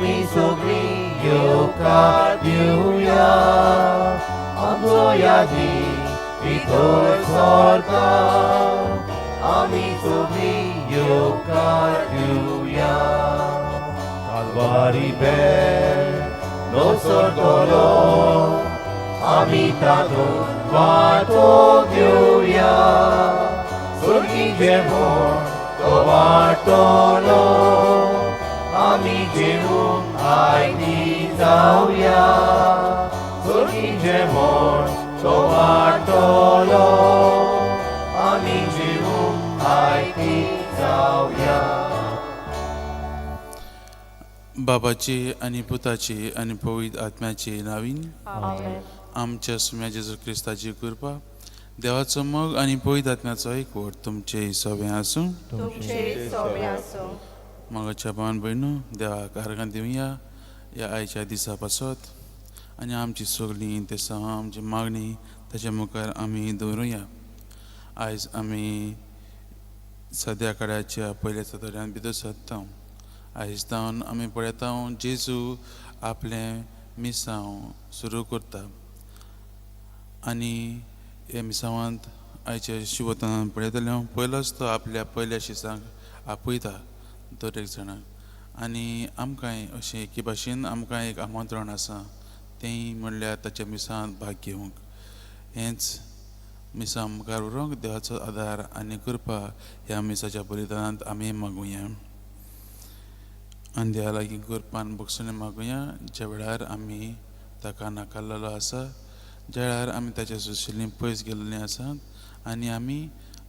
आमी सगळीं येवकार दिवया आमचो यादी भितर सरता आमी सगळीं येवकार दिवया कालवारी बेल नो सरतलो आमी तातूंत वांटो घेवया सुर्गी जेवण तो वांटलो आमी जेवूंक आयती जावया सुर्गी जेवण तो वांटलो आमी जेवूंक आयती जावया. बाबाची आनी पुताची आनी पवित्र आत्म्याची नावीन. आमेन. आमच्या सुम्या जेजू क्रिस्ताची कृपा, देवाचो मोग आनी पवित्र आत्म्याचो एकवट तुमचे सगळें आसूं. तुमचे सोबे आसूं. मोगाच्या भावन भयणू, देवाक आर्गां दिवया ह्या आयच्या दिसा पासत आनी आमची सगळीं तेसांव, आमची मागणी ताच्या मुखार आमी दवरुया. आयज आमी सद्या काळाच्या पयल्या सदऱ्यान भितर सरता. आयज जावन आमी पळयता, जेजू आपलें मिसांव सुरू करता आनी ह्या मिसांवांत आयच्या शिवतान पळयतले हांव, पयलोच तो आपल्या पयल्या शिसांक आपयता दर एक जाणाक आनी आमकांय अशें एके भाशेन आमकां एक आमंत्रण आसा, तेंय म्हणल्यार ताच्या मिसांत भाग घेवंक. हेंच मिसां मुखार व्हरूंक देवाचो आदार आनी कृपा ह्या मिसाच्या बलिदानांत आमी मागुया आनी देवा लागीं कृपान भोगसणें मागुया, ज्या वेळार आमी ताका नाकारलेलो आसा, ज्या वेळार आमी ताच्या सुशेलीं पयस गेल्लीं आसात आनी आमी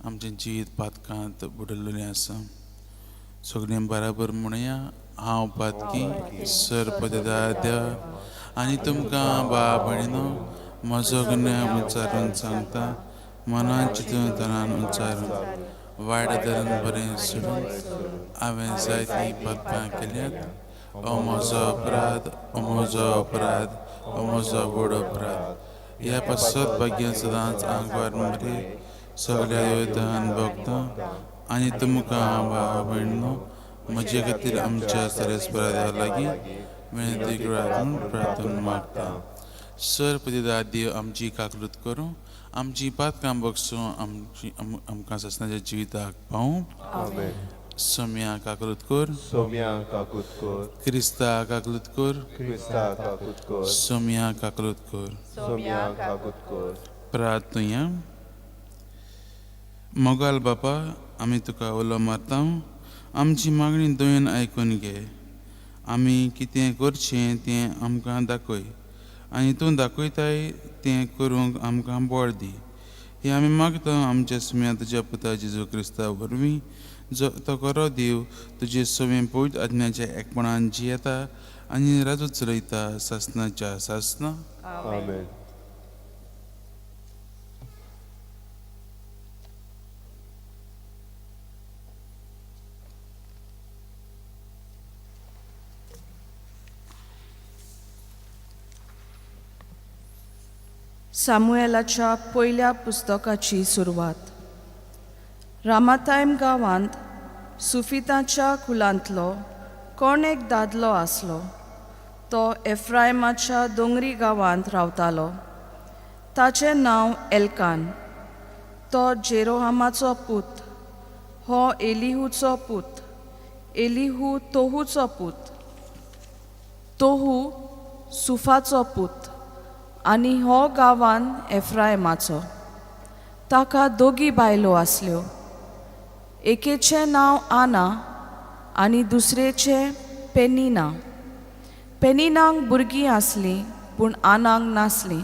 आमचें जिवीत पातकांत बुडलेलें आसा. सगळीं बराबर म्हणया, हांव पातकी सरपदा देवा आनी तुमकां बा भयणीनो म्हजो गुन्यांव उच्चारून सांगता, मनान चिंतून तणान उच्चारून वायट धरून बरें सोडून हांवें जायतीं पातकां केल्यात. ओ म्हजो अपराध, ओ म्हजो अपराध, ओ म्हजो व्हड अपराध. ह्या पासत भाग्य सदांच आंगवार मरे सगळ्या योद्धान भोगता आनी तुमकां भाव भयणीनो म्हजे खातीर आमच्या सरेस्परा देवा लागीं विनंती करात म्हूण प्रार्थना मागता. सर पतिदा देव आमची काकलूत करूं, आमची पातकां बगसूं, आमची आमकां सासणाच्या जिविताक पावूं. आमेन. सोम्या काकलूत कर. सोम्या काकूत कर. क्रिस्ता काकलूत कर. क्रिस्ता काकूत कर. सोम्या काकलूत कर. सोम्या काकूत कर. प्रार्थुया. मोगाल बापा, आमी तुका उलो मारता, आमची मागणी दयेन आयकून घे. आमी कितें करचें तें आमकां दाखय आनी तूं दाखयताय तें करूंक आमकां बळ दी. हें आमी मागता आमच्या सुम्या तुज्या पुता जेजू क्रिस्ता वरवीं, जो तो खरो देव तुजे सवें पवित्र आज्ञाच्या एकपणान जियेता आनी राजू चलयता सासनाच्या सासना. आमेन. सामुएलाच्या पयल्या पुस्तकाची सुरवात. रामातायम गांवांत सुफिताच्या कुलांतलो कोण एक दादलो आसलो. तो एफ्रायमाच्या दोंगरी गांवांत रावतालो. ताचें नांव एल्कान. तो जेरोहामाचो पूत, हो एलिहूचो पूत, एलिहू तोहूचो पूत, तोहू सुफाचो पूत आनी हो गांवान एफ्रायमाचो. ताका दोगी बायलो आसल्यो. एकेचें नांव आना आनी दुसरेचें पेनिना. पेनिनाक भुरगीं आसलीं पूण आनाक नासलीं.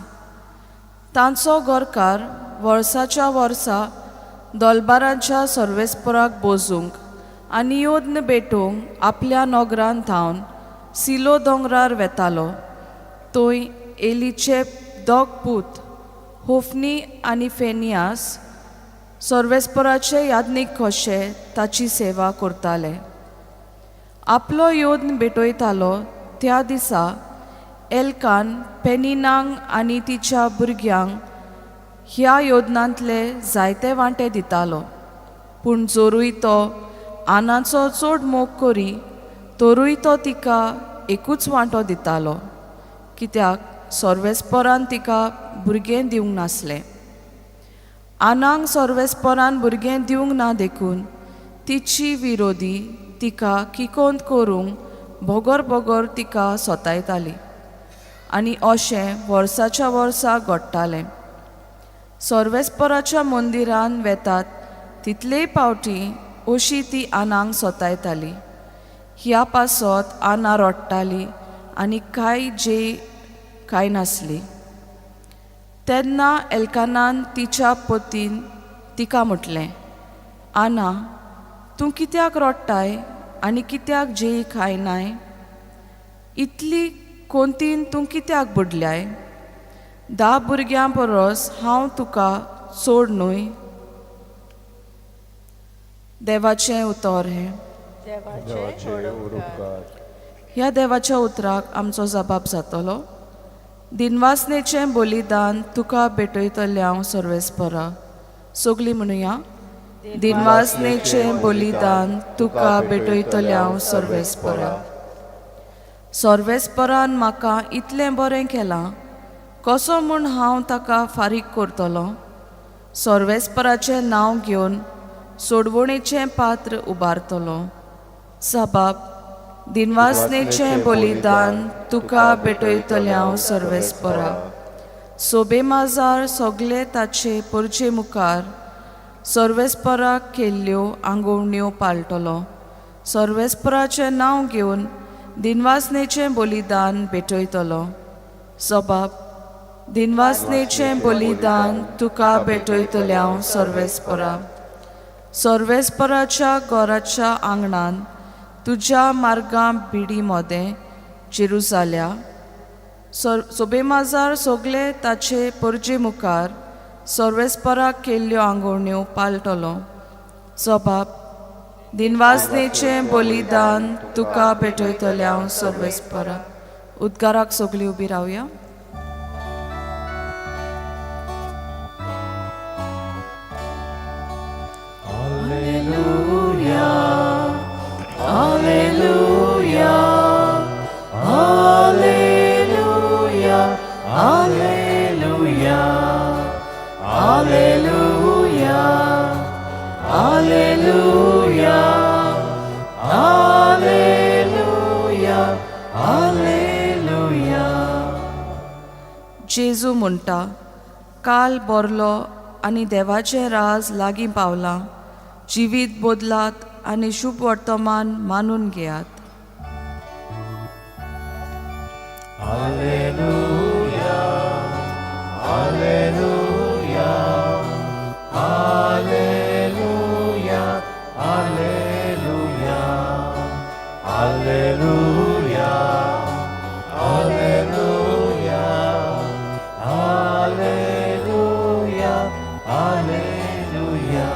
तांचो घरकार वर्साच्या वर्सा दोलबारांच्या सर्वेस्पराक बोजूंक आनी योद्न भेटोवंक आपल्या नोगरान थावन सिलो दोंगरार वेतालो. थंय एलीचे दोग पूत होफनी आनी फेनियास सर्वेस्पराचे याज्ञीक कशे ताची सेवा करताले. आपलो योद्न भेटयतालो त्या दिसा एल्कान पेनिनांक आनी तिच्या भुरग्यांक ह्या योदनांतले जायते वांटे दितालो. पूण जोरूय तो आनाचो चड मोग करी तरूय तो तिका एकूच वांटो दितालो, कित्याक सर्वेस्परान तिका भुरगें दिवंक नासलें. आनांक सर्वेस्परान भुरगें दिवंक ना देखून तिची विरोधी तिका किकोंत करूंक बोगर बोगर तिका सोतायताली आनी अशें वर्साच्या वर्सा घडटालें. सर्वेस्पराच्या मंदिरान वेतात तितलेय पावटी अशी ती आनांक सोतायताली. ह्या पासत आना रडटाली आनी कांय जे कांय नासली. तेन्ना एल्कानान तिच्या पतीन तिका म्हटलें, आना तूं कित्याक रडटाय आनी कित्याक जेय खायनाय? इतली कोंतीन तूं कित्याक बुडल्याय? 10 भुरग्यां परस हांव तुका चड न्हय? देवाचें उतर हें. देवाचें उपकार. ह्या देवाच्या उतराक आमचो जबाब जातलो. दिनवासनेचें बलिदान तुका भेटयतलें हांव सर्वेस्परा. सगलीं म्हणुया, दिनवासनेचें बलिदान तुका भेटयतलें हांव सर्वेस्परा. सर्वेस्परान म्हाका इतलें बरें केलां, कसो म्हूण हांव ताका फारीक करतलो? सर्वेस्पराचें नांव घेवन सोडवणेचें पात्र उबारतलो. सबाब, दिनवासनेचें बलिदान तुका भेटयतलें हांव सर्वेस्परा. सोबे माजार सगले ताचे परजे मुखार सर्वेस्पराक केल्ल्यो आंगोवण्यो पाळटलो. सर्वेस्पराचें नांव घेवन दिनवासनेचें बलिदान भेटयतलो. सबाब, दिनवासनेचें बलिदान तुका भेटयतलें हांव सर्वेस्परा. सर्वेस्पराच्या घराच्या आंगणान तुज्या मार्गां बिडी मोदें जेरुजाल्या सोबेमाजार सगले ताचे परजे मुखार सर्वेस्पराक केल्ल्यो आंगोवण्यो पाळटलो. सबाब, दिनवासनेचें बलिदान तुका भेटयतलें हांव सर्वेस्परा. उद्गाराक सगळीं उबी रावया. जेजू म्हणटा, काल बरलो आनी देवाचें राज लागीं पावलां. जिवीत बदलात आनी शुभ वर्तमान मानून घेयात. Alleluia, alleluia, alleluia, alleluia, alleluia, alleluia, alleluia, alleluia.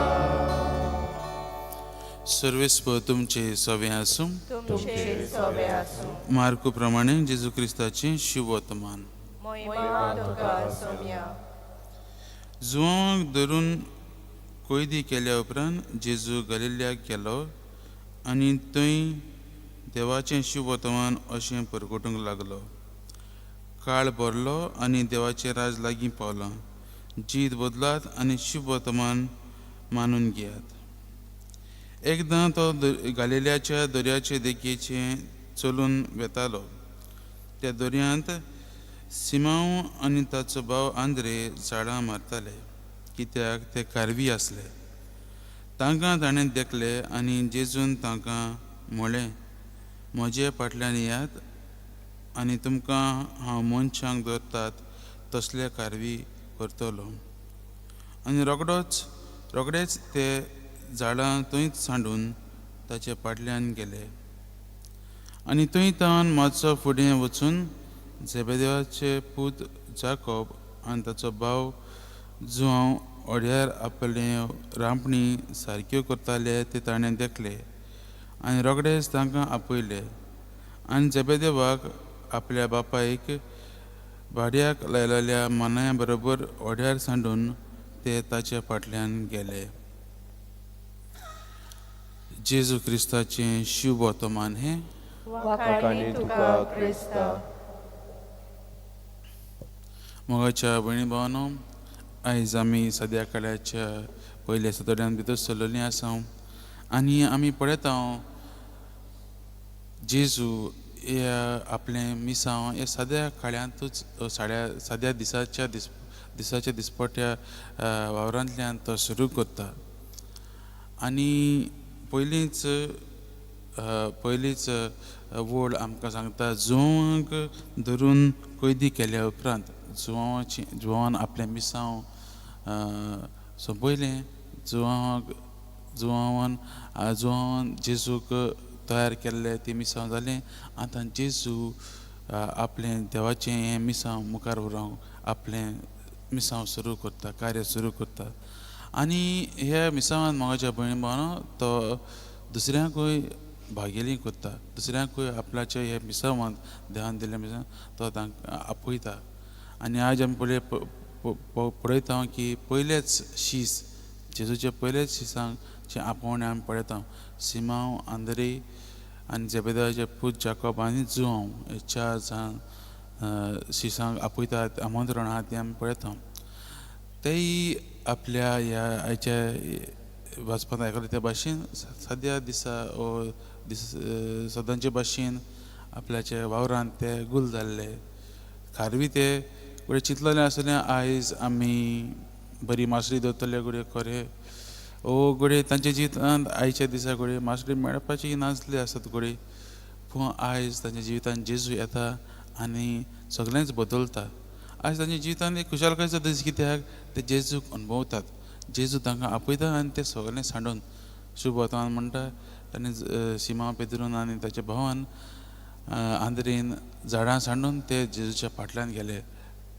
सर्वेस्पर तुमचे सवे आसूं. तुमचे सोबे आसूं. मार्कू प्रमाणे जेजू क्रिस्ताचें शुभवर्तमान. मोहिमा तुका सोम्या. जुवांक धरून कोयदी केल्या उपरांत जेजू गलिल्याक गेलो आनी थंय देवाचें शुभवर्तमान अशें परगटूंक लागलो. काळ भरलो आनी देवाचें राज लागीं पावलां. जीत बदलात आनी शुभवर्तमान मानून घेयात. एकदां तो गालिल्याच्या दर्याचे देगेचे चलून वेतालो. त्या दर्यांत सिमांव आनी ताचो भाव आंद्रे झाडां मारताले, कित्याक ते कारवी आसले. तांकां ताणें देखले आनी जेजून तांकां म्हळें, म्हजे फाटल्यान येयात आनी तुमकां हांव मनशांक दवरतात तसले कारवी करतलो. आनी रोखडेच ते झाडां थंयच सांडून ताचे फाटल्यान गेले. आनी थंय तावन मातसो फुडें वचून झेबेदेवाचे पूत जाकोब आनी ताचो भाव जुआंव ओड्यार आपले रांपणी सारक्यो करताले ते ताणें देखले आनी रोखडेच तांकां आपयले. आनी झेबेदेवाक आपल्या बापायक भाड्याक लायलेल्या मानाया बरोबर ओड्यार सांडून ते ताच्या फाटल्यान गेले. जेजू क्रिस्ताचें शुभ वर्तमान हें. वाखाणी तुका क्रिस्ता. मोगाच्या भयणी भावानो, आयज आमी सद्या काळाच्या पयल्या सतोड्यान भितर सरलेलीं आसा आनी आमी पळयता जेजू ह्या आपलें मिसांव ह्या साद्या काळ्यांतूच साड्या साद्या दिसाच्या दिसाच्या दिसपट्या वावरांतल्यान तो सुरू करता. आनी पयलींच पयलींच वोड आमकां सांगता, जुवांक धरून कैदी केल्या उपरांत जुवांची जुवान आपलें मिसांव सोंपयलें. जुवांक जुवान जुवान जेजूक तयार केल्लें ती मिसांव जालें. आतां जेजू आपलें देवाचें हें मिसांव मुखार व्हरूंक आपलें मिसांव सुरू करता, कार्य सुरू करता. आनी ह्या मिसांवान मोगाच्या भयण भावानो तो दुसऱ्यांकूय भागेली करता, दुसऱ्यांकूय आपल्याच्या ह्या मिसांवांत देवान दिल्ल्या मिसांव तो तांकां आपयता. आनी आज आमी पळय पळयता की पयलेच शीस जेजूचे पयलेच शिसांक आपोवणें आमी पळयता. सिमांव, आंद्रे आनी जेबेदाचे पूत जाकोब आनी जुवांव हे चार जाण शिसांक आपयतात, आमंत्रण आहा तें आमी पळयता. तेय आपल्या ह्या आयच्या वाचपांत आयकलें त्या भाशेन सद्या दिसा ओ दीस सदांचे भाशेन आपल्याच्या वावरांत ते गुल जाल्ले. खारवी ते घडये चिंतलेलें आसतलें आयज आमी बरी मासळी दवरतले घडये खरें, ओ घडये तांच्या जिवितांत आयच्या दिसा घडये मासळी मेळपाची नासली आसत घडये, पूण आयज तांच्या जिवितांत जेजू येता आनी सगळेंच बदलता. आयज तांच्या जिवितांत एक खुशालकायेचो दीस, कित्याक ते जेजूक अणभवतात. जेजू तांकां आपयता आनी ते सगळें सांडून शुभ वर्तमान म्हणटा. ताणें सिमा पेद्रून आनी ताच्या भावान आंद्रेन झाडां सांडून ते जेजूच्या फाटल्यान गेले.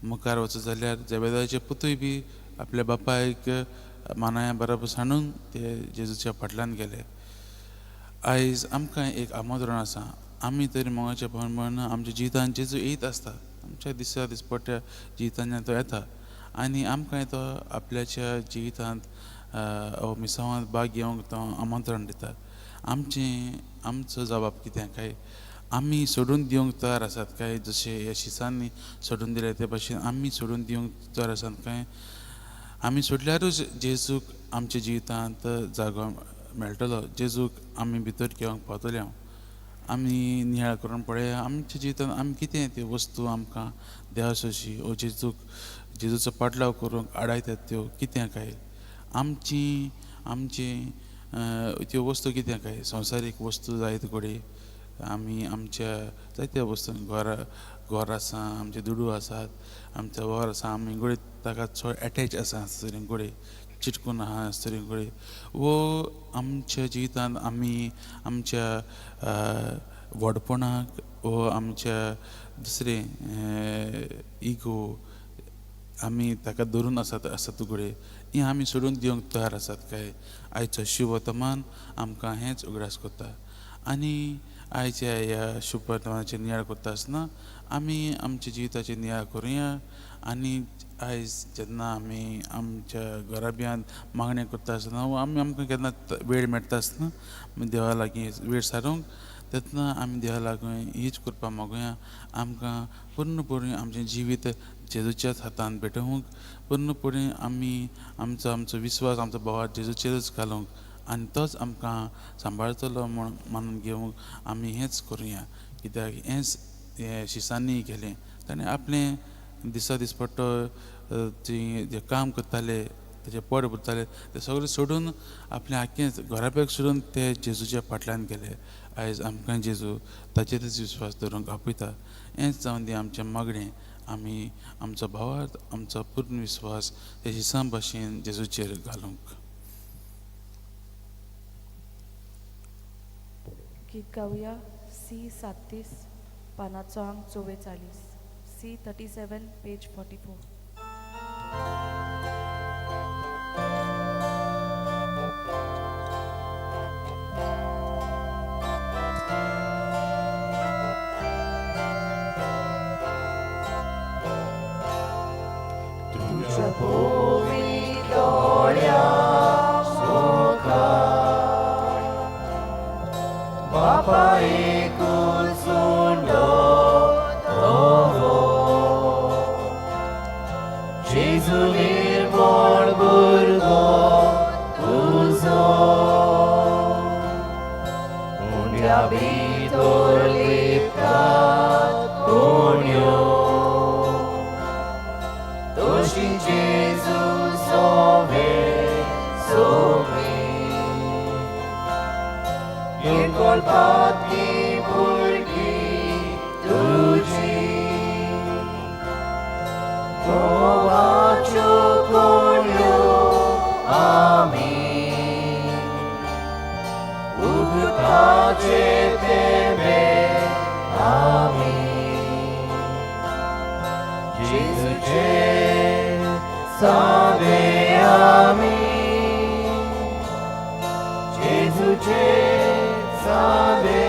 मुखार वचत जाल्यार जेबेदाचे पुतूय बी आपल्या बापायक मानाया बरोबर सांडून ते जेजूच्या फाटल्यान गेले. आयज आमकां एक आमंत्रण आसा, आमी तरी मोगाच्या भयण भयण आमच्या जिवितांत जेजू येयत आसता, आमच्या दिसा दिसपट्ट्या जिवितांत तो येता आनी आमकां तो आपल्याच्या जिवितांत मिसांवांत भाग घेवंक तो आमंत्रण दिता. आमचें आमचो जबाब कितें काय आमी सोडून दिवंक तयार आसात काय, जशें ह्या शिसांनी सोडून दिले ते भाशेन आमी सोडून दिवंक तयार आसात काय? आमी सोडल्यारूच जेजूक आमच्या जिवितांत जागो मेळटलो, जेजूक आमी भितर घेवंक पावतले. आमी नियाळ करून पळया आमच्या जिवितांत आमी कितें त्यो वस्तू आमकां देवा सोशी ओ जेजूक जेजूचो पाटलाव करूंक आडायतात त्यो कितें काय? आमची आमची त्यो वस्तू कितें काय? संवसारीक वस्तू जायत घडये आमी आमच्या जायत्या वस्तू घर घर आसा, आमचे दुडू आसात, आमचो वावर आसा, आमी घडये ताका चड एटॅच आसा आसतली घडये चिटकून आहा आसतली घडये, वो आमच्या जिवितांत आमी आमच्या व्हडपणाक वो आमच्या दुसरें इगो आमी ताका धरून आसात आसत घडये, हें आमी सोडून दिवंक तयार आसात काय? आयचो शुभ वर्तमान आमकां हेंच उगडास करता. आनी आयच्या ह्या शुभ वर्तमानाचेर नियाळ करता आसतना आमी आमच्या जिविताचेर नियाळ करुया. आनी आयज जेन्ना आमी आमच्या घराब्यांत मागणें करता आसतना वा आमी आमकां केन्ना वेळ मेळटा आसतना देवा लागीं वेळ सारूंक, तेन्ना आमी देवा लागीं हीच करपा मागुया, आमकां पूर्णपणी आमचें जिवीत जेजूच्याच हातान भेटोवंक, पूर्णपणी आमी आमचो आमचो विस्वास आमचो भावार जेजूचेरूच घालूंक आनी तोच आमकां सांबाळतलो म्हूण मानून घेवंक आमी हेंच करुया. कित्याक हेंच हें शिसांनी केलें, ताणें आपलें दिसा दिसपट्टो जी जें काम करताले ताचें पोट भरताले तें सगळें सोडून आपलें आख्खें घराब्याक सोडून ते जेजूच्या फाटल्यान गेले. आयज आमकां जेजू ताचेरच विस्वास दवरूंक आपयता. हेंच जावन दी आमचें मागणें, आमी आमचो भावार्थ आमचो पूर्ण विस्वास हे शिसां भाशेन जेजूचेर घालूंक. गीत गावया सी 37 पानाचो आंक 44, सी 37 पेज 44. तुझ्या पवितोळ्या मुखार बापा एकूच तुज्या भितर लिपतात कोण्यो तशी जेजू सोवे सोमी निर्कल्पातली भुरगीं तुजी गोवाच्यो कोण्यो आमी उदकाचे तेंबे आमी जेजूचे सावे आमी जेजूचे सावे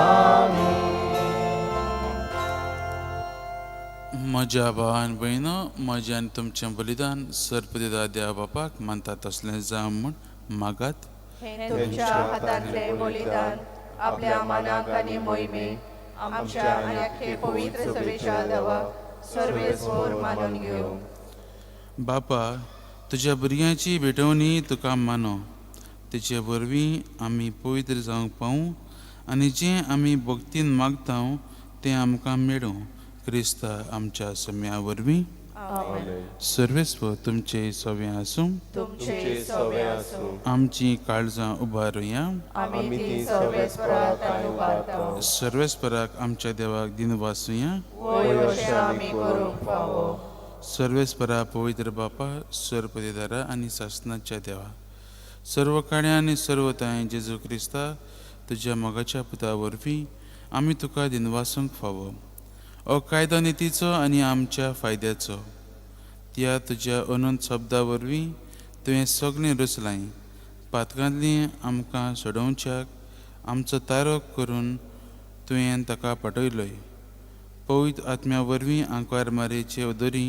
आमी. म्हज्या भावान भयणो, म्हजें आनी तुमचें बलिदान सरपतिदा देवा बापाक मानता तसलें जावं म्हूण मागात. हें तुमच्या हातांतलें बलिदान आपल्या मानाक आनी मोहिमेक आमच्या आनी आख्खे पवित्र सभेच्या देवाक सर्वेस्पर मानून घेवं. बापा, तुज्या भुरग्यांची भेटवणी तुका मानो, तेचे वरवीं आमी पवित्र जावंक पावूं आनी जें आमी भक्तीन मागता तें आमकां मेळूं, क्रिस्ता आमच्या सम्या वरवीं. आमेन. सर्वेस्पर तुमचे सवे आसूं. तुमचे सवे आसूं. आमची काळजां उबारुया. आमी ती सर्वेस्परा थांय उबारता. सर्वेस्पराक आमच्या देवाक दिनवासुया. वय अशें आमी करूंक फावो. सर्वेस्परा, पवित्र बापा, सर्वपदेदारा आनी सासनाच्या देवा, सर्व काड्या आनी सर्व तांय जेजू क्रिस्ता तुज्या मोगाच्या पुता वरवीं आमी तुका दिनवासूंक फावो. हो कायदो नितीचो आनी आमच्या फायद्याचो. त्या तुज्या अनंत शब्दा वरवीं तुवें सगळें रचलाय. पातकांतलीं आमकां सोडोवच्याक आमचो तारक करून तुवें ताका पाठयलोय. पवित्र आत्म्या वरवीं आंकवार मारयेचे उदरी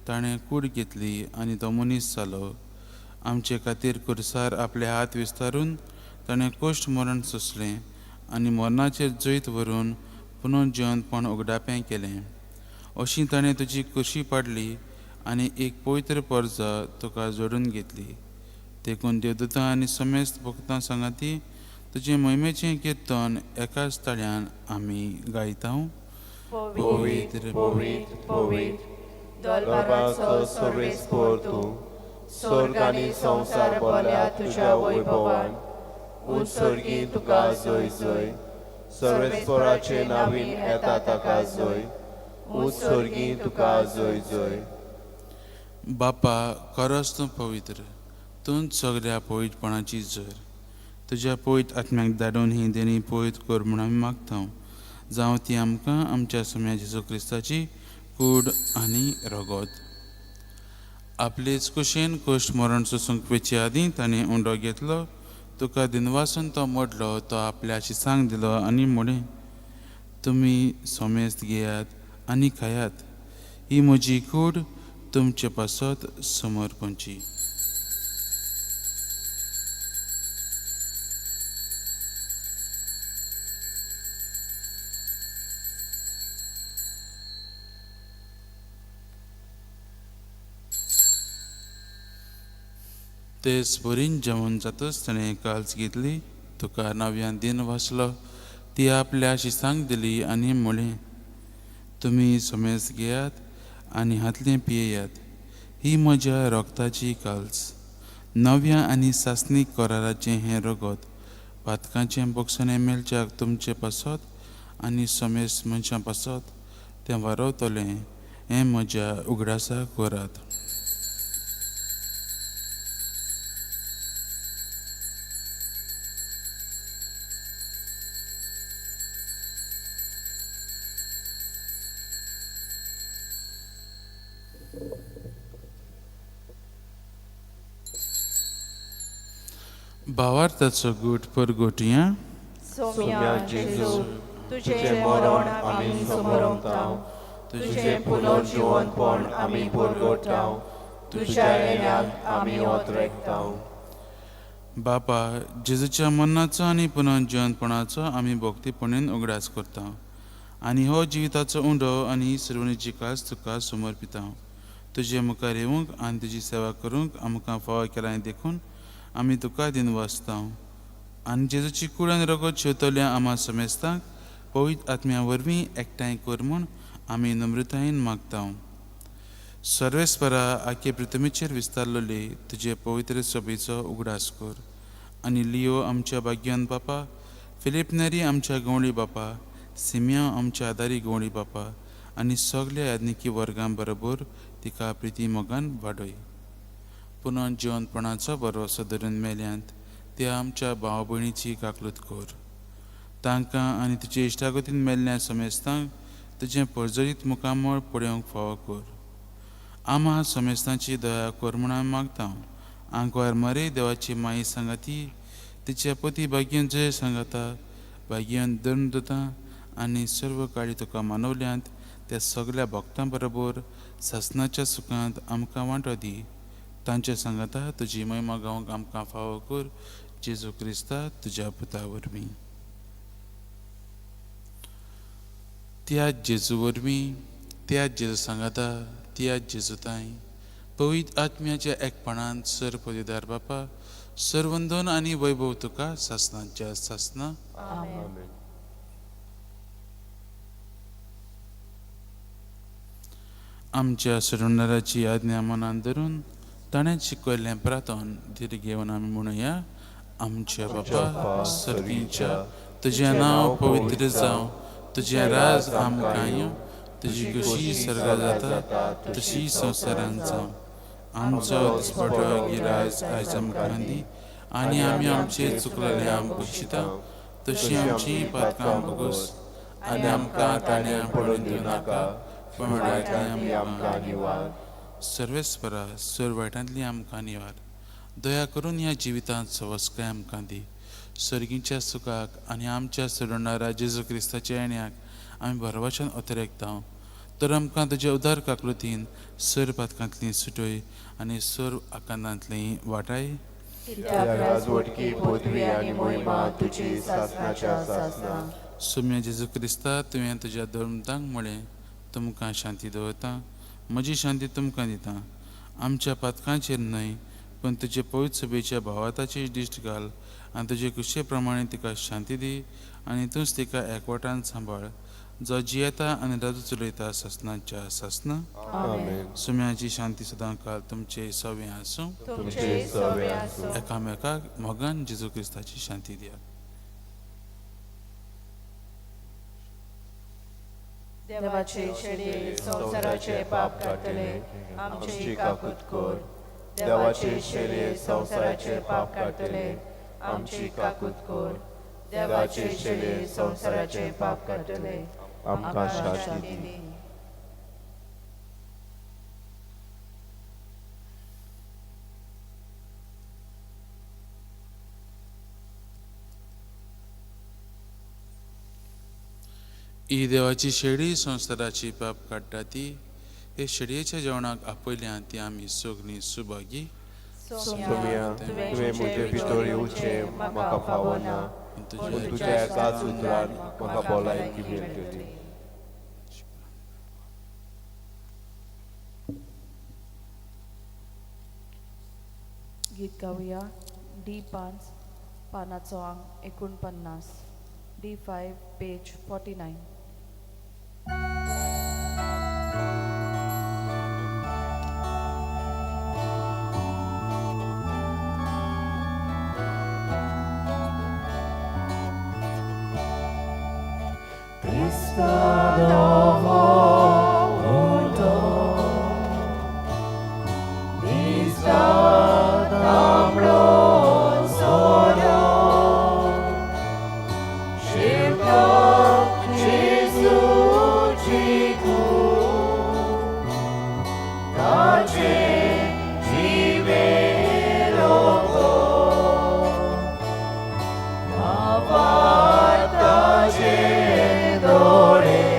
ताणें कूड घेतली आनी तो मनीस जालो. आमचे खातीर कुर्सार आपले हात विस्तारून ताणें कश्ट मरण सोंसलें आनी मरणाचेर जैत व्हरून पुनर्जिवंतपण उगडापें केलें. अशी ताणें तुजी कुशी पाडली आनी एक पवित्र परजा तुका जोडून घेतली. देखून देवदूतां आनी समेस्त भक्तां सांगाती तुजें मोहिमेचें किर्तन एकाच ताळ्यान आमी गायता. पवित्र, पवित्र, पवित्र, दरबाराचो सर्वेस्पर तूं, स्वर्ग आनी संवसार भरल्या तुज्या वैभवान. उत्सर्गी तुका जय जय, सर्वेस्पराचे नावीन येता ताका जय, उत्सर्गी तुका जय जय. बापा, खरोच तूं पवित्र, तूंच सगळ्या पवित्रपणाची जर. तुज्या पवित्र आत्म्याक धाडून ही देणी पवित्र कर म्हूण आमी मागता, जावं ती आमकां आमच्या सम्या जेजू क्रिस्ताची कूड आनी रगत. आपलेच कुशेन कश्ट मरण सोसूंक वेचे आदीं ताणें उंडो घेतलो, तुका दिनवासून तो मोडलो, तो आपल्या शिसांक दिलो आनी म्हणें, तुमी समेस्त घेयात आनी खायात, ही म्हजी कूड तुमचे पासत समर्पणची. तेच बरीन जेवण जातच ताणें काल्स घेतली, तुका नव्यान दिन वाचलो, ती आपल्या शिसांक दिली आनी म्हणलें, तुमी समेस्त घेयात आनी हातलें पियेयात, ही म्हज्या रोगताची काल्स, नव्या आनी सासणीक कराराचें हें रगत पातकांचें बोगसणें मेळच्याक तुमचे पासत आनी समेस्त मनशां पासत तें वारवतलें, हें म्हज्या उगडासाक करात. भावार्थाचो गूट परगोटया. सोम्या जेजू, तुजें मरण आमी समरवता, तुजें पुनर्जिवनपण आमी परगोटाव, तुज्या येण्याक आमी ओतरेकता. बापा, जेजूच्या मरणाचो आनी पुनर्जिवनपणाचो आमी भक्तीपणेन उगडास करता आनी हो जिविताचो उंडो आनी सर्वणीची कास तुका समर्पिता. तुजे मुखार येवंक आनी तुजी सेवा करूंक आमकां फावो केलां देखून आमी तुका दिनवासता. आनी जेजूची कूड आनी रगत शेवतल्या आमा समेस्तांक पवित्र आत्म्या वरवीं एकठांय कर म्हूण आमी नम्रतायेन मागता. सर्वेस्परा आखे पृथ्वीचेर विस्तारलेली तुजे पवित्र सभेचो उगडास कर आनी लियो आमच्या भाग्यान बापा, फिलीप नेरी आमच्या गवळी बापा, सिमिया आमच्या आदारी गवळी बापा आनी सगल्या याज्ञिकी वर्गां बरोबर तिका प्रिती मोगान वाडय. पुनः जिवनपणाचो भरवसो धरून मेल्यांत त्या आमच्या भाव भयणीची काकलूत कर. तांकां आनी तुजे इश्टागतीन मेल्ल्या समेस्तांक तुजें परजळीत मुखामळ पळोवंक फावो कर. आमा समेस्तांची दया कर म्हूण आमी मागता. आंकवार मरे देवाची माई सांगाती, तिच्या पती भाग्यान जय सांगाता, भाग्यान धर्मदूतां आनी सर्व काळी तुका मानवल्यांत त्या सगल्या भक्तां बरोबर सासनाच्या सुखांत आमकां वांटो दी. तांचे सांगाता तुजी महिमा गावंक आमकां फावो कर. जेजू क्रिस्ता तुज्या पुता वरवीं. त्या जेजू वरवीं, त्या जेजू सांगाता, त्या जेजू ताई पवित्र आत्म्याच्या एकपणान सर पदवीदार बापा, सरवंदन आनी वैभव तुका सासनाच्या सासना. आमेन. आमच्या सोडवणाराची आज्ञा मनान धरून ताणें शिकयल्लें प्रार्थन धीर घेवन आमी म्हणुया. आमच्या बापा सर्गीच्या, तुजें नांव पवित्र जावं, तुजें राज आमकां येवं, तुजी खुशी सर्गा जाता तशी संवसारांत जावं. आमचो दिसपटो गिरायज आयज आमकां दी आनी आमी आमचे चुकलेले आमकां बक्षिता तशी आमची पातकां बगोस आनी आमकां ताणें पडून दिवं नाका, पूण वायटांतली आमकां निवार. सर्वेस्परा सर वायटांतली आमकां निवार. दया करून ह्या जिवितांत सवस्काय आमकां दी. सर्गीच्या सुखाक आनी आमच्या सोडवणारा जेजू क्रिस्ताच्या येण्याक आमी भरवशान अतिरेकता. तर आमकां तुज्या उदार काकलुतीन सर पातकांतली सुटय आनी सर आकांतांतली वाटाय. राजवटकी पदवी आनी महिमा तुजी सासनाच्या सासना. सोम्या जेजू क्रिस्ता, तुवें तुज्या धर्मदांक म्हळें, तुमकां शांती दवरता, म्हजी शांती तुमकां दिता. आमच्या पातकांचेर न्हय पूण तुजे पवित्र सभेच्या भावाताची दिश्ट घाल आनी तुजे कुशे प्रमाणे तिका शांती दी आनी तूंच तिका एकवटान सांबाळ, जो जियेता आनी राजू चलयता सासनाच्या सासना. आमेन. सुम्याची शांती सदां काल तुमचे सवे आसूं. तुमचे सवे आसूं. एकामेकाक मोगान जेजू क्रिस्ताची शांती दिया. देवाचे शेळये संवसाराचे पाप काडटले, आमची काकूत कर. देवाचे शेळये संवसाराचे पाप काडटले, आमची काकूत कर. देवाचे शेळये संवसाराचे पाप काडटले, आमकां शांती दी. ही देवाची शेळी संवसाराची पाप काडटा ती हे शेळयेच्या जेवणाक आपयल्या ती आमी सगळीं सुभागी. सोम्या, तुवें म्हजे भितर येवचें म्हाका फावना, पूण तुज्या एकाच उतरान म्हाका भलायकी मेळटली. गीत गावया डी 5 पानाचो आंक 49, D5 page 49. Dore.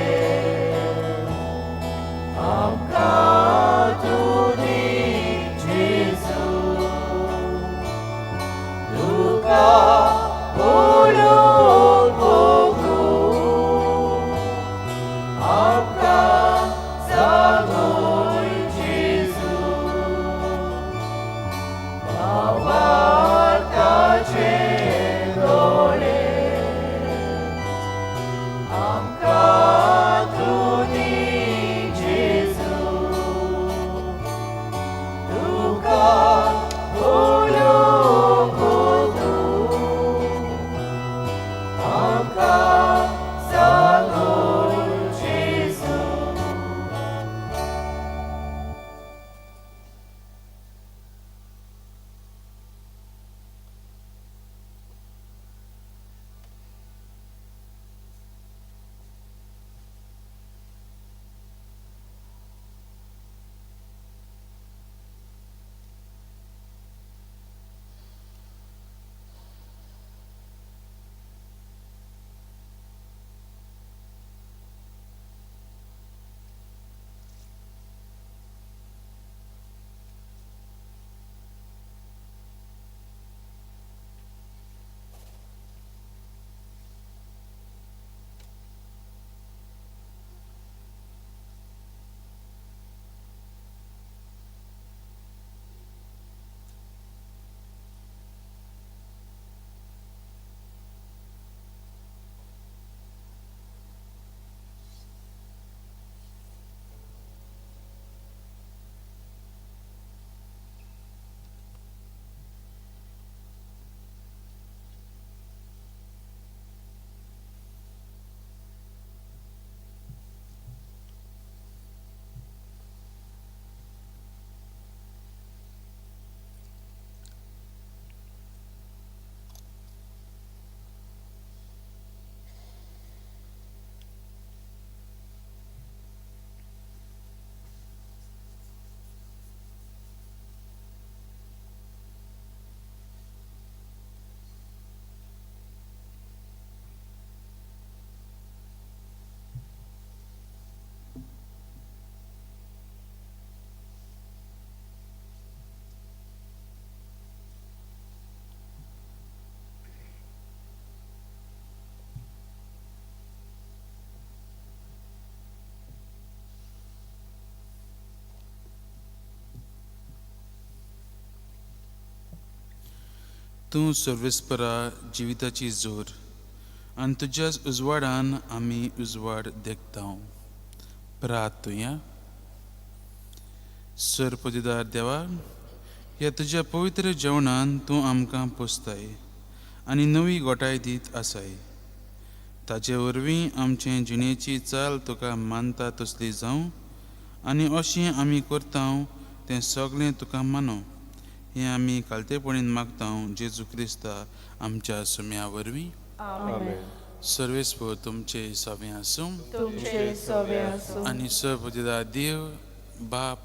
तूं सर्वेस्परा जिविताची जोर आनी तुज्याच उजवाडान आमी उजवाड देखता. प्रार्थुया. सरपतिदार देवा, ह्या तुज्या पवित्र जेवणान तूं आमकां पोसताय आनी नवी गोठाय दीत आसाय. ताचे वरवीं आमचे जिणेची चाल तुका मानता तसली जावं आनी अशें आमी करता तें सगळें तुका मानू, हें आमी कालतेपणीन मागता जेजू क्रिस्ता आमच्या सुम्या वरवीं. आमेन. सर्वेस्पर तुमचे सवे आसूं. तुमचे सवे आसूं. आनी सर्वपतिदार देव बाप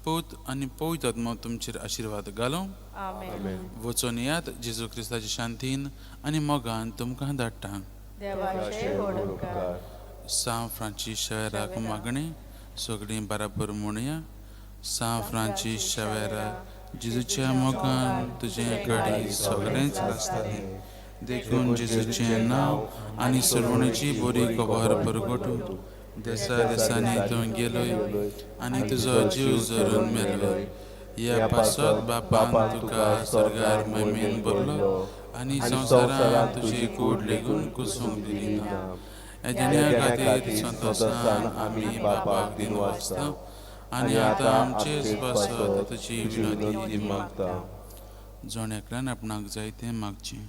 पूत आनी पवित्र आत्मो तुमचेर आशिर्वाद घालूं. आमेन. वचून यात जेजू क्रिस्ताच्या शांतीन आनी मोगान तुमकां धाडटा. देवाचे व्हड उपकार. सां फ्रांसीस शहराक मागणें सगळीं बराबर म्हणया. सां फ्रांसीस शवेरा, जेजूच्या मोगान तुजें कडेन सगळेंच आसतालें, देखून जेजूचें नांव आनी सरवणेची बरी खबर परगटूं देसा देसांनी तूं गेलोय आनी तुजो जीव जरून मेलोय. ह्या पासत बापान तुका सर्गार महिमेन भरलो आनी संवसारांत तुजी कूड लेगून कुसूंक दिली ना. ह्या देण्या खातीर संतोसान आमी बापाक दिनवासता आनी आतां आमचेच पासत तुजी विनंती मागता. जण एकल्यान आपणाक जाय तें मागचें.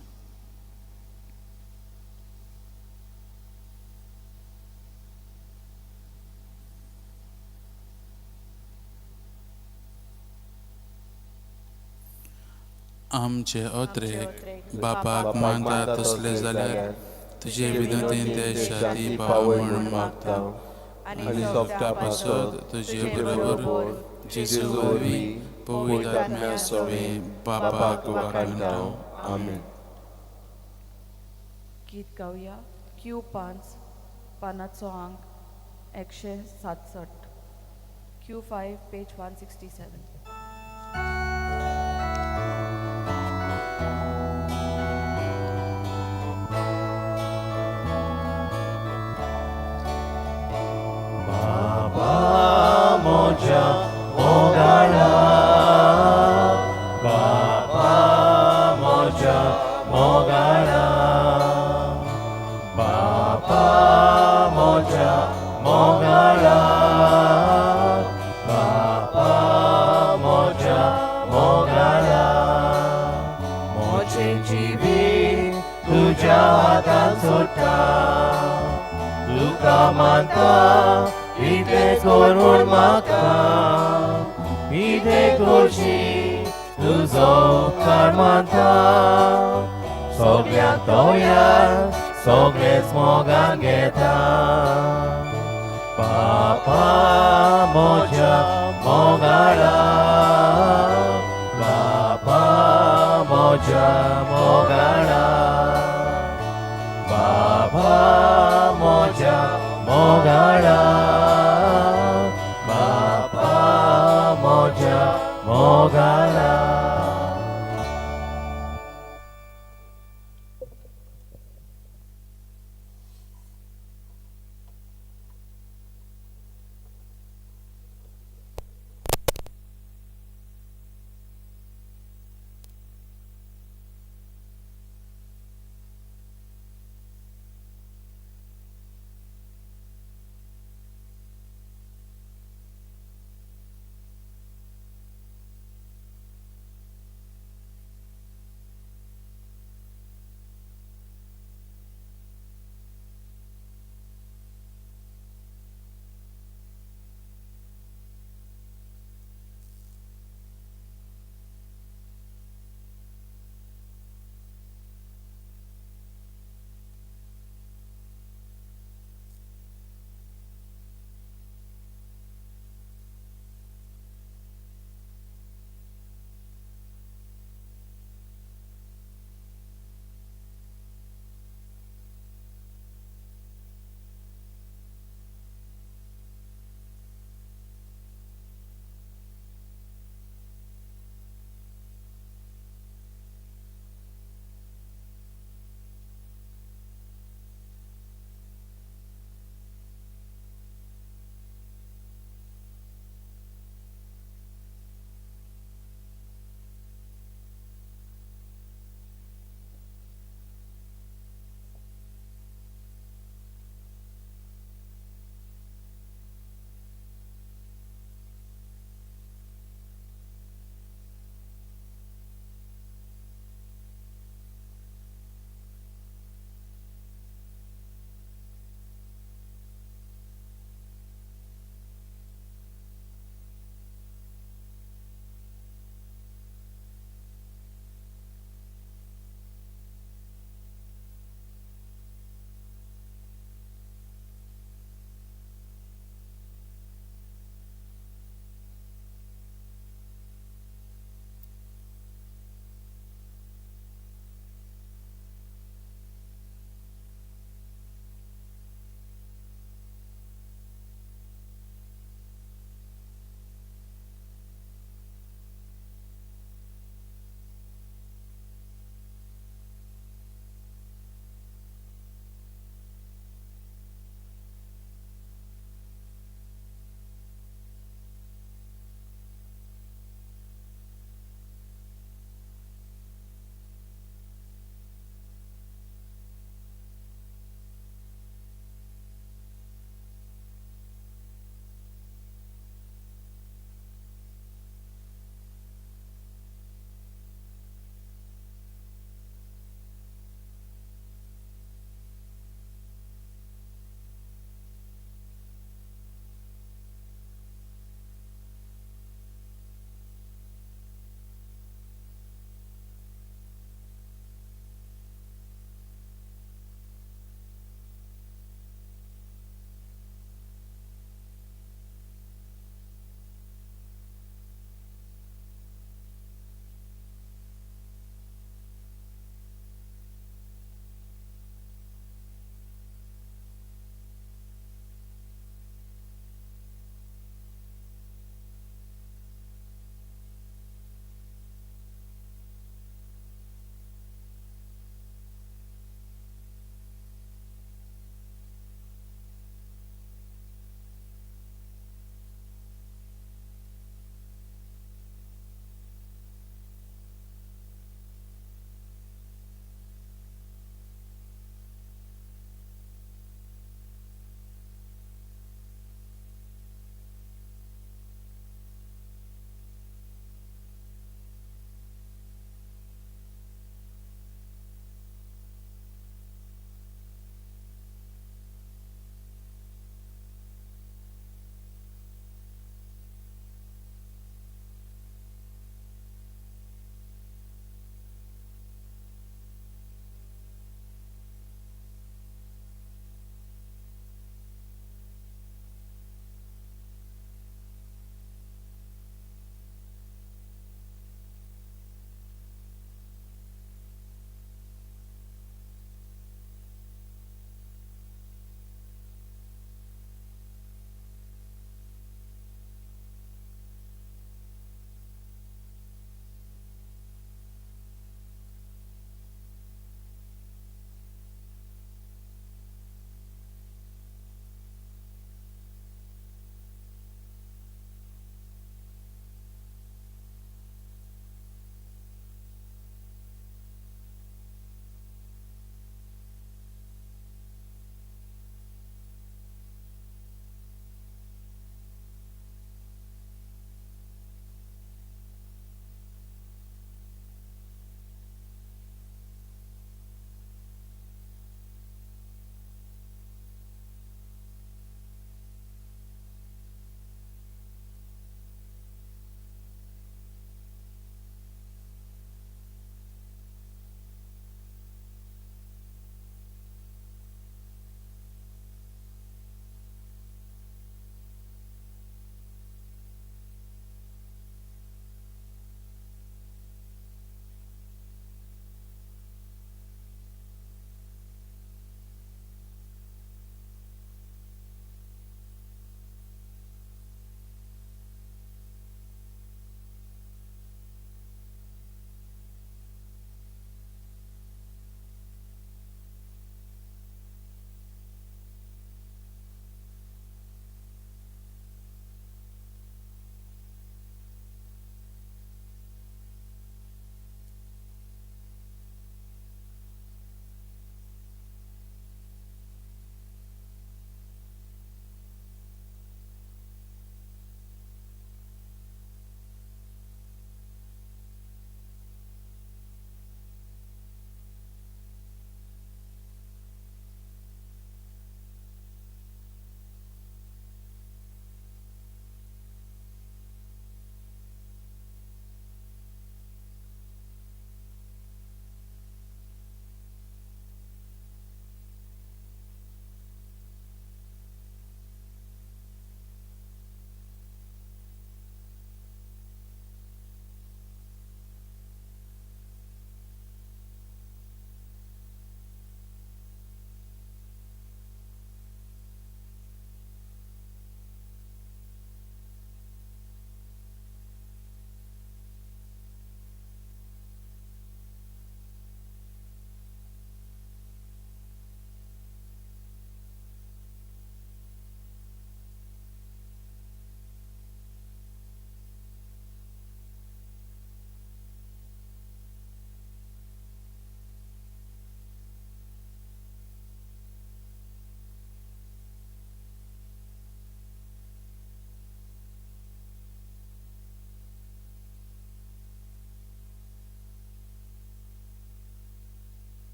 आमचे अत्रेक बापाक मानता तसले जाल्यार तुजे विनंतीन ते शांती पावय म्हूण मागता आनी सोंपता पासत तुजे बरोबर जेजू वरवीं पवित्र आत्म्या सवें बापाक वाखाणटा. आमेन. गीत गावया क्यू 5 पानाचो आंक 167, Q 5 page 167. बाबा म्हज्या मोगाळा, बाबा म्हज्या मोगाळा, बाबा म्हज्या मोगाळा, बाबा म्हज्या मोगाळा, म्हजें जिवीत तुज्या हातांत सोडटा, तुका मानता इतलें कर म्हूण मागता, कितें करशी तुजो उपकार मानता, सगळ्यांक तोयार सगळेंच मोगान घेता. बाबा म्हज्या मोगाळा, बाबा म्हज्या मोगाळा, बाबा म्हज्या मोगाळा, बाबा म्हज्या मोगाळा.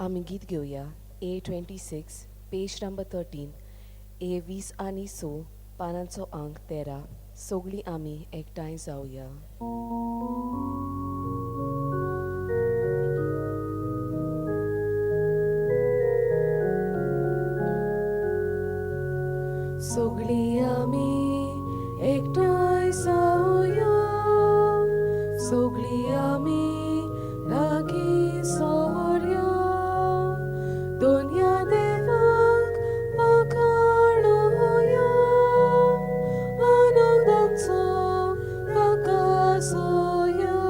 आमी गीत घेवया A 26 page number 13 A 26 पानांचो अंक 13. सगळीं आमी एकठांय जावया. सगळीं आमी एकठांय जावया, सगळीं आमी लागीं सोरया, दोनया देवाक वाखाणोया, आनंदाचो प्रकाशोया,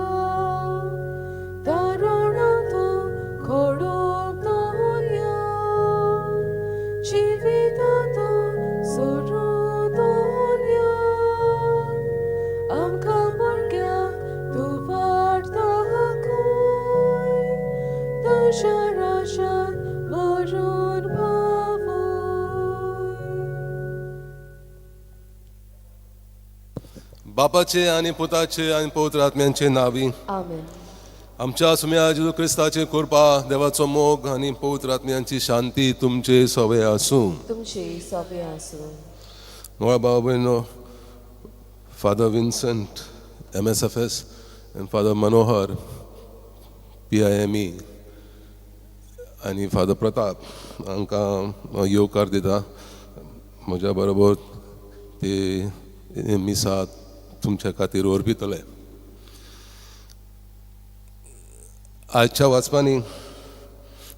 तारणांत खोडून दवरया, जिवितांत सोडून दवरया, आमकां भुरग्यांक तूं वाट दाखय, तुज्या राज्यांत व्हरून पावय. बापाचे आनी पुताचे आनी पवित्र आत्म्यांचे नावी. आमेन. आमच्या सुम्या जेजू क्रिस्ताचे कृपा, देवाचो मोग आनी पवित्र आत्म्यांची शांती तुमचे सवे आसूं. तुमचे सोबे आसूं. मोळा भाव भयणो, Father Vincent MSFS आनी फादर मनोहर PIME आनी फादर प्रताप हांकां येवकार दिता. म्हज्या बरोबर ते मिसा तुमच्या खातीर ओर्पितले. आजच्या वाचपांनी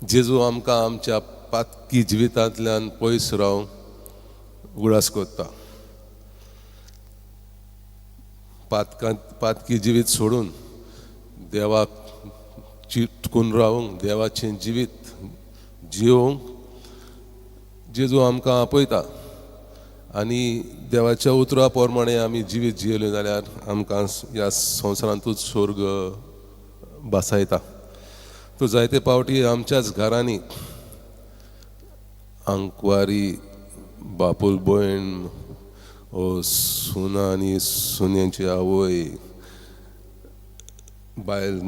जेजू आमकां आमच्या पातकी जिवितांतल्यान पयस रावंक उगडास करता. पातकी जिवीत सोडून देवाक चिटकून रावंक, देवाचें जिवीत जियोवंक जेजू आमकां आपयता. आनी देवाच्या उतरा प्रमाणे आमी जिवीत जियेले जाल्यार आमकां ह्या संवसारांतूच स्वर्ग बासायता. तो जायते पावटी आमच्याच घरांनी आंकवारी बापूल भयण ओ सुना आनी सुन्यांची आवय बायल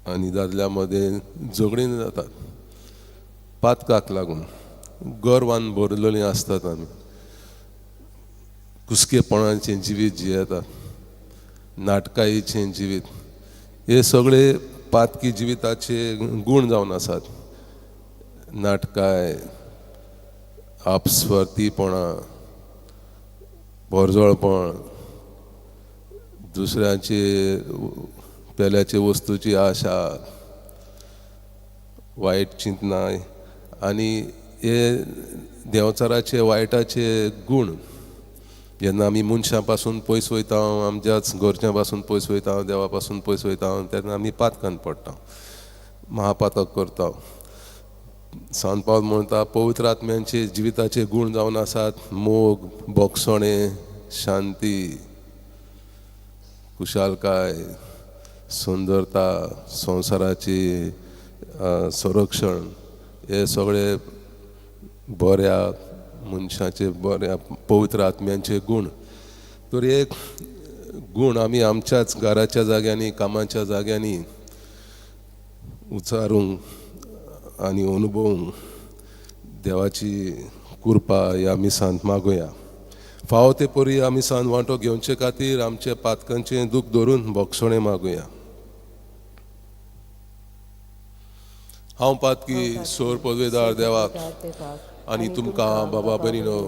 आनी दादल्या मदें झगडीं जातात पातकाक लागून. गर्वान भरलेलीं आसतात आमी, कुसकेपणाचें जिवीत जियेतात, नाटकायेचें जिवीत, हे सगळे पातकी जिविताचे गूण जावन आसात. नाटकाय, आपस्वार्थीपणां, पोरजोळपण, दुसऱ्याचे पेल्याचे वस्तूची आशा, वायट चिंतनाय आनी हे देंवचाराचे वायटाचे गूण जेन्ना आमी मनशां पासून पयस वयता, आमच्याच घरच्यां पासून पयस वयता, देवा पासून पयस वयता, तेन्ना आमी पातकान पडटा, महापातक करता. सांत पावल म्हणटा पवित्र आत्म्यांचे जिविताचे गूण जावन आसात मोग, बोगसणें, शांती, कुशालकाय, सुंदरता, संवसाराची संरक्षण, हे सगळे बऱ्या मनशाचे, बऱ्या पवित्र आत्म्यांचे गूण. तर एक गूण आमी आमच्याच घराच्या जाग्यांनी, कामाच्या जाग्यांनी उचारूंक आनी अनुभवूंक देवाची कृपा ह्या मिसांत मागुया. फावो ते परी आमी मिसांत वांटो घेवचे खातीर आमचे पातकांचें दूख धरून बोगसणें मागुया. हांव पातकी सोर पदवेदार देवाक आनी तुमकां बाबा भयणीनो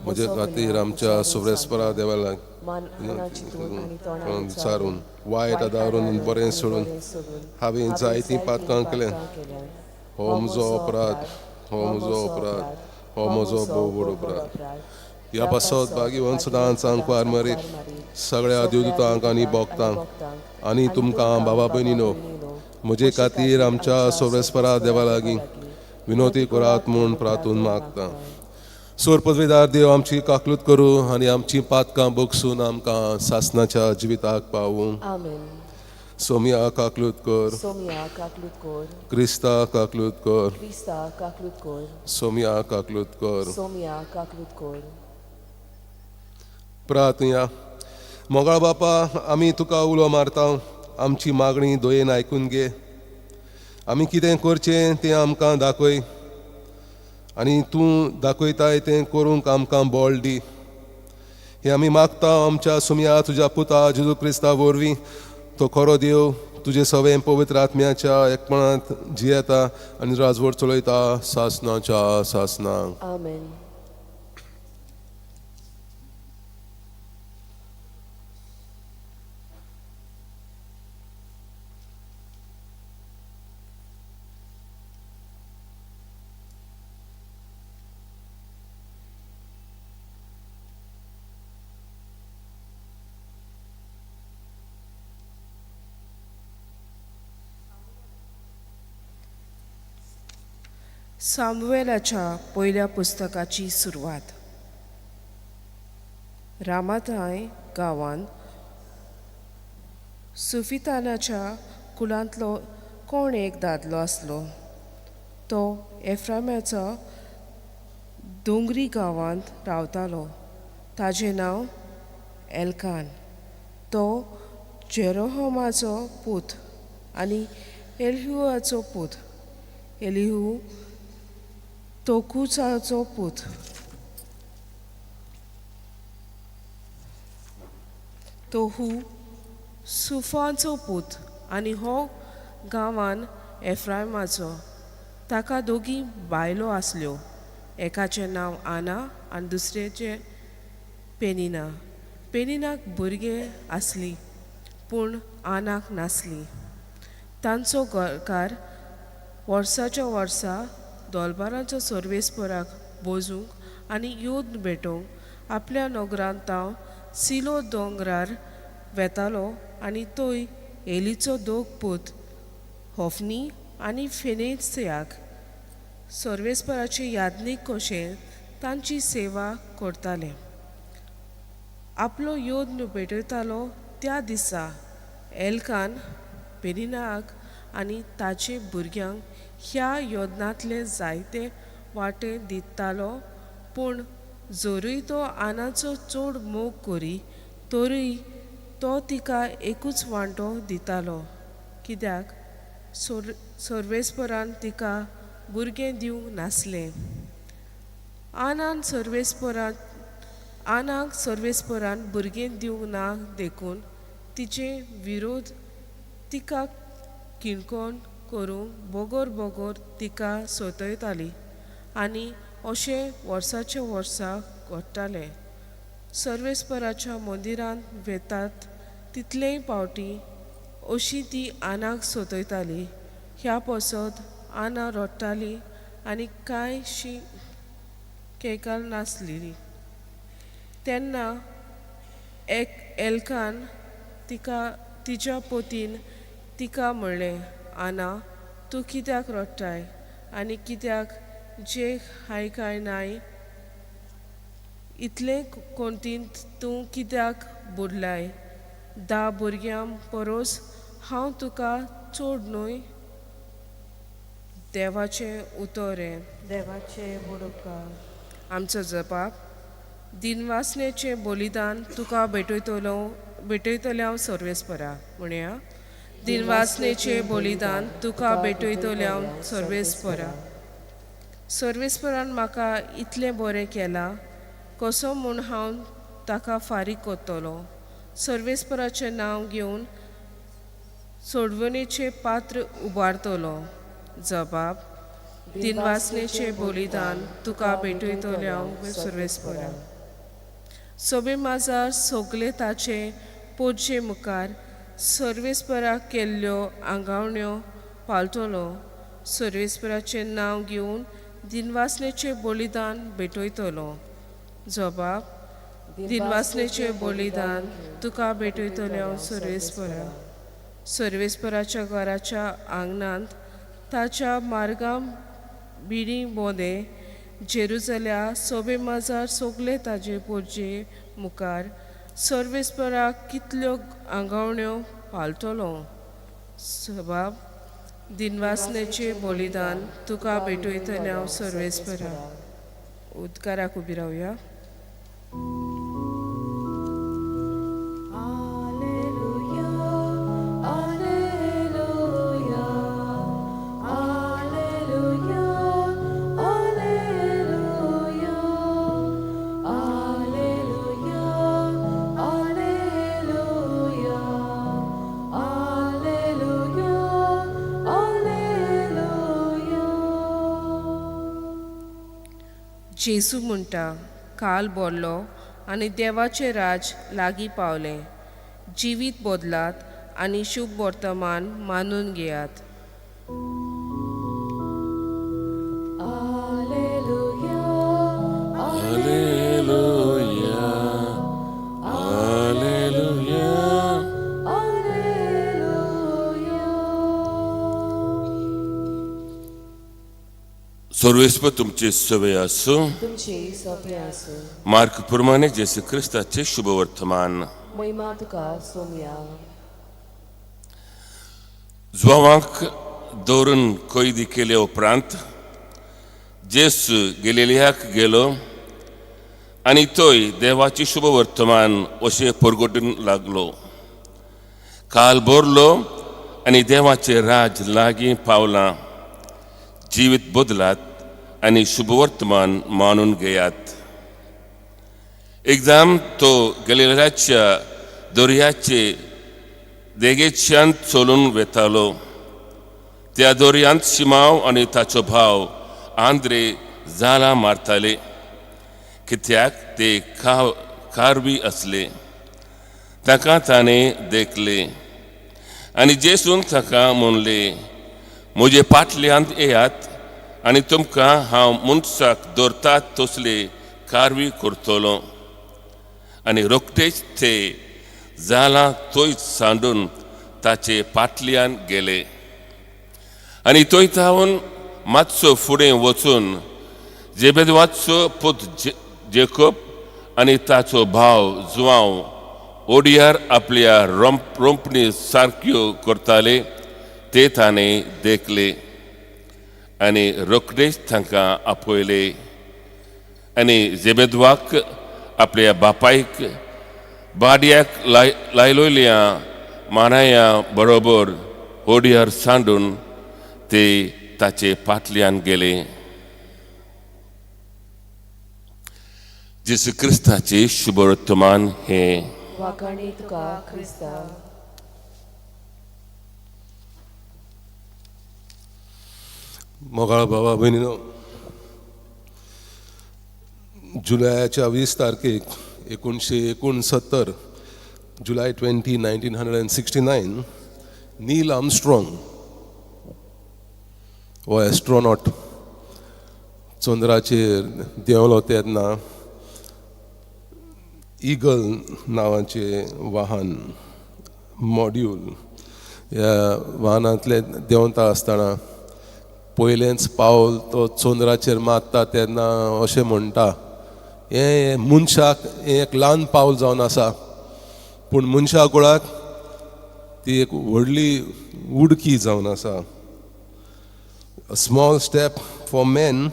म्हजे खातीर आमच्या सोब्रेस्परा देवाक विचारून वायट आदारून बरें सोडून हांवें जायतीं पातकां केल्यात. हो म्हजो अपराध, हो म्हजो अपराध, हो म्हजो भोव व्हड अपराध. ह्या पासत भाग्यवंत सदांच आंकवार मरीत सगळ्या देवदूतांक आनी भोगतांक आनी तुमकां बाबा भयणीनो म्हजे खातीर आमच्या सोब्रेस्परा देवा लागीं विनोती करात म्हूण प्रार्थून मागता. सोर पदवेदार देव आमची काकलूत करूं आनी आमची पातकां बगसून आमकां सासनाच्या जिविताक पावूं. आमेन. सोमिया काकलूत कर, सोमिया काकलूत कर, क्रिस्ता काकलूत कर, क्रिस्ता काकलूत कर, सोमिया काकलूत कर, सोमिया काकलूत कर. प्रार्थुया. मोगाळ बापा, आमी तुका उलो मारता, आमची मागणी दयेन आयकून घे. आमी कितें करचें तें आमकां दाखय आनी तूं दाखयताय तें करूंक आमकां बळ दी. हें आमी मागता आमच्या सुमया तुज्या पुता जेजू क्रिस्ता वरवीं, तो खरो देव तुजे सवें पवित्र आत्म्याच्या एकपणांत जियेता आनी राजवट चलयता सासनाच्या सासनाक. आमेन. सामुवेलाच्या पयल्या पुस्तकाची सुरवात. रामाथाय गांवांत सुफितानाच्या कुलांतलो कोण एक दादलो आसलो. तो एफ्रामाचो दोंगरी गांवांत रावतालो. ताजें नांव एल्कान. तो जेरोहमाचो पूत आनी एलिहुआचो पूत, एलिहू तोकुचाचो पूत, तोहू सुफाचो पूत आनी हो गांवान एफ्रायमाचो. ताका दोगी बायलो आसल्यो, एकाचें नांव आना आनी दुसरेचें पेनिना. पेनिनाक भुरगें आसली पूण आनाक नासली. तांचो घरकार वर्साच्या वर्सा दोलबारांचो सर्वेस्पराक बोजूंक आनी योद्ध भेटोवंक आपल्या नगरांत तांव सिलो दोंगरार वेतालो आनी तोय एलीचो दोग पूत होफनी आनी फेनेत्सयाक सर्वेस्पराचे यादनीक कशें तांची सेवा करताले. आपलो योद्ध भेटयतालो त्या दिसा एल्कान पेनिनाक आनी ताचे भुरग्यांक ह्या योदनांतले जायते वांटे दितालो. पूण जरूय तो आनाचो चड मोग करी तरूय तो तिका एकूच वांटो दितालो, कित्याक सर्वेस्परान तिका भुरगें दिवंक नासलें. आनाक सर्वेस्परान भुरगें दिवंक ना देखून तिचे विरोध तिका किणकोण करूंक बोगोर बोगोर तिका सोतयताली आनी अशें वर्साचे वर्सा घडटालें. सर्वेस्पराच्या मंदिरांत वेतात तितलेय पावटी अशी ती आनाक सोतयताली. ह्या पसत आना रडटाली आनी कांयशी केकाल नासली. तेन्ना एक एल्कान तिका तिच्या पोतीन तिका म्हणलें, आना तूं कित्याक रडटाय आनी कित्याक जे हाय काय नाय इतलें कोंतींत तूं कित्याक बुडलाय? 10 भुरग्यां परोस हांव तुका चड न्हय? देवाचें उतर हें. देवाचें बुडूपकार. आमचो जबाब. दिनवासनेचें बलिदान तुका भेटयतलें हांव सर्वेस्परा. म्हणया, दिनवासनेचें बलिदान तुका भेटयतलें हांव सर्वेस्परा. सर्वेस्परान म्हाका इतलें बरें केलां, कसो म्हूण हांव ताका फारीक करतलो? सर्वेस्पराचें नांव घेवन सोडवणेचें पात्र उबारतलो. जबाब. दिनवासनेचें बलिदान तुका भेटयतलें हांव सर्वेस्परा. सोबे माजार सगळे ताचे पोटजे मुखार सर्वेस्पराक केल्ल्यो आंगावण्यो पाळटलो. सर्वेस्पराचें नांव घेवन दिनवासनेचें बलिदान भेटयतलो. जबाब. दिनवासनेचें बलिदान तुका भेटयतलें हांव सर्वेस्परा. सर्वेस्पराच्या घराच्या आंगणांत ताच्या मार्गां बिडी बोंदे जेरुजल्या सोबे माजार सगळे ताजे पोरजे मुखार सर्वेस्पराक कितल्यो आंगावण्यो पाळटलो. सबाब. दिनवासनेचें बलिदान तुका भेटयतलें हांव सर्वेस्परा. उदकाराक उबी रावया. Alleluia, Alleluia, जेजू म्हणटा, काल बोरलो आनी देवाचें राज लागीं पावलें. जिवीत बदलात आनी शुभ वर्तमान मानून घेयात. Alleluia, Alleluia, Alleluia. Alleluia. सर्वेस्पर तुमचे सवय आसूं. तुमचे सोंपें आसूं. मार्क प्रमाणे जेसू क्रिस्ताचे शुभ वर्तमान. महिमा तुका सोमया. जुवांक दवरून कैदी केले उपरांत जेसू गेलेलियाक गेलो आनी थंय देवाचे शुभ वर्तमान अशें परगटूंक लागलो. काल भरलो आनी देवाचें राज लागीं पावलां. जिवीत बदलात आनी शुभ वर्तमान मानून घेयात. एकदम तो गेलेल्याच्या दर्याचे देगेच्यान चलून वेतालो. त्या दर्यांत शिमाव आनी ताचो भाव आंद्रे जालां मारताले, कित्याक ते कारवी आसले. ताका ताणें देखले आनी जेसून ताका म्हणलें, म्हजे पाटल्यांत येयात आनी तुमकां हांव मनशाक दवरतात तसले कारवी करतलो. आनी रोखडेच ते जालां थंयच सांडून ताचे पाटल्यान गेले. आनी थंय थावन मातसो फुडें वचून जेबेदवाचो पूत जेकोब आनी ताचो भाव जुवांव ओडियार आपल्या रोंपणी सारक्यो करताले ते ताणें देखले आनी रोखडेच तांकां आपयले. आनी जेबेदवाक आपल्या बापायक बाडयाक लायलोल्या मानाया बरोबर ओडियार सांडून ते ताचे पाटल्यान गेले. जेसू क्रिस्ताचे शुभ वर्तमान हें. वाखाणी तुका क्रिस्ता. मोगाळ बाबा भयणीनो, जुलयाच्या 20 तारखेक 1969, July 20, 1969, Neil Armstrong हो एस्ट्रोनॉट चंद्राचेर देंवलो तेन्ना इगल नांवाचें वाहन मॉड्यूल ह्या वाहनांतलें देंवता आसतना पयलेंच पावल तो चंद्राचेर मारता तेन्ना अशें म्हणटा, हें मनशाक हें एक ल्हान पावल जावन आसा, पूण मनशा कुळाक ती एक व्हडली उडकी जावन आसा. A small step for man,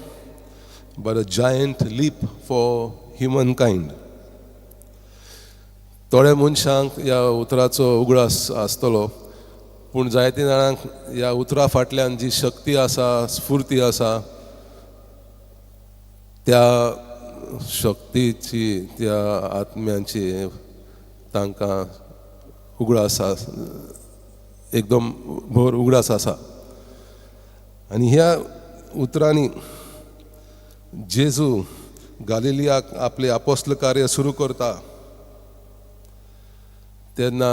but a giant leap for humankind. थोड्या मनशांक ह्या उतराचो उगडास आसतलो, पूण जायते जाणांक ह्या उतरा फाटल्यान जी शक्ती आसा, स्फुर्ती आसा, त्या शक्तीची, त्या आत्म्यांची तांकां उगडास एकदम भर उगडास आसा. आनी ह्या उतरांनी जेजू गालिलियाक आपलें आपोस्ल कार्य सुरू करता तेन्ना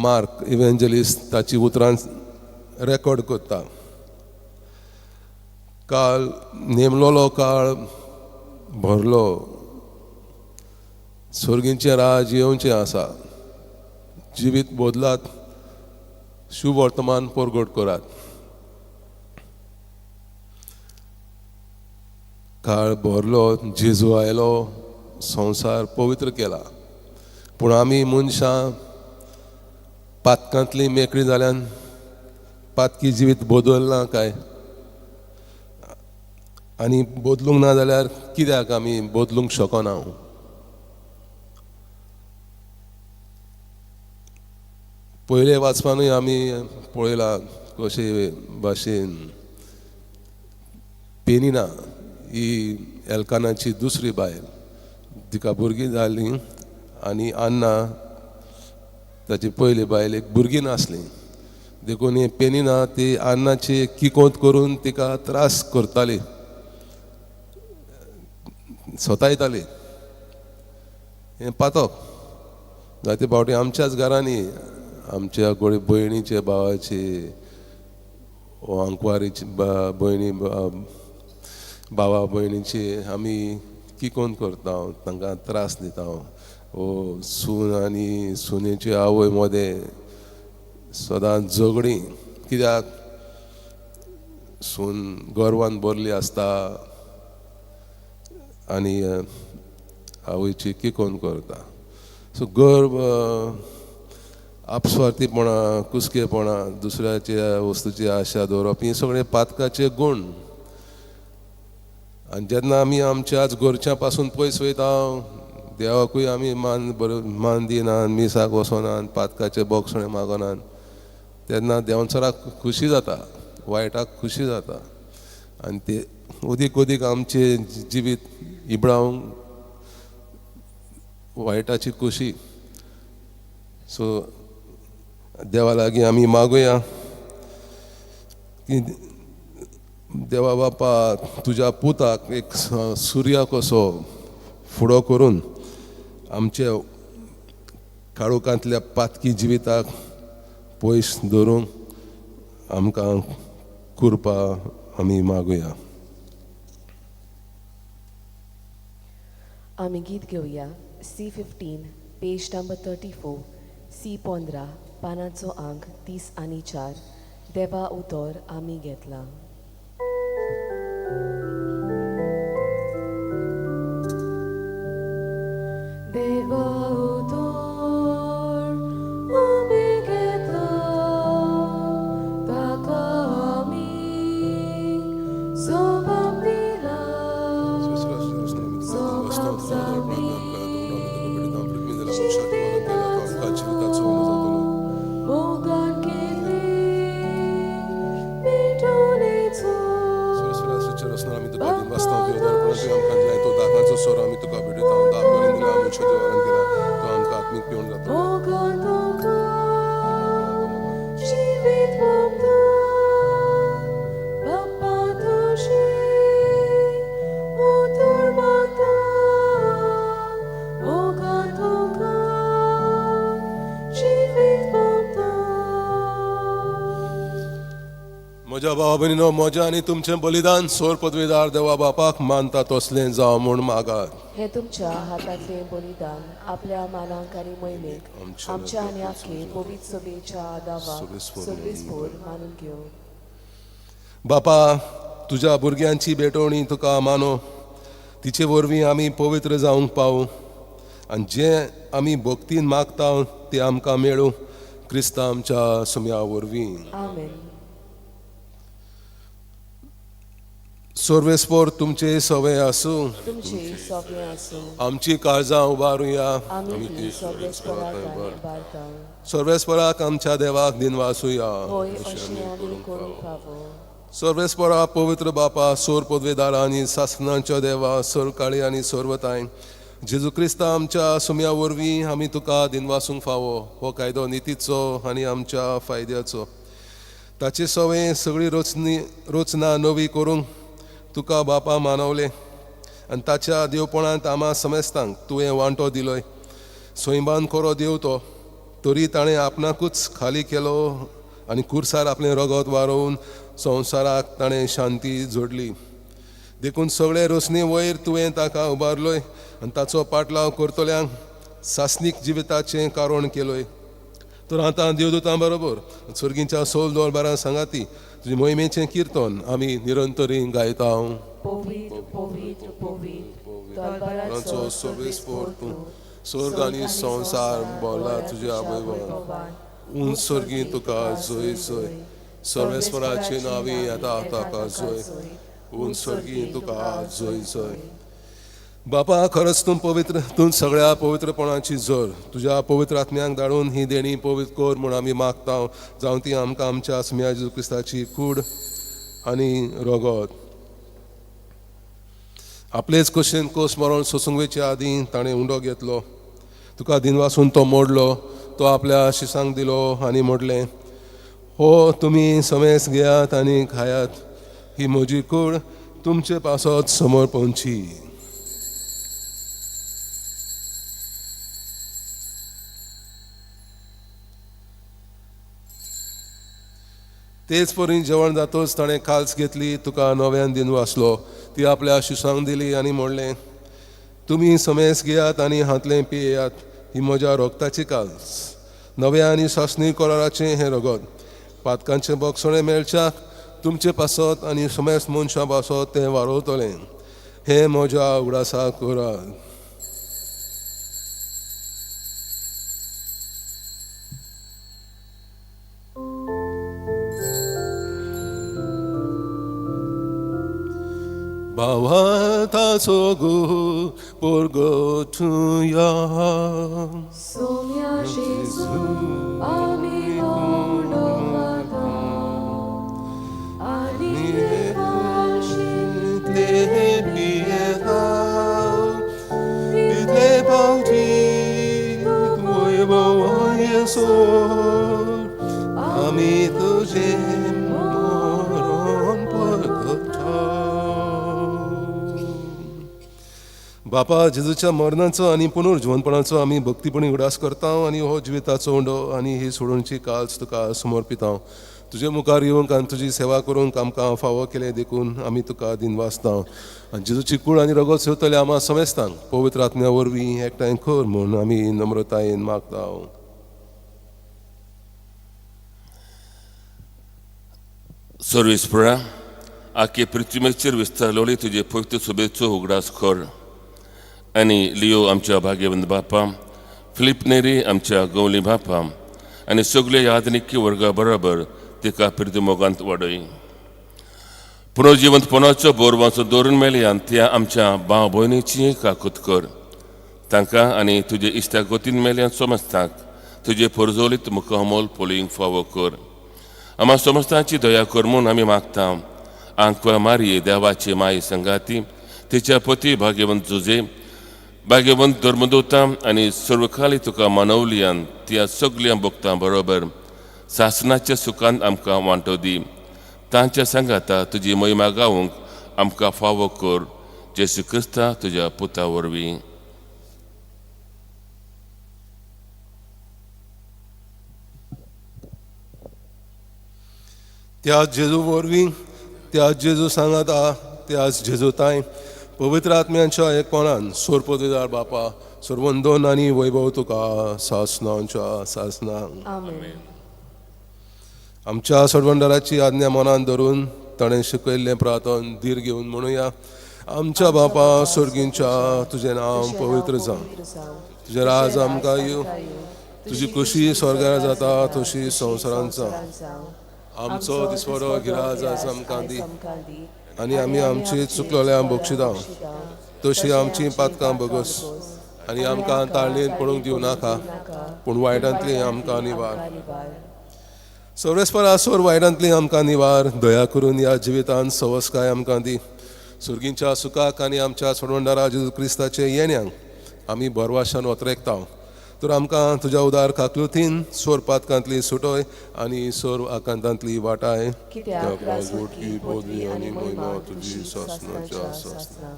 मार्क इव्हेंजलिस्ट ताची उतरां रेकॉर्ड करता. काळ नेमलोलो काळ भरलो, सर्गींचें राज येवचें आसा, जिवीत बदलात, शुभ वर्तमान परगट करात. काळ भरलो, जेजू आयलो, संवसार पवित्र केला, पूण आमी मनशां पातकांतली मेकळी जाल्यान पातकी जिवीत बदलना काय? आनी बदलूंक ना जाल्यार कित्याक आमी बदलूंक शकना? पयले वाचपानूय आमी पळयलां कशे भाशेन पेनिना ही एल्कानाची दुसरी बायल, तिका भुरगीं जालीं आनी अन्ना ताची पयली बायल एक भुरगीं नासली, देखून ही पेनिना ती अन्नाची किकोंत करून तिका त्रास करताली. सतायताली. हें पातक जायते फावटी आमच्याच घरांनी आमच्या गोडी भयणीचे भावाची आंकवारीची भयणी भावा भयणीची आमी किकोन करता, तांकां त्रास दिता. ओ सून आनी सुनेची आवय मदें सदांच झगडीं, कित्याक सून गर्वान भरली आसता आनी आवयची किकोन करता. सो गर्व, आपस्वार्थीपणां, कुसकेपणां, दुसऱ्याच्या वस्तूची आशा दवरप, ही सगळे पातकाचे गूण. आनी जेन्ना आमी आमच्याच घरच्या पासून पयस वयता, देवाकूय आमी मान बरो मान दिनात, मिसाक वचनात, पातकाचे बोगसणे मागनात, तेन्ना देंवचाराक खुशी जाता, वायटाक खुशी जाता. आनी ते अदीक अदीक आमचें जिवीत इबडावंक वायटाची खुशी. सो देवा लागीं आमी मागुया की देवा बापा तुज्या पुताक एक सुर्या कसो फुडो करून आमच्या काळोखांतल्या पातकी जिविताक पयस धरूंक आमकां कृपा आमी मागुया. आमी गीत घेवया C15 page number 34, C15 पानाचो आंक 34. देवा उतर आमी घेतला. देवा उतर आमी घेतला, ताका आमी सोबाप दिला. मोगान केली मिठोणेचो मोगान तुका जिवीत मोगता, बाप्पा तुजें उतर मागता. मोगान तुका जिवीत मोगता. म्हज्या भावा भयणीनो, म्हजें आनी तुमचें बलिदान सोर पदवीदार देवा बापाक मानता तसलें जावं म्हूण मागात. हे तुमच्या हातांतलें बलिदान आपल्या मानांक आनी मोहिमेक आमच्या आनी आखे पवित्र सभेच्या दावाक सर्वेस्पोर मानून घेवं. बापा, तुज्या भुरग्यांची भेटवणी तुका मानो, तिचे वरवीं आमी पवित्र जावंक पावूं आनी जें आमी भक्तीन मागता तें आमकां मेळूं, क्रिस्ता आमच्या सुम्या वरवीं. आमेन. सर्वेस्पोर तुमचे सवे आसूं. तुमचे सगळे आसूं. आमची काळजां उबारुया. आमी ती सर्वेस्पोराक उबारता. सर्वेस्पोराक आमच्या देवाक दिनवासुया. होय, अशें आमी करूंक फावो. सर्वेस्पोरा पवित्र बापा, सोर पदवेदार आनी सासणांच्या देवा, सरकाळी आनी सर्वताय, जेजू क्रिस्ता आमच्या सुम्या वरवीं आमी तुका दिनवासूंक फावो. हो कायदो नितीचो आनी आमच्या फायद्याचो. ताचे सवे सगळी रचना नवी करूंक तुका बापा मानवले आनी ताच्या देवपणांत आमा समेस्तांक तुवें वांटो दिलोय. सैमान खरो देव तो, तरी ताणें आपणाकूच खाली केलो आनी कुर्सार आपलें रगत वारोवन संवसाराक ताणें शांती जोडली. देखून सगळे रोसणी वयर तुवें ताका उबारलोय आनी ताचो पाटलाव करतल्यांक सासणीक जिविताचें कारण केलोय. तर आतां देवदूतां बरोबर सर्गींच्या सोल दरबारां सांगाती तुजे मोहिमेचें किर्तन आमी निरंतरी गायता. पवित्र पवित्र पवित्र दरबाराचो सर्वेस्पोर तूं, स्वर्ग आनी संवसार भरला तुज्या वैभवान. उंच सर्गी तुका जय जय, सर्वेस्पराचे नांवी येता ताका जय, उंच सर्गी तुका जय जय. बापा, खरंच तूं पवित्र, तूं सगळ्या पवित्रपणाची जोर. तुज्या पवित्र आत्म्यांक धाडून ही देणी पवित्र कर म्हूण आमी मागता, जावं ती आमकां आमच्या सुम्या जेजू क्रिस्ताची कूड आनी रगत. आपलेच कशेन कोस मरण सोसूंक वयचे आदीं ताणें उंडो घेतलो, तुका दिनवासून तो मोडलो, तो आपल्या शिसांक दिलो आनी मोडलें, हो तुमी समेस घेयात आनी खायात, ही म्हजी कूड तुमचे पासत समोर पोंची. तेच परी जेवण जातच ताणें काल्स घेतली, तुका नव्यान दिनू आसलो, ती आपल्या शिसांक दिली आनी म्हणलें, तुमी समेस घेयात आनी हांतलें पियेयात, ही म्हज्या रोगताची काल्स, नव्या आनी सासणी कराराचें हें रगत, पातकांचें बक्षणें मेळच्याक तुमचे पासत आनी समेस्त मनशां पासत तें वारोवतलें, हें म्हज्या उगडासाक करात. भावार्थाचो परगटुया. सोम्या जेजू आमी उंडो खाता आनी तितले पियेता, तितले पावटी वैभवाय सोड, आमी तुजें मरण परगटा. बापा, जेजूच्या मरणाचो आनी पुनर्जिवनपणाचो आमी भक्तीपणी उगडास करता आनी हो जिविताचो उंडो आनी ही सोडोवची काल्स तुका समर्पिता. तुजे मुखार येवंक आनी तुजी सेवा करूंक आमकां फावो केलें देखून आमी तुका दिनवासता. आनी जेजूची कूड आनी रगत सेवतले आमा समेस्तांक पवित्र आत्म्या वरवीं एकठांय कर म्हूण आमी नम्रतायेन मागता. सर्वेस्परा, आखे पृथ्वीचेर विस्तारलोली तुजे पवित्र सभेचो उगडास कर आनी लियो आमच्या भाग्यवंत बापा, फिलीप नेरी आमच्या गवली बापा आनी सगळे यादनिकी वर्गा बरोबर तिका प्रिती मोगांत वाडय. पुनर्जिवंतपणाचो बोरवाचो दवरून मेळयान त्या आमच्या भाव भयणीची काकूत कर. तांकां आनी तुजे इश्टा गोतीन मेल्यान समजताक तुजे परजोलीत मुखामोल पळोवंक फावो कर. आमा समस्तांची दया कर म्हूण आमी मागता. आंकवा मारये देवाची माई संगाती, तिच्या पती भाग्यवंत जुजे, भाग्यवंत धर्मदूता आनी सर्वकाली तुका मानवलियान त्या सगल्या भक्तां बरोबर सासनाच्या सुखान आमकां वांटो दी. तांच्या सांगाता तुजी महिमा गावंक आमकां फावो कर, जेसू क्रिस्ता तुज्या पुता वरवीं. त्या जेजू वरवीं, त्या जेजू सांगाता, त्याच जेजू तांय पवित्र आत्म्यांच्या एकपणान सोरपदेदार बापा, सर्वंदोन आनी वैभव तुका सासनांच्या सासनां. आमेन. आमच्या सोडवंडाराची आज्ञा मनान धरून ताणें शिकयल्लें प्रार्थन धीर घेवन म्हणुया. आमच्या बापा स्वर्गींच्या, तुजें नांव पवित्र जावं, तुजें राज आमकां येवं, तुजी खुशी स्वर्गार जाता तशी संवसारांत जावं. आमचो दिसवडो गिराज आज आमकां दी आनी आमी आमची चुकलोल्या बक्षिता तशी आमची पातकां बगस आनी आमकां ताळणेन पडूंक दिवं नाका, पूण वायटांतली आमकां निवार. सर्वेस्पर आसोर वायटांतली आमकां निवार. दया करून ह्या जिवितांत सवसकाय आमकां दी. सुर्गींच्या सुखाक आनी आमच्या सोडवणदारा जेजू क्रिस्ताचे येण्यांक आमी भरवाशान ओतरेकता. तर आमकां तुज्या उदार काकलुतीन सोर पातकांतली सुटोय आनी सोर आकांतांतली वाटाय. कित्याक राजवटकी, पदवी आनी महिमा तुजी सासणाच्या सासणां.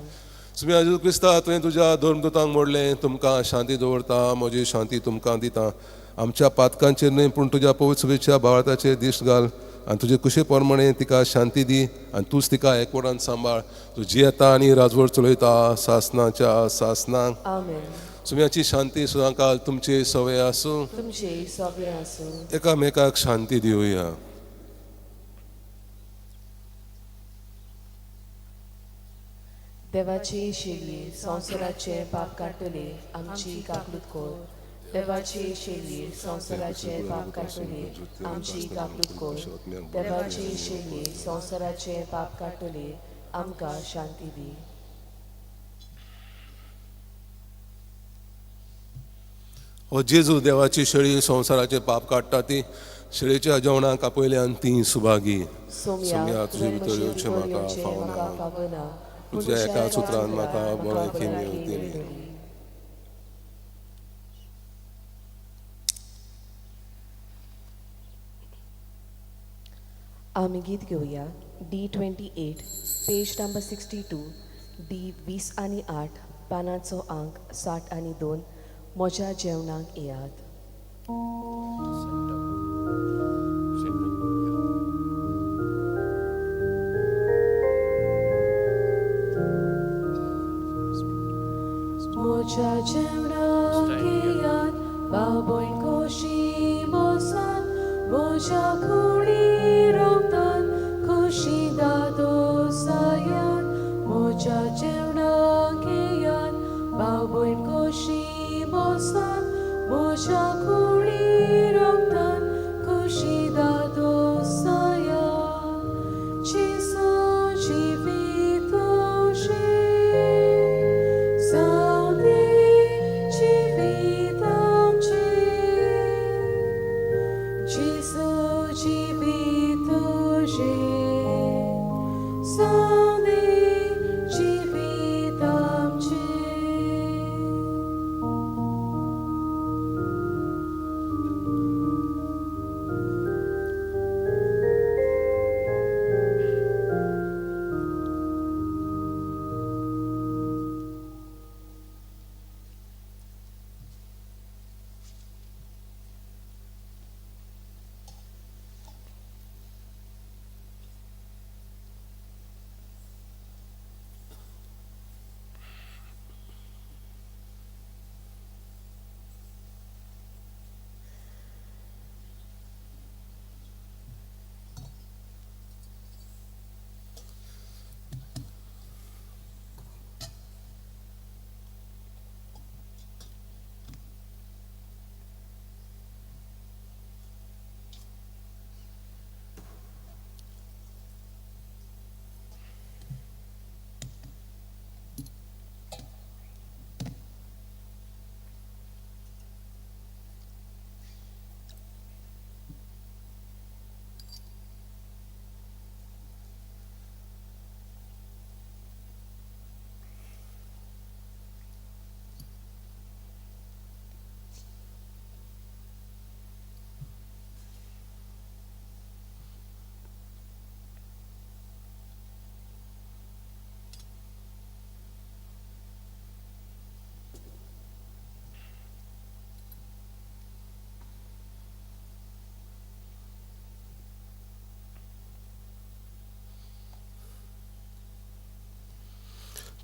सुम्या जेजू क्रिस्ता, तुवें तुज्या धर्मदूतांक मोडलें, तुमकां शांती दवरता, म्हजी शांती तुमकां दिता. आमच्या पातकांचेर न्हय पूण तुज्या पवित्र सभेच्या भावार्थाचेर दिश्ट घाल आनी तुजे कुशे प्रमाणे तिका शांती दी आनी तूंच तिका एकवटान सांबाळ. तूं जियेता आनी राजवट चलयता सासणाच्या सासणांक. आमेन. सुम्याची शांती सदांकाल तुमचे सवय आसूं. तुमचे सगळे आसूं. एकामेकाक शांती दिवया. देवाची शेली संवसाराचे पाप काडटले, आमची काकलूत कर. देवाची शेली संवसाराचे पाप काडटले, आमची काकलूत कर. देवाची शेली संवसाराचे पाप काडटले, आमकां शांती दी. हो जेजू देवाची शेळी संवसाराचे पाप काडटा, ती शेळीच्या जेवणाक आपयल्यान ती सुभागी. सोम्या, तुजे भितर येवचें म्हाका फावना, तुज्या एका सुत्रान म्हाका भलायकी मेळटली. आमी गीत घेवया D 28 page number 62, D 28, पानाचो आंक 62. म्हज्या जेवणाक येयात. जेजू जिवीत तुजें जावं जिवीत आमचें.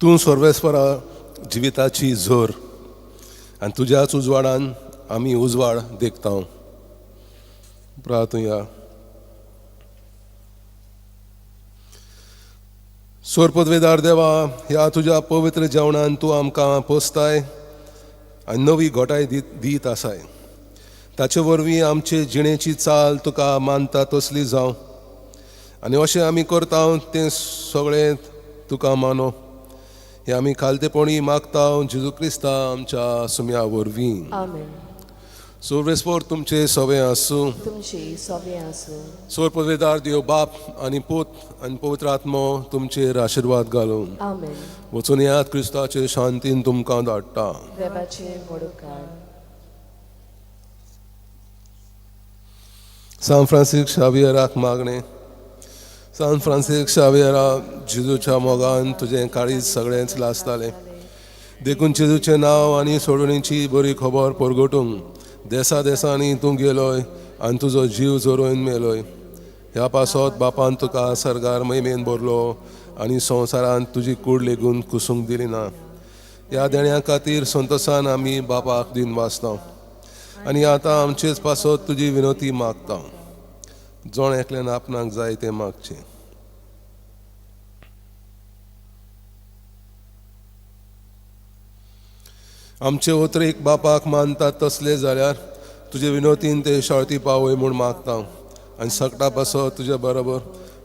तूं सर्वेस्परा जिविताची झर आनी तुज्याच उजवाडान आमी उजवाड देखता. प्रार्थुया. सोरपदवेदार देवा, ह्या तुज्या पवित्र जेवणान तूं आमकां पोसताय आनी नवी घोटाय दीत आसाय. ताचे वरवीं आमचे जिणेची चाल तुका मानता तसली जावं आनी अशें आमी करता तें सगळें तुका मानो. हे आमी खालतेपणी मागता जेजू क्रिस्ता आमच्या सुम्या वरवीं. आमेन. सोरवेस्पोर तुमचे सवे आसूं. तुमचे सवे आसूं. सोर पदवेदार देव बाप आनी पूत आनी पवित्र आत्मो तुमचेर आशिर्वाद घालून. आमेन. वचून येयात, क्रिस्ताचे शांतीन तुमकां धाडटा. देवाचे मोडकार. सान फ्रांसीस शावियराक मागणें. सान फ्रांसीस शावियरा, जेजूच्या मोगान तुजें काळीज सगळेंच लासतालें, देखून जेजूचें नांव आनी सोडवणीची बरी खबर परगटूंक देसा देसांनी तूं गेलोय आनी तुजो जीव झरोवन मेलोय. ह्या पासत बापान तुका सरकार महिमेन भरलो आनी संवसारांत तुजी कूड लेगून कुसूंक दिली ना. ह्या देण्या खातीर संतोसान आमी बापाक दिन वाचता आनी आतां आमचेच पासत तुजी विनोती मागता. जण एकल्यान आपणाक जाय तें मागचें. आमचे ओतरेक बापाक मानतात तसले जाल्यार तुजे विनोतीन ते शाळती पावय म्हूण मागता आनी सगटा पासत तुजे बरोबर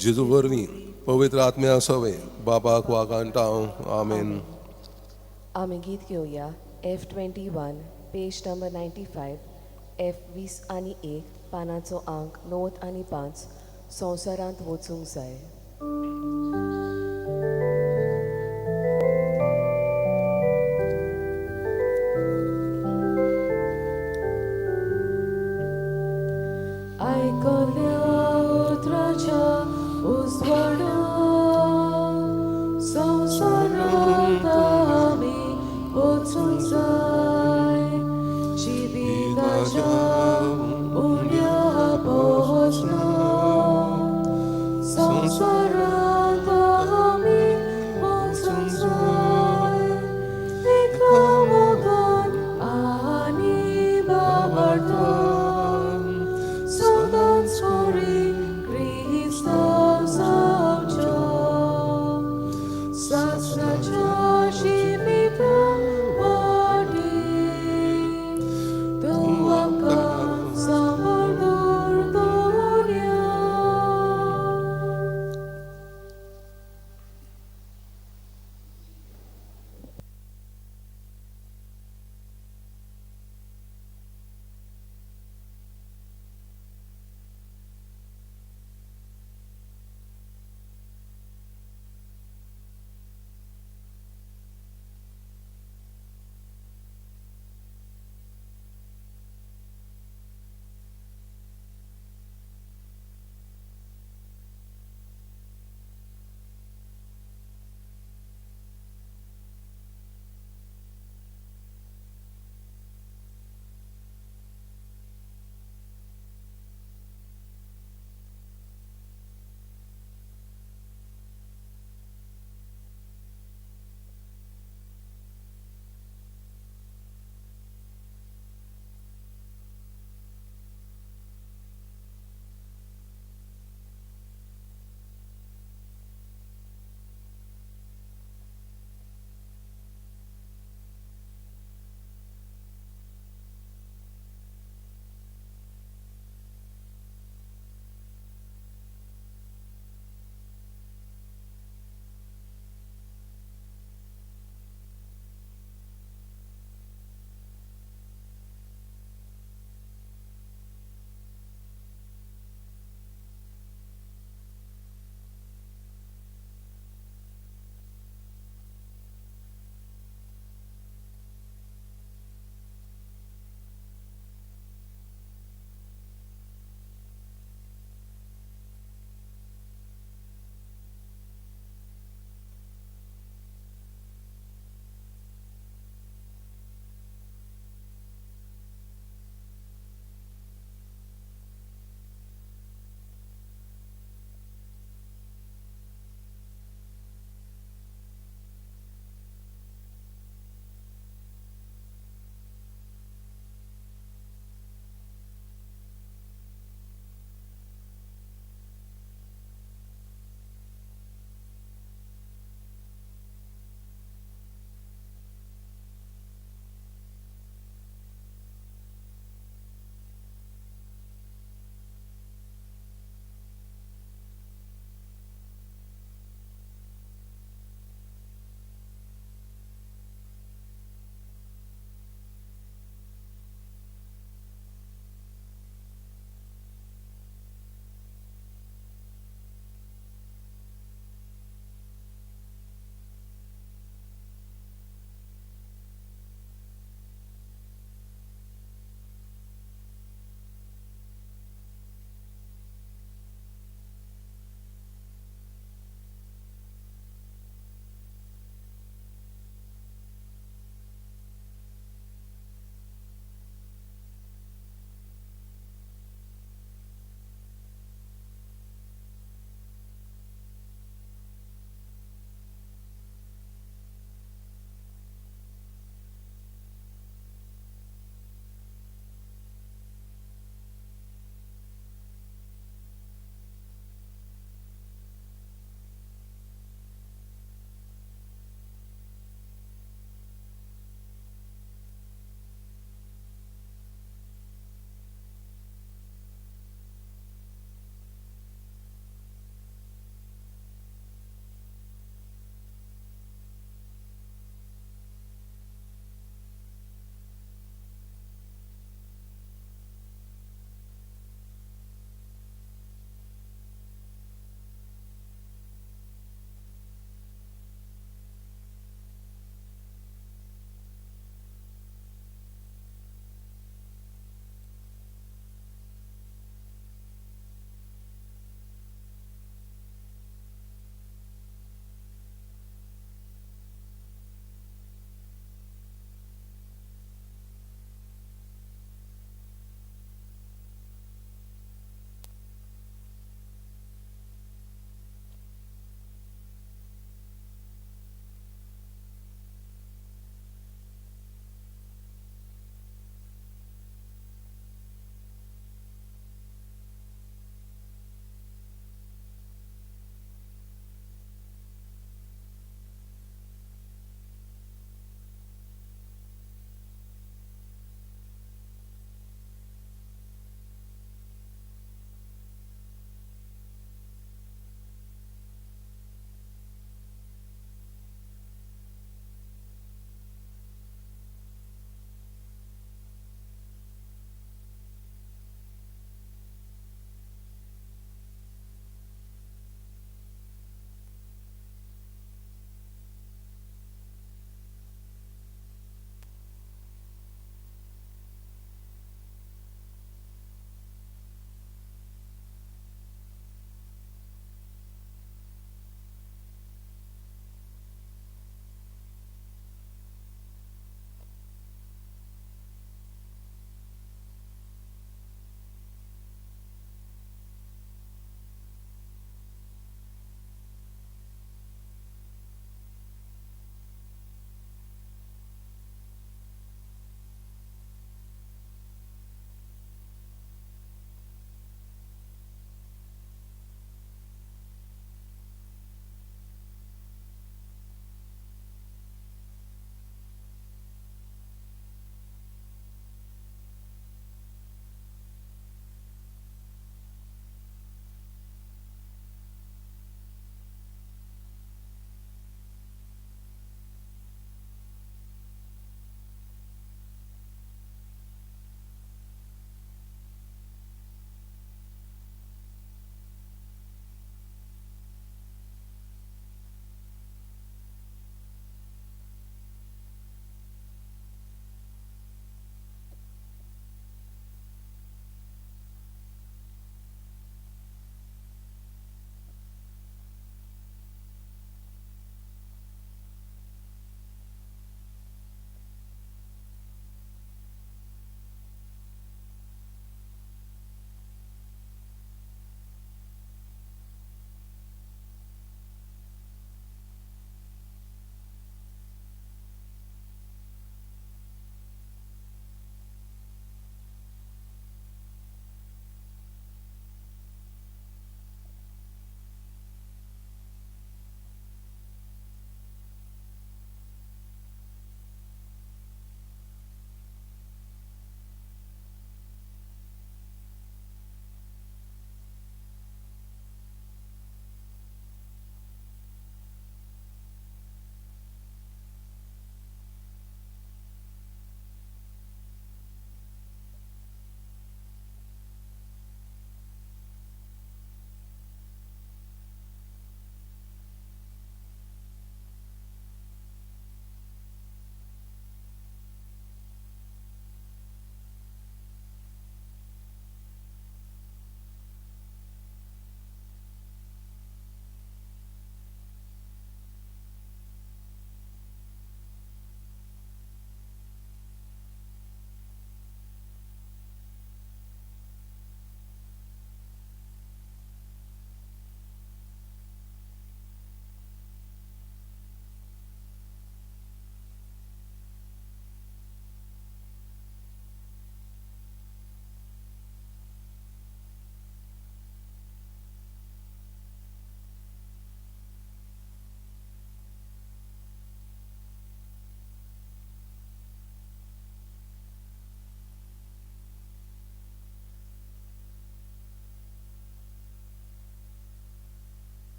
जेजू वरवीं पवित्र आत्म्या सवे बापाक वागांटा. आमेन. आमी गीत घेवया F 21 page number 95, F 21 पानाचो आंक 9 आनी 5. संवसारांत वचूंक जाय. आयकल्या उतराच्या उजवाडा संवसारांत आमी वचूंक जाय. जिविताच्या उण्या पोहोचना संवसारांत आमी वचूंक जाय. एका मोगान आनी बाबार्थान सदांच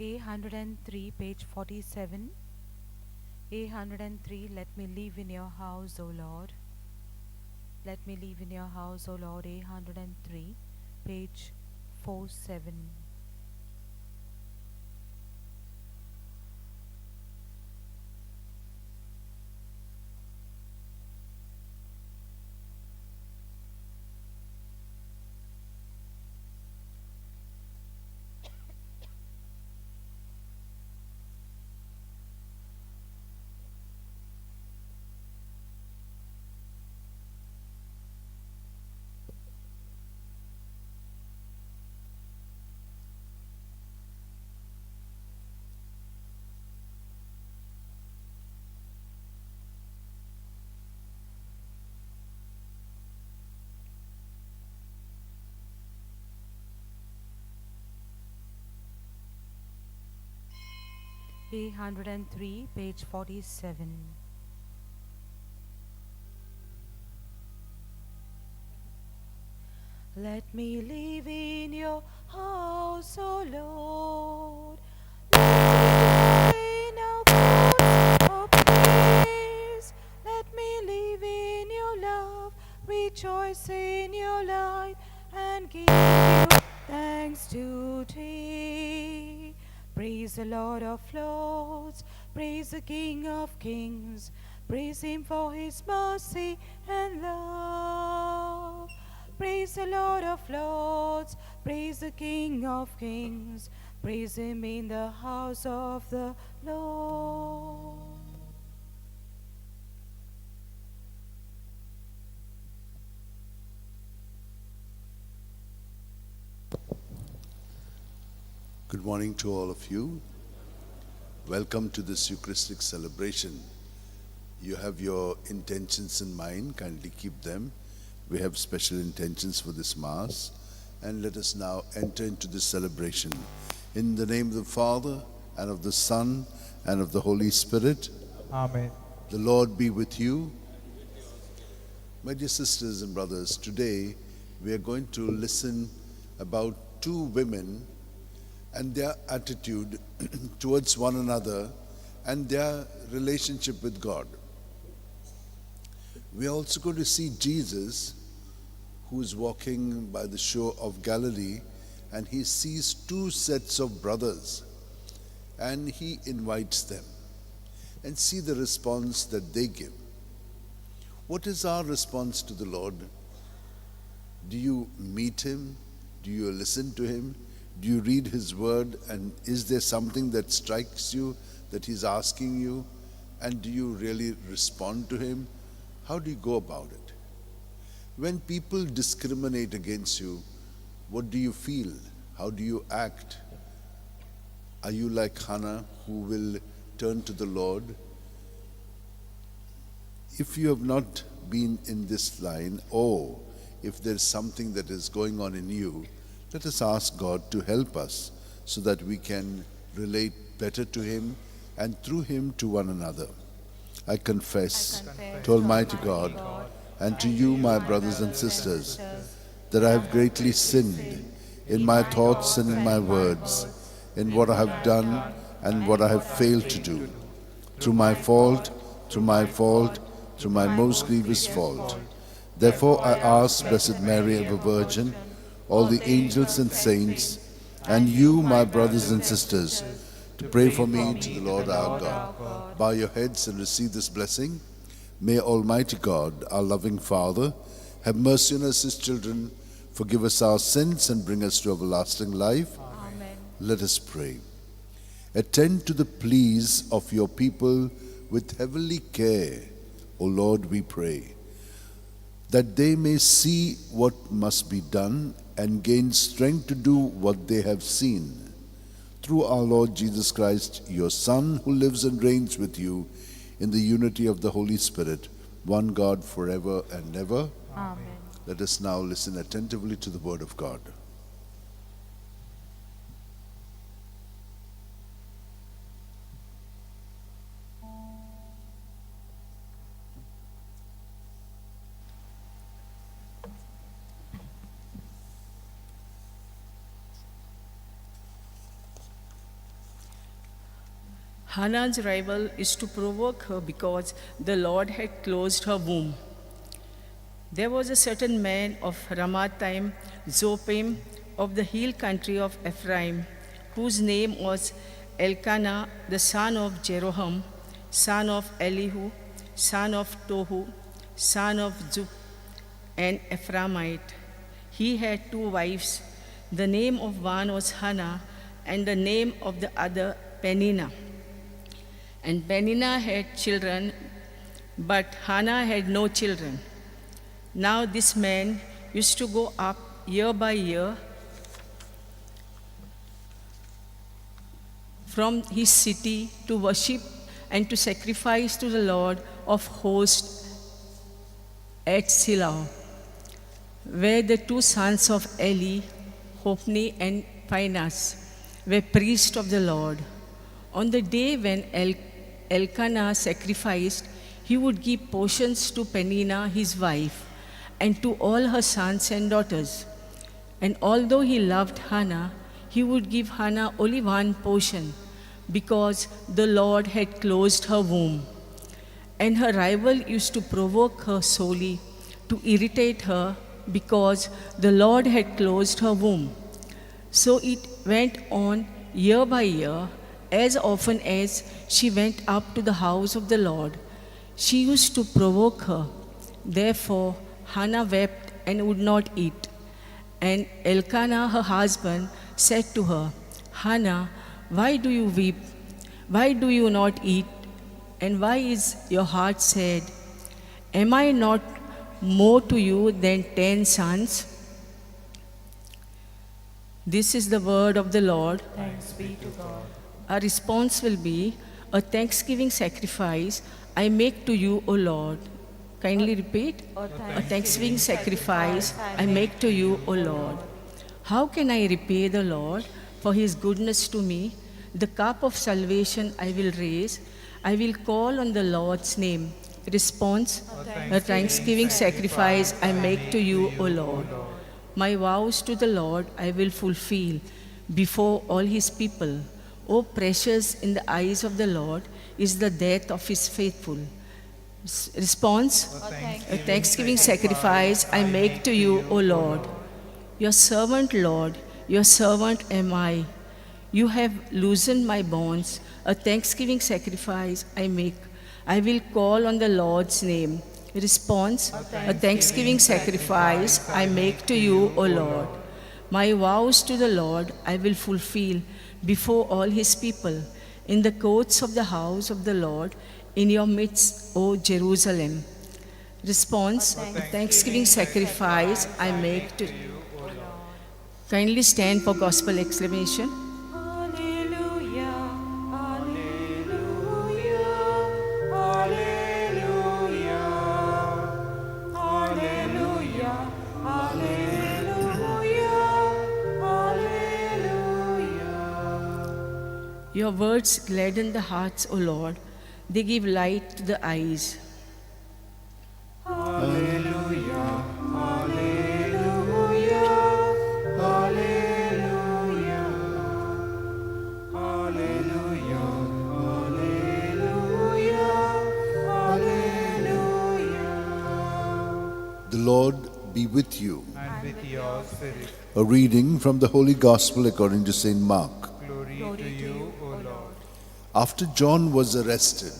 A103, page 47. A103, let me live in your house, O Lord. Let me live in your house, O Lord. A103, page 47. A103, page 47. Let me live in your house, O Lord. Let me dwell in your courts of praise. Let me live in your love, rejoice in your light, and give you thanks today. Praise the Lord of Lords, praise the King of Kings, praise him for his mercy and love. Praise the Lord of Lords, praise the King of Kings, praise him in the house of the Lord. Good morning to all of you. Welcome to this Eucharistic celebration. You have your intentions in mind, kindly keep them. We have special intentions for this Mass. And let us now enter into this celebration. In the name of the Father, and of the Son, and of the Holy Spirit. Amen. The Lord be with you. My dear sisters and brothers, today we are going to listen about two women and their attitude towards one another and their relationship with God. We are also going to see Jesus, who is walking by the shore of Galilee, and he sees two sets of brothers and he invites them, and see the response that they give. What is our response to the Lord? Do you meet him? Do you listen to him? Do you read his word? And is there something that strikes you that he's asking you? And do you really respond to him? How do you go about it? When people discriminate against you, what do you feel? How do you act? Are you like Hannah, who will turn to the Lord? If you have not been in this line, or if there's something that is going on in you, let us ask God to help us so that we can relate better to him and through him to one another. I confess to Almighty God and to you, my brothers and sisters, that I have greatly sinned in my thoughts and in my words, in what I have done and what I have failed to do. Through my fault, through my fault, through my most grievous fault. Therefore I ask Blessed Mary, ever Virgin, all the angels and saints, and you, my brothers and sisters, to pray for me to the Lord our God. Bow your heads and receive this blessing. May Almighty God, our loving Father, have mercy on us, his children, forgive us our sins, and bring us to everlasting life. Amen. Let us pray. Attend to the pleas of your people with heavenly care, O Lord, we pray, that they may see what must be done and gain strength to do what they have seen. Through our Lord Jesus Christ, your Son, who lives and reigns with you in the unity of the Holy Spirit, one God forever and ever. Amen. Let us now listen attentively to the Word of God. Hannah's rival is to provoke her because the Lord had closed her womb. There was a certain man of Ramathaim, Zophim, of the hill country of Ephraim, whose name was Elkanah, the son of Jeroham, son of Elihu, son of Tohu, son of Zuph, an Ephraimite. He had two wives. The name of one was Hannah, and the name of the other Peninnah. And Peninnah had children, but Hannah had no children. Now this man used to go up year by year from his city to worship and to sacrifice to the Lord of hosts at Shiloh, where the two sons of Eli, Hophni and Phinehas, were priests of the Lord. On the day when Elkanah sacrificed, he would give portions to Peninnah, his wife, and to all her sons and daughters. And although he loved Hannah, he would give Hannah only one portion, because the Lord had closed her womb. And her rival used to provoke her solely to irritate her, because the Lord had closed her womb. So it went on year by year, as often as she went up to the house of the Lord. She used to provoke her. Therefore, Hannah wept and would not eat. And Elkanah, her husband, said to her, Hannah, why do you weep? Why do you not eat? And why is your heart sad? Am I not more to you than 10 sons? This is the word of the Lord. Thanks be to God. Our response will be, a thanksgiving sacrifice I make to you, O Lord. Kindly repeat. A thanksgiving sacrifice I make to you, O Lord. How can I repay the Lord for his goodness to me? The cup of salvation I will raise. I will call on the Lord's name. Response, a thanksgiving sacrifice I make to you, O Lord. My vows to the Lord I will fulfill before all his people. O precious in the eyes of the Lord is the death of his faithful. Response, a thanksgiving sacrifice I make to you, O Lord. Your servant, Lord, your servant am I. You have loosened my bonds. A thanksgiving sacrifice I make. I will call on the Lord's name. Response, a thanksgiving sacrifice I make to you, O Lord. My vows to the Lord I will fulfill before all his people, in the courts of the house of the Lord, in your midst, O Jerusalem. Response, a thanksgiving sacrifice I make to you. Kindly stand for gospel exclamation. Alleluia, alleluia, alleluia, alleluia, alleluia, alleluia. Your words gladden the hearts, O Lord. They give light to the eyes. Alleluia, alleluia, alleluia, alleluia, alleluia, alleluia. The Lord be with you. And with your spirit. A reading from the Holy Gospel according to St. Mark. Glory to you, O Lord. After John was arrested,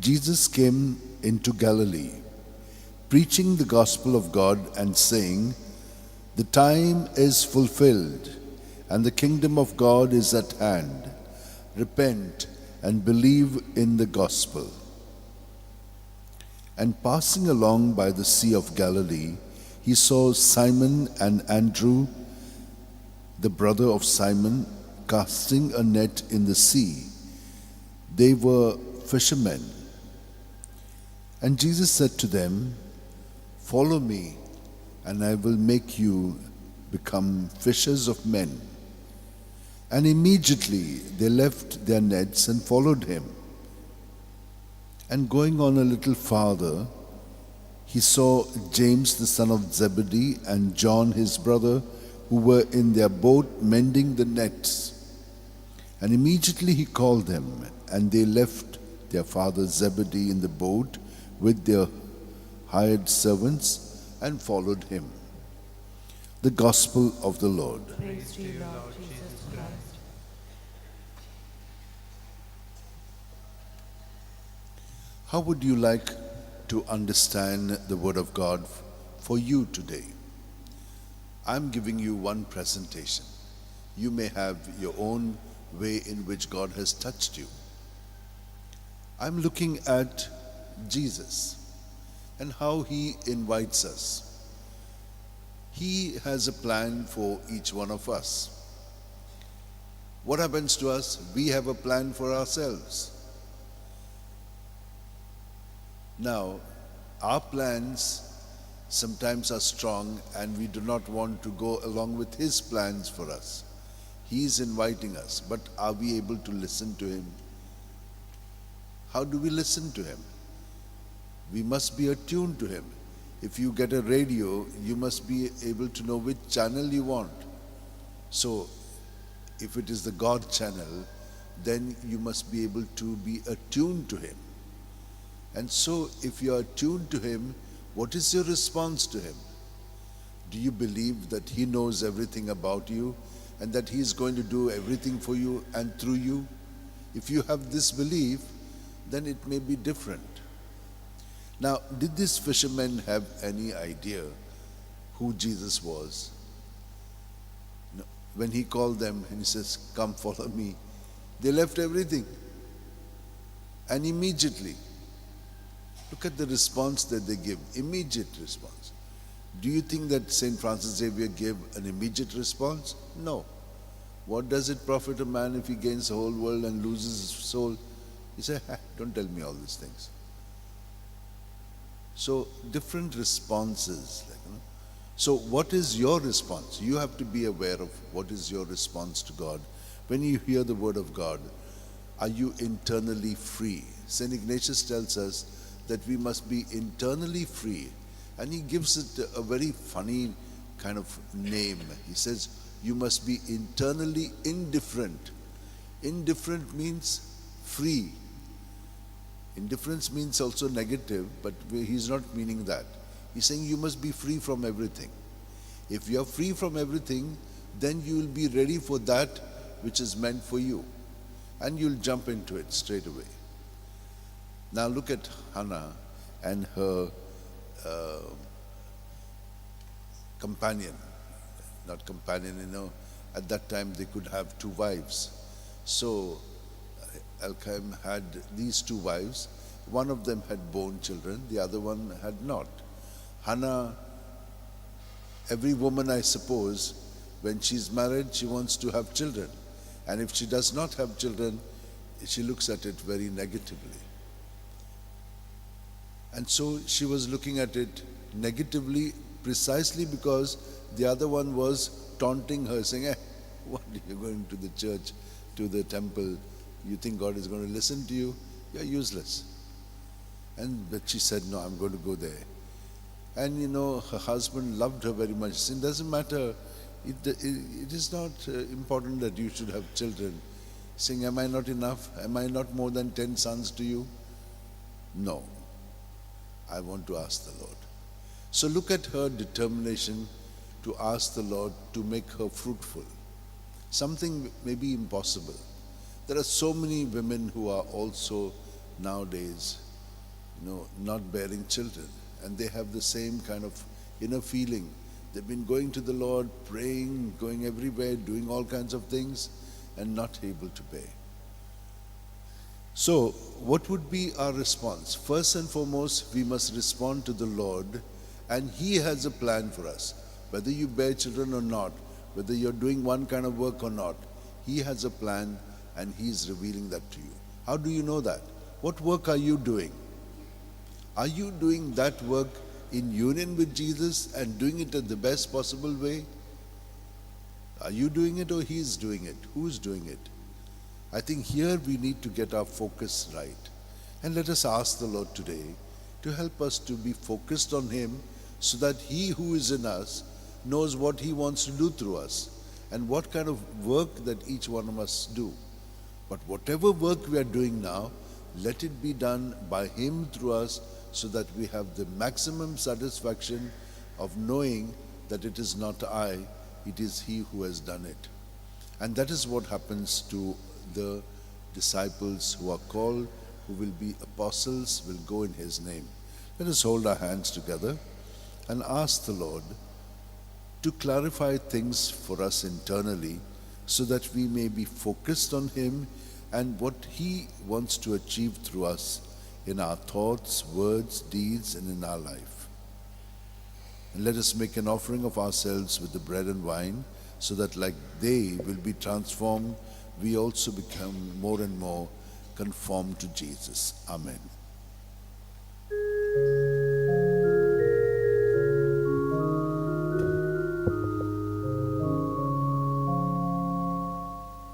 Jesus came into Galilee, preaching the gospel of God and saying, "The time is fulfilled, and the kingdom of God is at hand. Repent and believe in the gospel." And passing along by the Sea of Galilee, he saw Simon and Andrew, the brother of Simon, casting a net in the sea. They were fishermen. And Jesus said to them, "Follow me, and I will make you become fishers of men." And immediately they left their nets and followed him. And going on a little farther, he saw James the son of Zebedee and John his brother, who were in their boat mending the nets. And immediately he called them, and they left their father Zebedee in the boat with their hired servants and followed him. The Gospel of the Lord. Praise to you, Lord Jesus Christ. How would you like to understand the Word of God for you today? I'm giving you one presentation. You may have your own way in which God has touched you. I'm looking at Jesus and how he invites us. He has a plan for each one of us. What happens to us? We have a plan for ourselves. Now, our plans sometimes are strong and we do not want to go along with his plans for us. He is inviting us, but are we able to listen to him? How do we listen to him? We must be attuned to him. If you get a radio, you must be able to know which channel you want. So, if it is the God channel, then you must be able to be attuned to him. And so, if you are attuned to him, what is your response to him? Do you believe that he knows everything about you and that he is going to do everything for you and through you? If you have this belief, then it may be different. Now, did these fishermen have any idea who Jesus was? No. When he called them and he says, "Come follow me," they left everything. And immediately, look at the response that they give, immediate response. Do you think that St. Francis Xavier gave an immediate response? No. What does it profit a man if he gains the whole world and loses his soul? He said, don't tell me all these things. So, different responses. So, what is your response? You have to be aware of what is your response to God. When you hear the word of God, are you internally free? St. Ignatius tells us that we must be internally free. And he gives it a very funny kind of name. He says, you must be internally indifferent. Indifferent means free. Indifference means also negative, but he's not meaning that. He's saying you must be free from everything. If you are free from everything, then you will be ready for that which is meant for you. And you'll jump into it straight away. Now look at Hannah and her companion. Not companion, you know, at that time they could have two wives. So Elkanah had these two wives. One of them had borne children, the other one had not. Hannah, every woman I suppose, when she's married, she wants to have children. And if she does not have children, she looks at it very negatively. And so she was looking at it negatively precisely because the other one was taunting her, saying, what are you going to the church, to the temple? You think God is going to listen to you? You're useless. And but she said, no, I'm going to go there. And you know, her husband loved her very much. He said, it doesn't matter. It is not important that you should have children. Saying, am I not enough? Am I not more than 10 sons to you? No. I want to ask the Lord. So look at her determination to ask the Lord to make her fruitful. Something may be impossible. There are so many women who are also nowadays, you know, not bearing children, and they have the same kind of inner feeling. They've been going to the Lord, praying, going everywhere, doing all kinds of things, and not able to bear. So, what would be our response? First and foremost, we must respond to the Lord, and He has a plan for us. Whether you bear children or not, whether you're doing one kind of work or not, He has a plan and He is revealing that to you. How do you know that? What work are you doing? Are you doing that work in union with Jesus and doing it in the best possible way? Are you doing it or He is doing it? Who's doing it? I think here we need to get our focus right. And let us ask the Lord today to help us to be focused on Him so that He who is in us knows what He wants to do through us and what kind of work that each one of us do. But whatever work we are doing now, let it be done by Him through us, so that we have the maximum satisfaction of knowing that it is not I, it is He who has done it. And that is what happens to the disciples who are called, who will be apostles, will go in His name. Let us hold our hands together and ask the Lord to clarify things for us internally, so that we may be focused on Him and what He wants to achieve through us in our thoughts, words, deeds, and in our life. And let us make an offering of ourselves with the bread and wine, so that like they will be transformed, we also become more and more conformed to Jesus. Amen.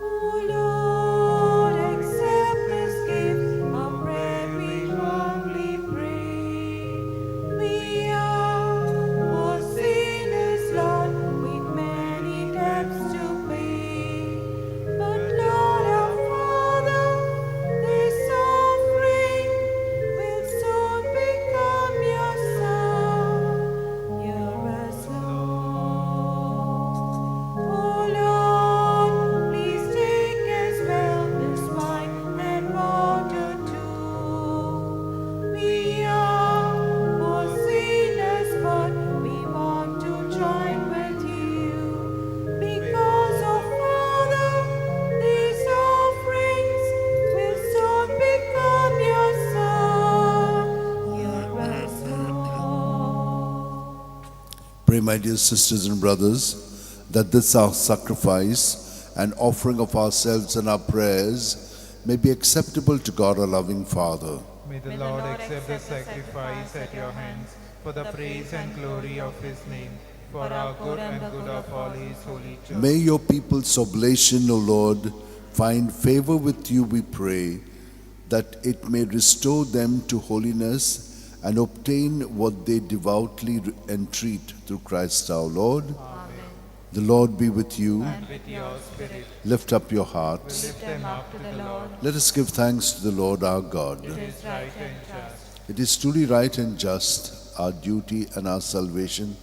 O Lord, accept this gift, our prayer we humbly pray. We are poor sinners, Lord, with many debts to pay. But Lord, our Father, this offering will soon become your Son. Hear us, Lord. O Lord, please take as well this wine and water too. We are poor sinners, but we want to join with you. Because, O Father, these offerings will soon become your Son. Hear us, Lord. Pray, my dear sisters and brothers, that this our sacrifice and offering of ourselves and our prayers may be acceptable to God, our loving Father. May the Lord accept the sacrifice at your hands for the praise and glory of his name, for our good and good of all his holy church. May your people's oblation, O Lord, find favor with you, we pray, that it may restore them to holiness and obtain what they devoutly entreat through Christ our Lord. The Lord be with you. And with your spirit, Lift up your we hearts. lift them up to the Lord. Let us give thanks to the Lord our God. It is right and just. It is truly right and just, our duty and our salvation,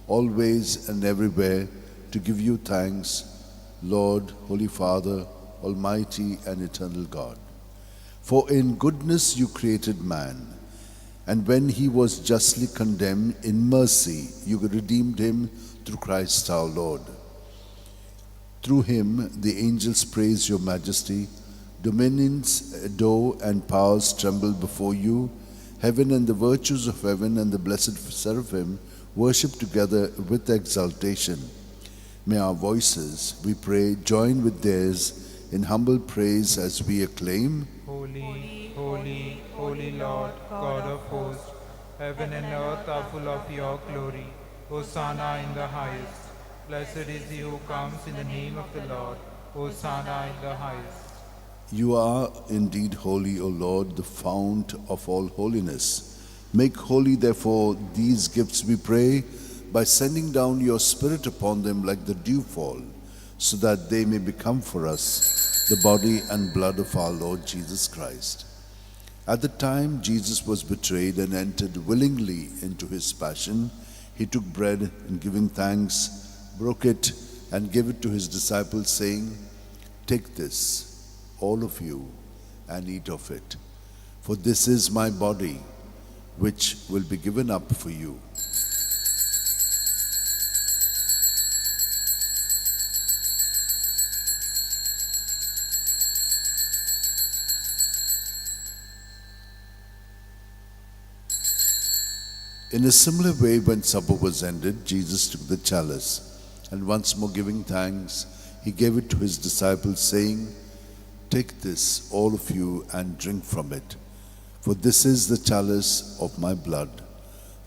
always and everywhere, to give you thanks, Lord, Holy Father, Almighty and eternal God. For in goodness you created man, and when he was justly condemned, in mercy you redeemed him through Christ our Lord. Through him the angels praise your majesty, dominions adore and powers tremble before you. Heaven and the virtues of heaven and the blessed seraphim worship together with exultation. May our voices, we pray, join with theirs in humble praise as we acclaim. Holy, holy, holy Lord, God of hosts, heaven and earth are full of your glory. Hosanna in the highest. Blessed is he who comes in the name of the Lord. Hosanna in the highest. You are indeed holy, O Lord, the fount of all holiness. Make holy, therefore, these gifts, we pray, by sending down your Spirit upon them like the dewfall, so that they may become for us the body and blood of our Lord Jesus Christ. At the time Jesus was betrayed and entered willingly into his passion, he took bread and, giving thanks, broke it and gave it to his disciples, saying, "Take this, all of you, and eat of it, for this is my body, which will be given up for you." In a similar way, when supper was ended, Jesus took the chalice, and once more giving thanks, he gave it to his disciples, saying, "Take this, all of you, and drink from it, for this is the chalice of my blood,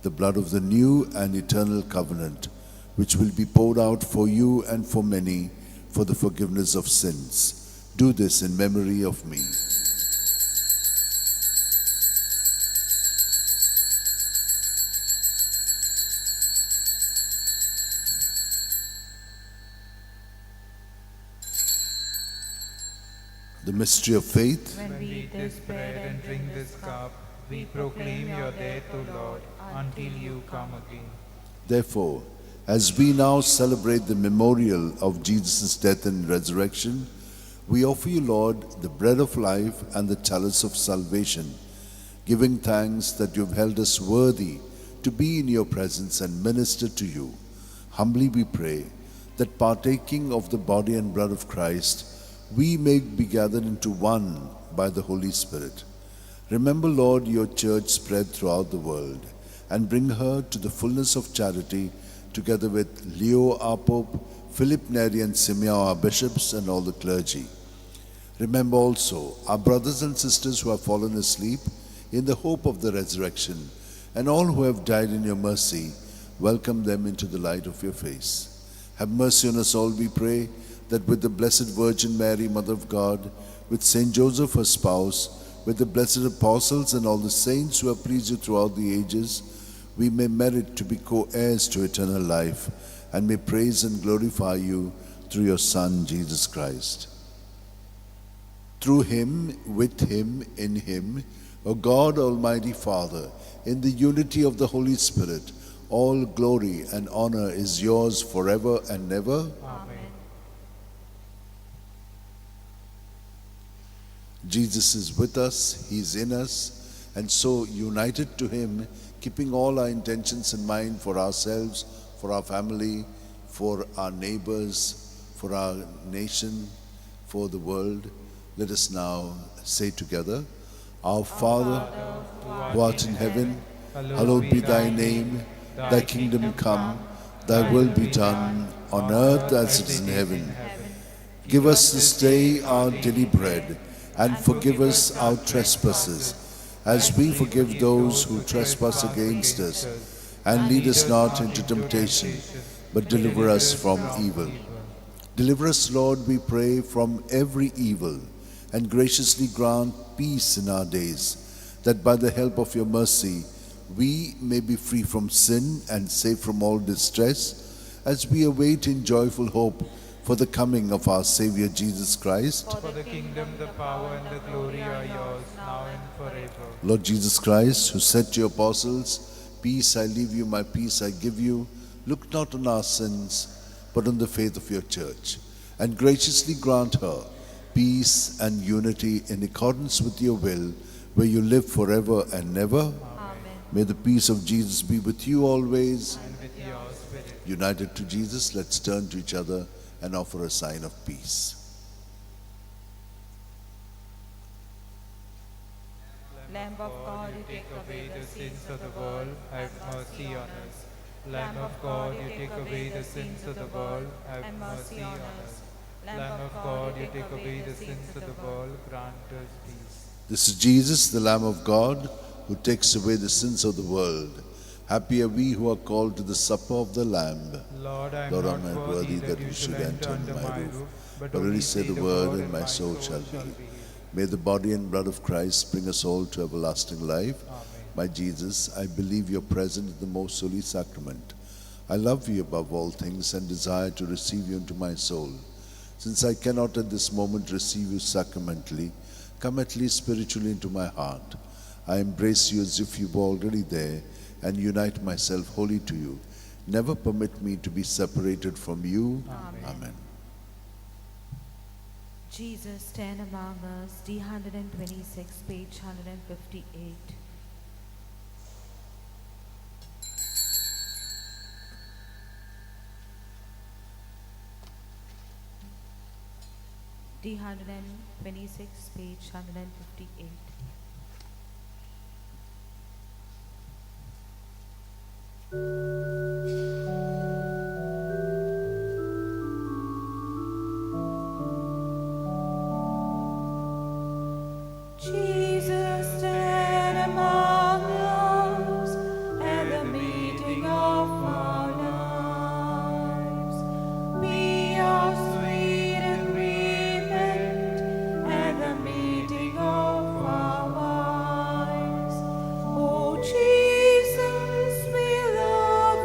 the blood of the new and eternal covenant, which will be poured out for you and for many for the forgiveness of sins. Do this in memory of me." The mystery of faith. When we eat this bread and drink this cup, we proclaim your death, O Lord, until you come again. Therefore, as we now celebrate the memorial of Jesus' death and resurrection, we offer you, Lord, the bread of life and the chalice of salvation, giving thanks that you have held us worthy to be in your presence and minister to you. Humbly we pray that, partaking of the body and blood of Christ, we may be gathered into one by the Holy Spirit. Remember, Lord, your church spread throughout the world, and bring her to the fullness of charity, together with Leo, our Pope, Philip Neri and Simeon, our bishops, and all the clergy. Remember also our brothers and sisters who have fallen asleep in the hope of the resurrection, and all who have died in your mercy. Welcome them into the light of your face. Have mercy on us all, we pray, that with the Blessed Virgin Mary, Mother of God, with Saint Joseph, her spouse, with the blessed apostles and all the saints who have pleased you throughout the ages, we may merit to be co-heirs to eternal life, and may praise and glorify you through your Son, Jesus Christ. Through him, with him, in him, O God, Almighty Father, in the unity of the Holy Spirit, all glory and honor is yours forever and ever. Amen. Jesus is with us, he is in us, and so united to him, keeping all our intentions in mind for ourselves, for our family, for our neighbors, for our nation, for the world. Let us now say together, Our Father, who art in heaven, hallowed be thy name. Thy kingdom come, thy will be done, on earth as it is in heaven. Give us this day our daily bread, and forgive us our trespasses, as we forgive those who trespass against us. And lead us not into temptation, but deliver us from evil. Deliver us, Lord, we pray, from every evil, and graciously grant peace in our days, that by the help of your mercy we may be free from sin and safe from all distress, as we await in joyful hope for the coming of our Savior Jesus Christ. For the kingdom, the power, and the glory are yours, now and forever. Lord Jesus Christ, who said to your apostles, Peace I leave you, my peace I give you, look not on our sins, but on the faith of your church, and graciously grant her peace and unity in accordance with your will, where you live forever and ever. Amen. May the peace of Jesus be with you always. And with your spirit. United to Jesus, let's turn to each other and offer a sign of peace. Lamb of God, you take away the sins of the world, have mercy on us. Lamb of God, you take away the sins of the world, have mercy on us. Lamb of God, you take away the sins of the world, grant us peace. This is Jesus, the Lamb of God, who takes away the sins of the world. Happy are we who are called to the supper of the Lamb. Lord, I am Lord, not I am not worthy that you should enter under my roof, but only say the word, and my soul shall be healed. May the body and blood of Christ bring us all to everlasting life. Amen. My Jesus, I believe you are present in the most holy sacrament. I love you above all things and desire to receive you into my soul. Since I cannot at this moment receive you sacramentally, come at least spiritually into my heart. I embrace you as if you were already there and unite myself wholly to you. Never permit me to be separated from you. Amen. Amen. Jesus, stand among us, D126, page 158. D126, page 158. Jesus, stand among us at the meeting of our lives. Be our sweet agreement at the meeting of our minds. O Jesus, we love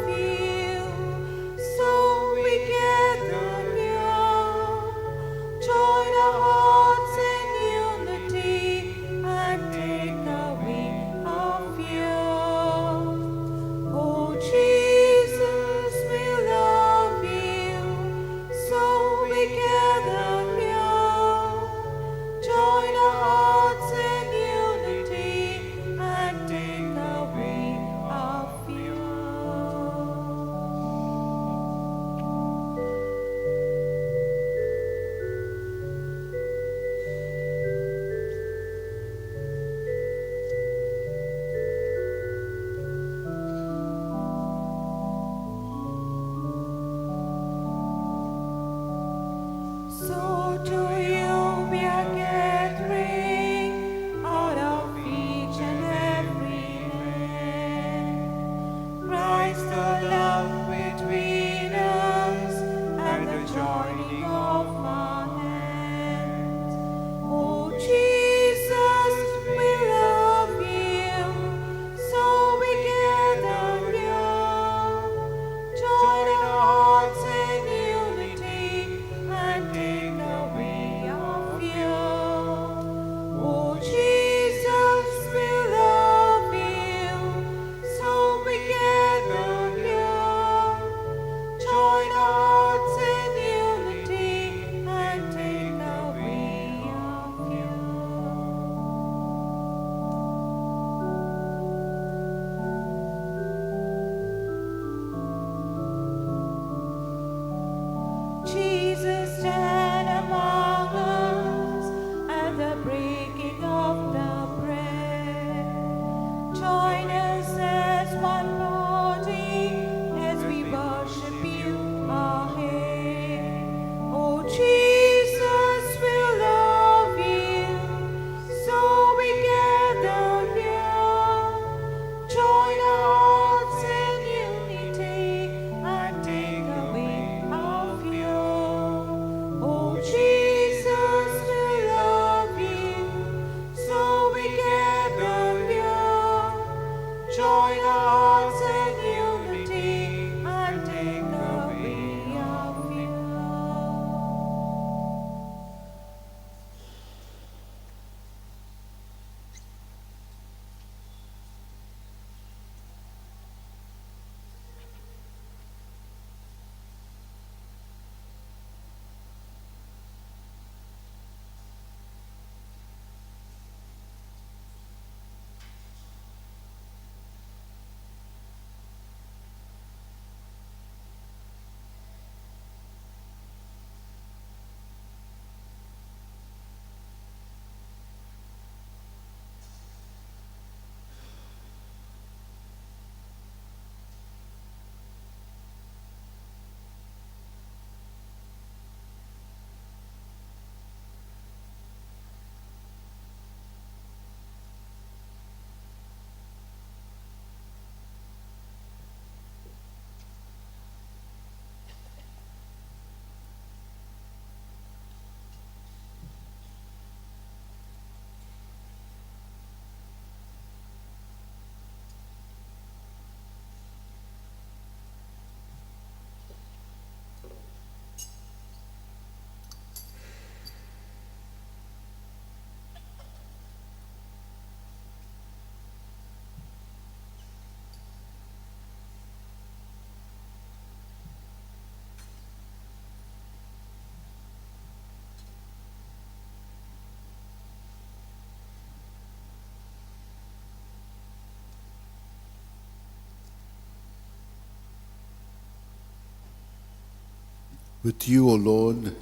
With you, O Lord,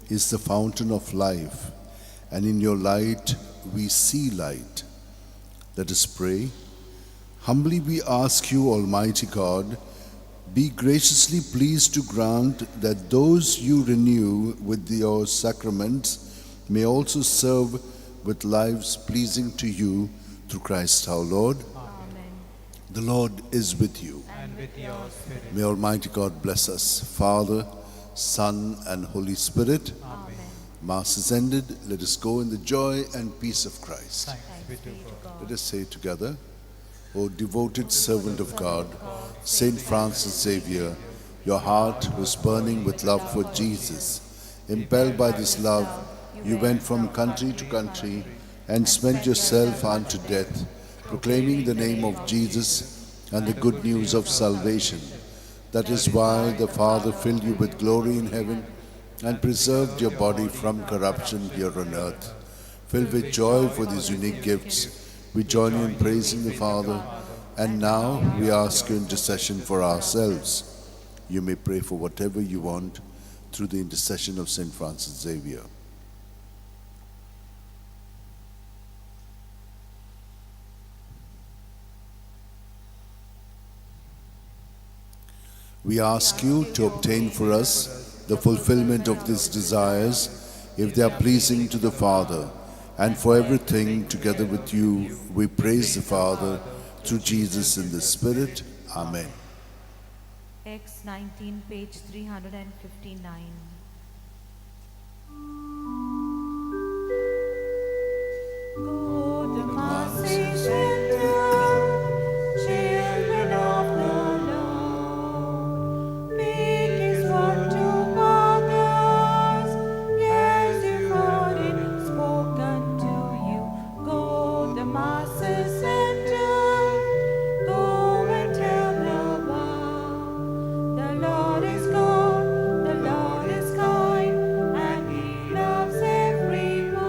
is the fountain of life, and in your light we see light. Let us pray. Humbly we ask you, Almighty God, be graciously pleased to grant that those you renew with your sacraments may also serve with lives pleasing to you through Christ our Lord. Amen. The Lord is with you. And with your spirit. May Almighty God bless us, Father, Son, and Holy Spirit. Amen. Mass is ended. Let us go in the joy and peace of Christ. Thanks be to God. Let us say together, O devoted servant of God, Saint Francis Xavier, your heart was burning with love for Jesus. Impelled by this love, you went from country to country and spent yourself unto death, proclaiming the name of Jesus and the good news of salvation. That is why the Father filled you with glory in heaven and preserved your body from corruption here on earth. Filled with joy for these unique gifts, we join you in praising the Father, and now we ask your intercession for ourselves. You may pray for whatever you want through the intercession of Saint Francis Xavier. We ask you to obtain for us the fulfillment of these desires, if they are pleasing to the Father. And for everything, together with you, we praise the Father through Jesus in the Spirit. Amen. Acts 19, page 359. Go the masses enter, children of the Lord. Make his word to others, yes, you've heard it spoken to you. Go the masses enter, go and tell the world. The Lord is good, the Lord is kind, and he loves everyone.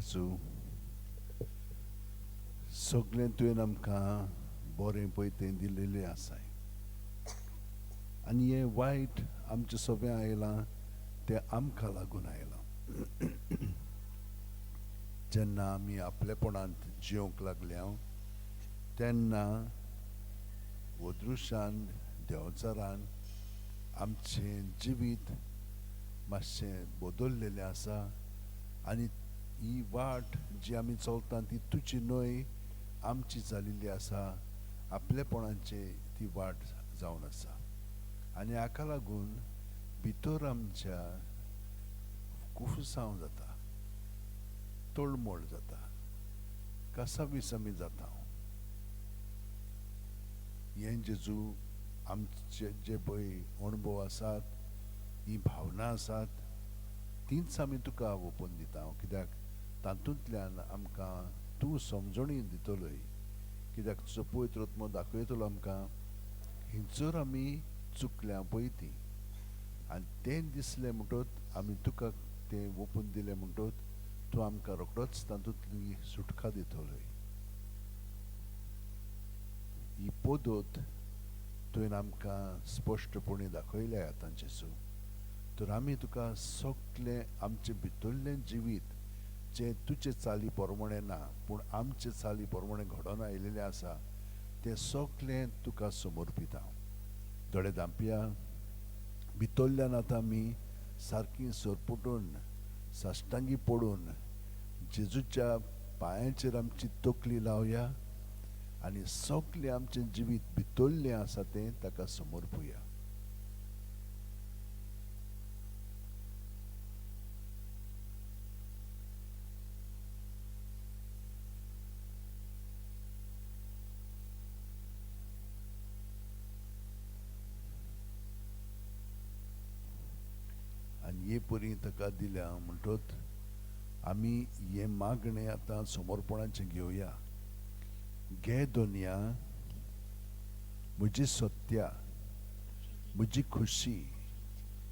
जेजू, सगळें तुवें आमकां बरें पळय तें दिलेलें आसाय आनी हें वायट आमचें सगळें आयलां तें आमकां लागून आयलां. जेन्ना आमी आपलेपणांत जिवंक लागल्या तेन्ना वदृशान देंवचारान आमचें जिवीत मातशें बदललेलें आसा आनी ही वाट जी आमी चलता ती तुजी न्हय आमची जाल्ली आसा, आपलेपणाची ती वाट जावन आसा आनी हाका लागून भितर आमच्या कुफुसांव जाता, तोळमोळ जाता, कासावीस आमी जाता. हें जेजू आमचे जे पळय अणभव आसात, ही भावना आसात, तींच आमी तुका ओपून दिता, कित्याक तातूंतल्यान आमकां तूं समजणी दितलोय, कित्याक तुजो पवित्र आत्मो दाखयतलो आमकां हिंचर आमी चुकल्या पळय ती आनी तें दिसलें म्हणटत आमी तुका तें ओपून दिलें म्हणटत तूं आमकां रोखडोच तातूंतली सुटका दितलोय. ही पद्दत तुवें आमकां स्पश्टपणी दाखयल्या आतां जेजू, तर आमी तुका सगळें आमचें भितरलें जिवीत जें तुजे चाली प्रमाणें ना पूण आमचे चाली प्रमाणें घडोवन आयिल्लें आसा तें सगळें तुका समर्पिता. दोळे धांपया, भितरल्यान आतां आमी सारकी सरपटून साश्टांगी पडून जेजूच्या पांयांचेर आमची तकली लावया आनी सगळें आमचें जिवीत भितरलें आसा तें ताका समर्पुया. आनी हे परी ताका दिल्या म्हणटत आमी हें मागणें आतां समर्पणाचें घेवया. घे दोनया म्हजी सत्या, म्हजी खुशी,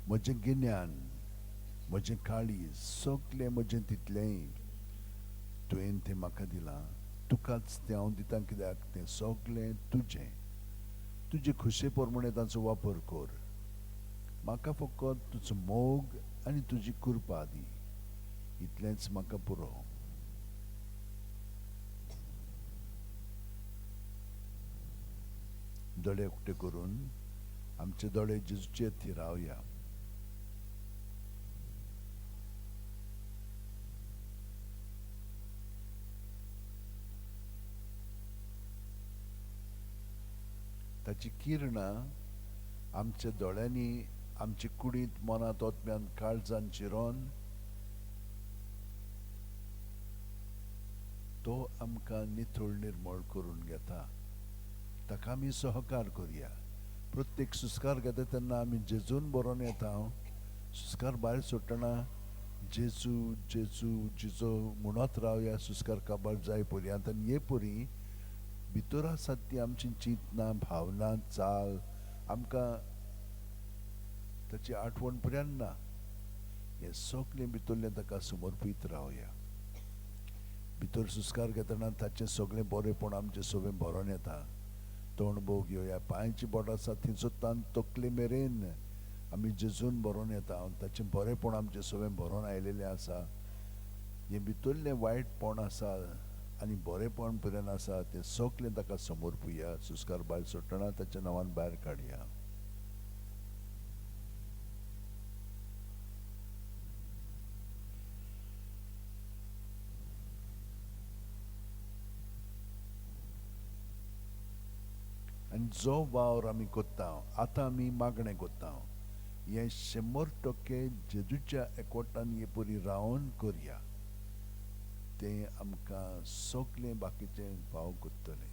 म्हजें गिन्यान, म्हजें काळीज, सगळें म्हजें तितलेंय तुवें तें म्हाका दिलां, तुकाच तें हांव दितां, कित्याक तें सगळें तुजें. तुजे खुशे प्रमाणें तांचो वापर कर, म्हाका फकत तुजो मोग आनी तुजी कृपा दी, इतलेंच म्हाका पुरो. दोळे उक्ते करून आमचे दोळे जेजूचेर थिरावया. ताची किरणां आमच्या दोळ्यांनी, आमचे कुडींत, मनांत, ओतम्यान, काळजान चिरोन तो आमकां नितळ निर्मळ करून घेता. ताका आमी सहकार करया. प्रत्येक सुस्कार घेता तेन्ना आमी जेजून बरोवन येता. सुस्कार भायर सोडटना जेजू जेजू जेजू म्हणत रावया सुस्कार काबार जाय पर्यंत. आनी हे परी भितर आसात ती आमची चिंतना, भावना, चाल आमकां ताची आठवण पर्यंत ना. हें सगळें भितरलें ताका समर्पीत रावया. भितर सुस्कार घेतना ताचें सगळें बरेंपण आमचें सगळें भरोन येता. तो अणभव घेवया. पांयची बोटां आसा थंयचो तान तकले मेरेन आमी जेजून भरोन येता. ताचें बरेंपण आमचें सगळें भरोन आयिल्लें आसा. हें भितरलें वायटपण आसा आनी बरेंपण पर्यंत आसा तें सगळें ताका समर्पुया. सुस्कार भायर सोडटना ताच्या नांवान भायर काडया. आनी जो वावर आमी करता आतां आमी मागणें करता हें 100% जेजूच्या एकवटान हे परी रावन करया. तें आमकां सगळें बाकीचें फाव करतलें.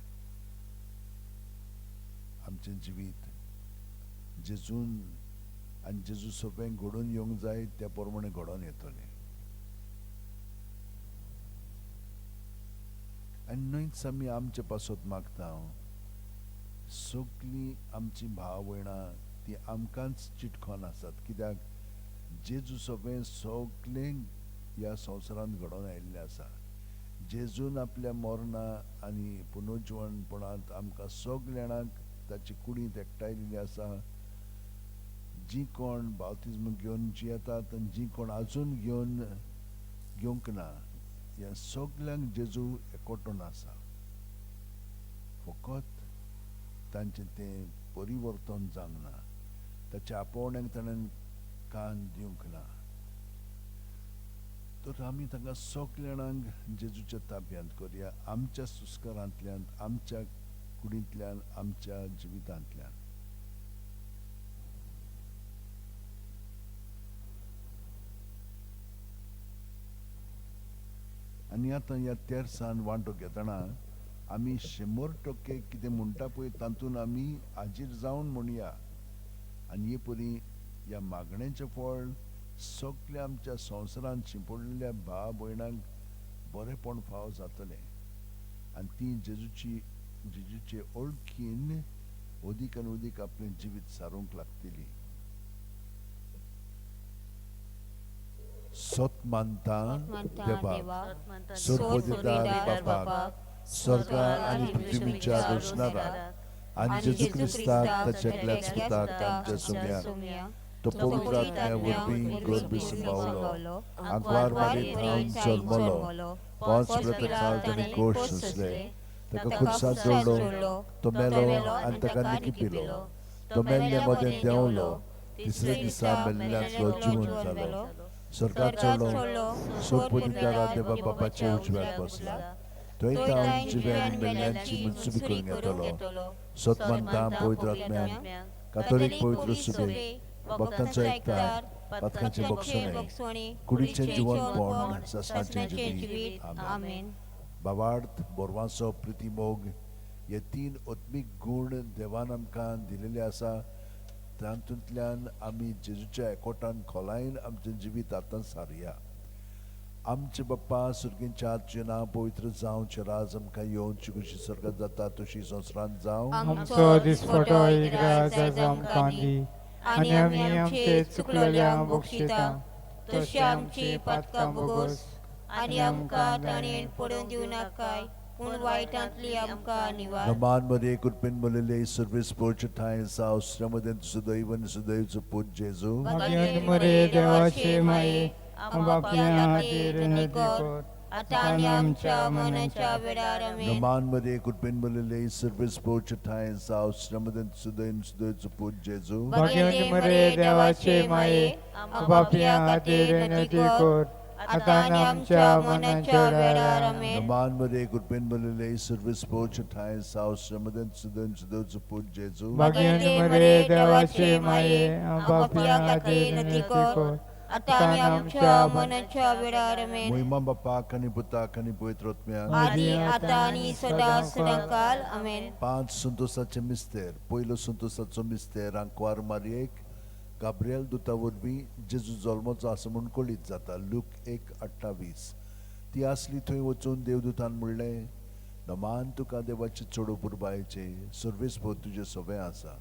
आमचें जिवीत जेजून आनी जेजू सगळें घडोवन येवंक जाय त्या प्रमाणें घडोवन येतलें. आनी न्हयच आमी आमचे पासत मागता, सगळीं आमची भाव भयणां ती आमकांच चिटकोन आसात, कित्याक जेजू सगळें सगळें ह्या संवसारांत घडोवन आयिल्लें आसा. जेजून आपल्या मरणा आनी पुनर्जिवनपणांत आमकां सगल्या जाणांक ताची कुडींत एकठांयल्ली आसा. जी कोण बाप्तिज्म घेवन जियेतात आनी जी कोण आजून घेवंक ना ह्या सगल्यांक जेजू एकवटून आसा. फकत तांचें तें परिवर्तन जावंक ना, ताच्या आपोवण्याक ताणें कान दिवंक ना. तर आमी तांकां सगल्या जाणांक जेजूच्या ताब्यांत करया, आमच्या संस्कारांतल्यान, आमच्या कुडींतल्यान, आमच्या जिवितांतल्यान. आनी आतां ह्या तेरसान वांटो घेतना आमी 100% कितें म्हणटा पळय तातूंत आमी हाजीर जावन म्हणया. आनी हे परी ह्या मागणेचें फळ सगल्या आमच्या संवसारांत शिंपडलेल्या भाव भयणांक बरेंपण फावो जातलें आनी ती जेजूचे ओळखीन अदीक आनी अदीक आपलें जिवीत सारूंक लागतली. सत मानता देवाक, सर्वदिदार बापाक, स्वर्गा आनी पृथ्वीच्या रचणाराक आनी जेजू क्रिस्ताक ताच्या एकल्याच पुताक आमच्या सोम्याक, तो पवित्र आत्म्या वरवीं गर्भ सांबावलो, आंकवार मारी थावन जल्मलो, 5 व्रतां ताणें गोश सोंसले, ताका खुर्सात जोडलो, तो मेलो आनी ताका निकिपिलो, तो मेल्ले मदें देंवलो, तिसऱ्या दिसा मेल्ल्यांतलो जिवन जालो, स्वर्गात चडलो, सर्वदिदारा देवा बापाच्या उजव्याक बसला, थंय तावन जिव्या आनी मेल्ल्यांची मनसुबी करून येतलो. सत मानता पवित्र आत्म्यान, कातोलीक पवित्र सुबेक, भक्तांचो एकतार, पातकांचें बक्षणे, कुडीचें जिवनपण, सासणाचें जिवीत. आमेन. भावार्थ, बोरवांचो प्रिती, मोग हे 3 आत्मीक गूण देवान आमकां दिलेले आसा. तातूंतल्यान आमी जेजूच्या एकवटान खोलायेन आमचें जिवीत आतां सारया. आमचे बाप्पा सुर्गींच्या, तुजें नांव पवित्र जावचें, राज आमकां येवचें, कशी स्वर्गात जाता तशी संवसारांत जावं. आमचो दिसपटो एक राज आज आमकां दी आनी आमी आमचे चुकलेल्यांक बक्षिता तशी आमची पातकां भोगोस आनी आमकां ताणें पडून दिवं नाकाय, पूण वायटांतली आमकां निवार. नमान मरे कृपेन भरलेले, सर्वेस पोरचे ठांय आसा, श्रमदेन सुदैव आनी सुदैवचो पूत जेजू. भाग्यवंत मरे देवाचे माये, आमच्या खातीर विनंती कर आतां आनी आमच्या मरणाच्या वेळार. आमेन. नमान मरे कृपेन भरलेले, सर्वेस पोरचे ठांय आसा, श्रमदेन सुदैव पूत जेजू. भाग्यवंत मरे देवाचे माये, आमच्या खातीर विनंती कर आतां आनी आमच्या मरणाच्या वेळार. आमेन. नमान मरे कृपेन भरलेले, सर्वेस पोरचे ठांय आसा, श्रमदेन सुदैव पूत जेजू. भाग्यवंत मरे देवाचे माये, आमच्या खातीर विनंती कर आतां आनी आमच्या मरणाच्या वेळार. आमेन. मोहिमा बापाक आनी पुताक आनी पवित्र आत्म्याक, आनी आतां आनी सदां सदांकाल. आमेन. 5 संतोसाचे मिस्तेर. पयलो संतोसाचो मिस्तेर, आंकवार मारयेक गाब्रियल दुता वरवीं जेजू जल्मचो आसा म्हूण कळीत जाता. लूक 1:28. ती आसली थंय वचून देवदूतान म्हणलें, नमान तुका देवाचे चड पुरबायेचें, सर्वेस्पर तुजें सवें आसा.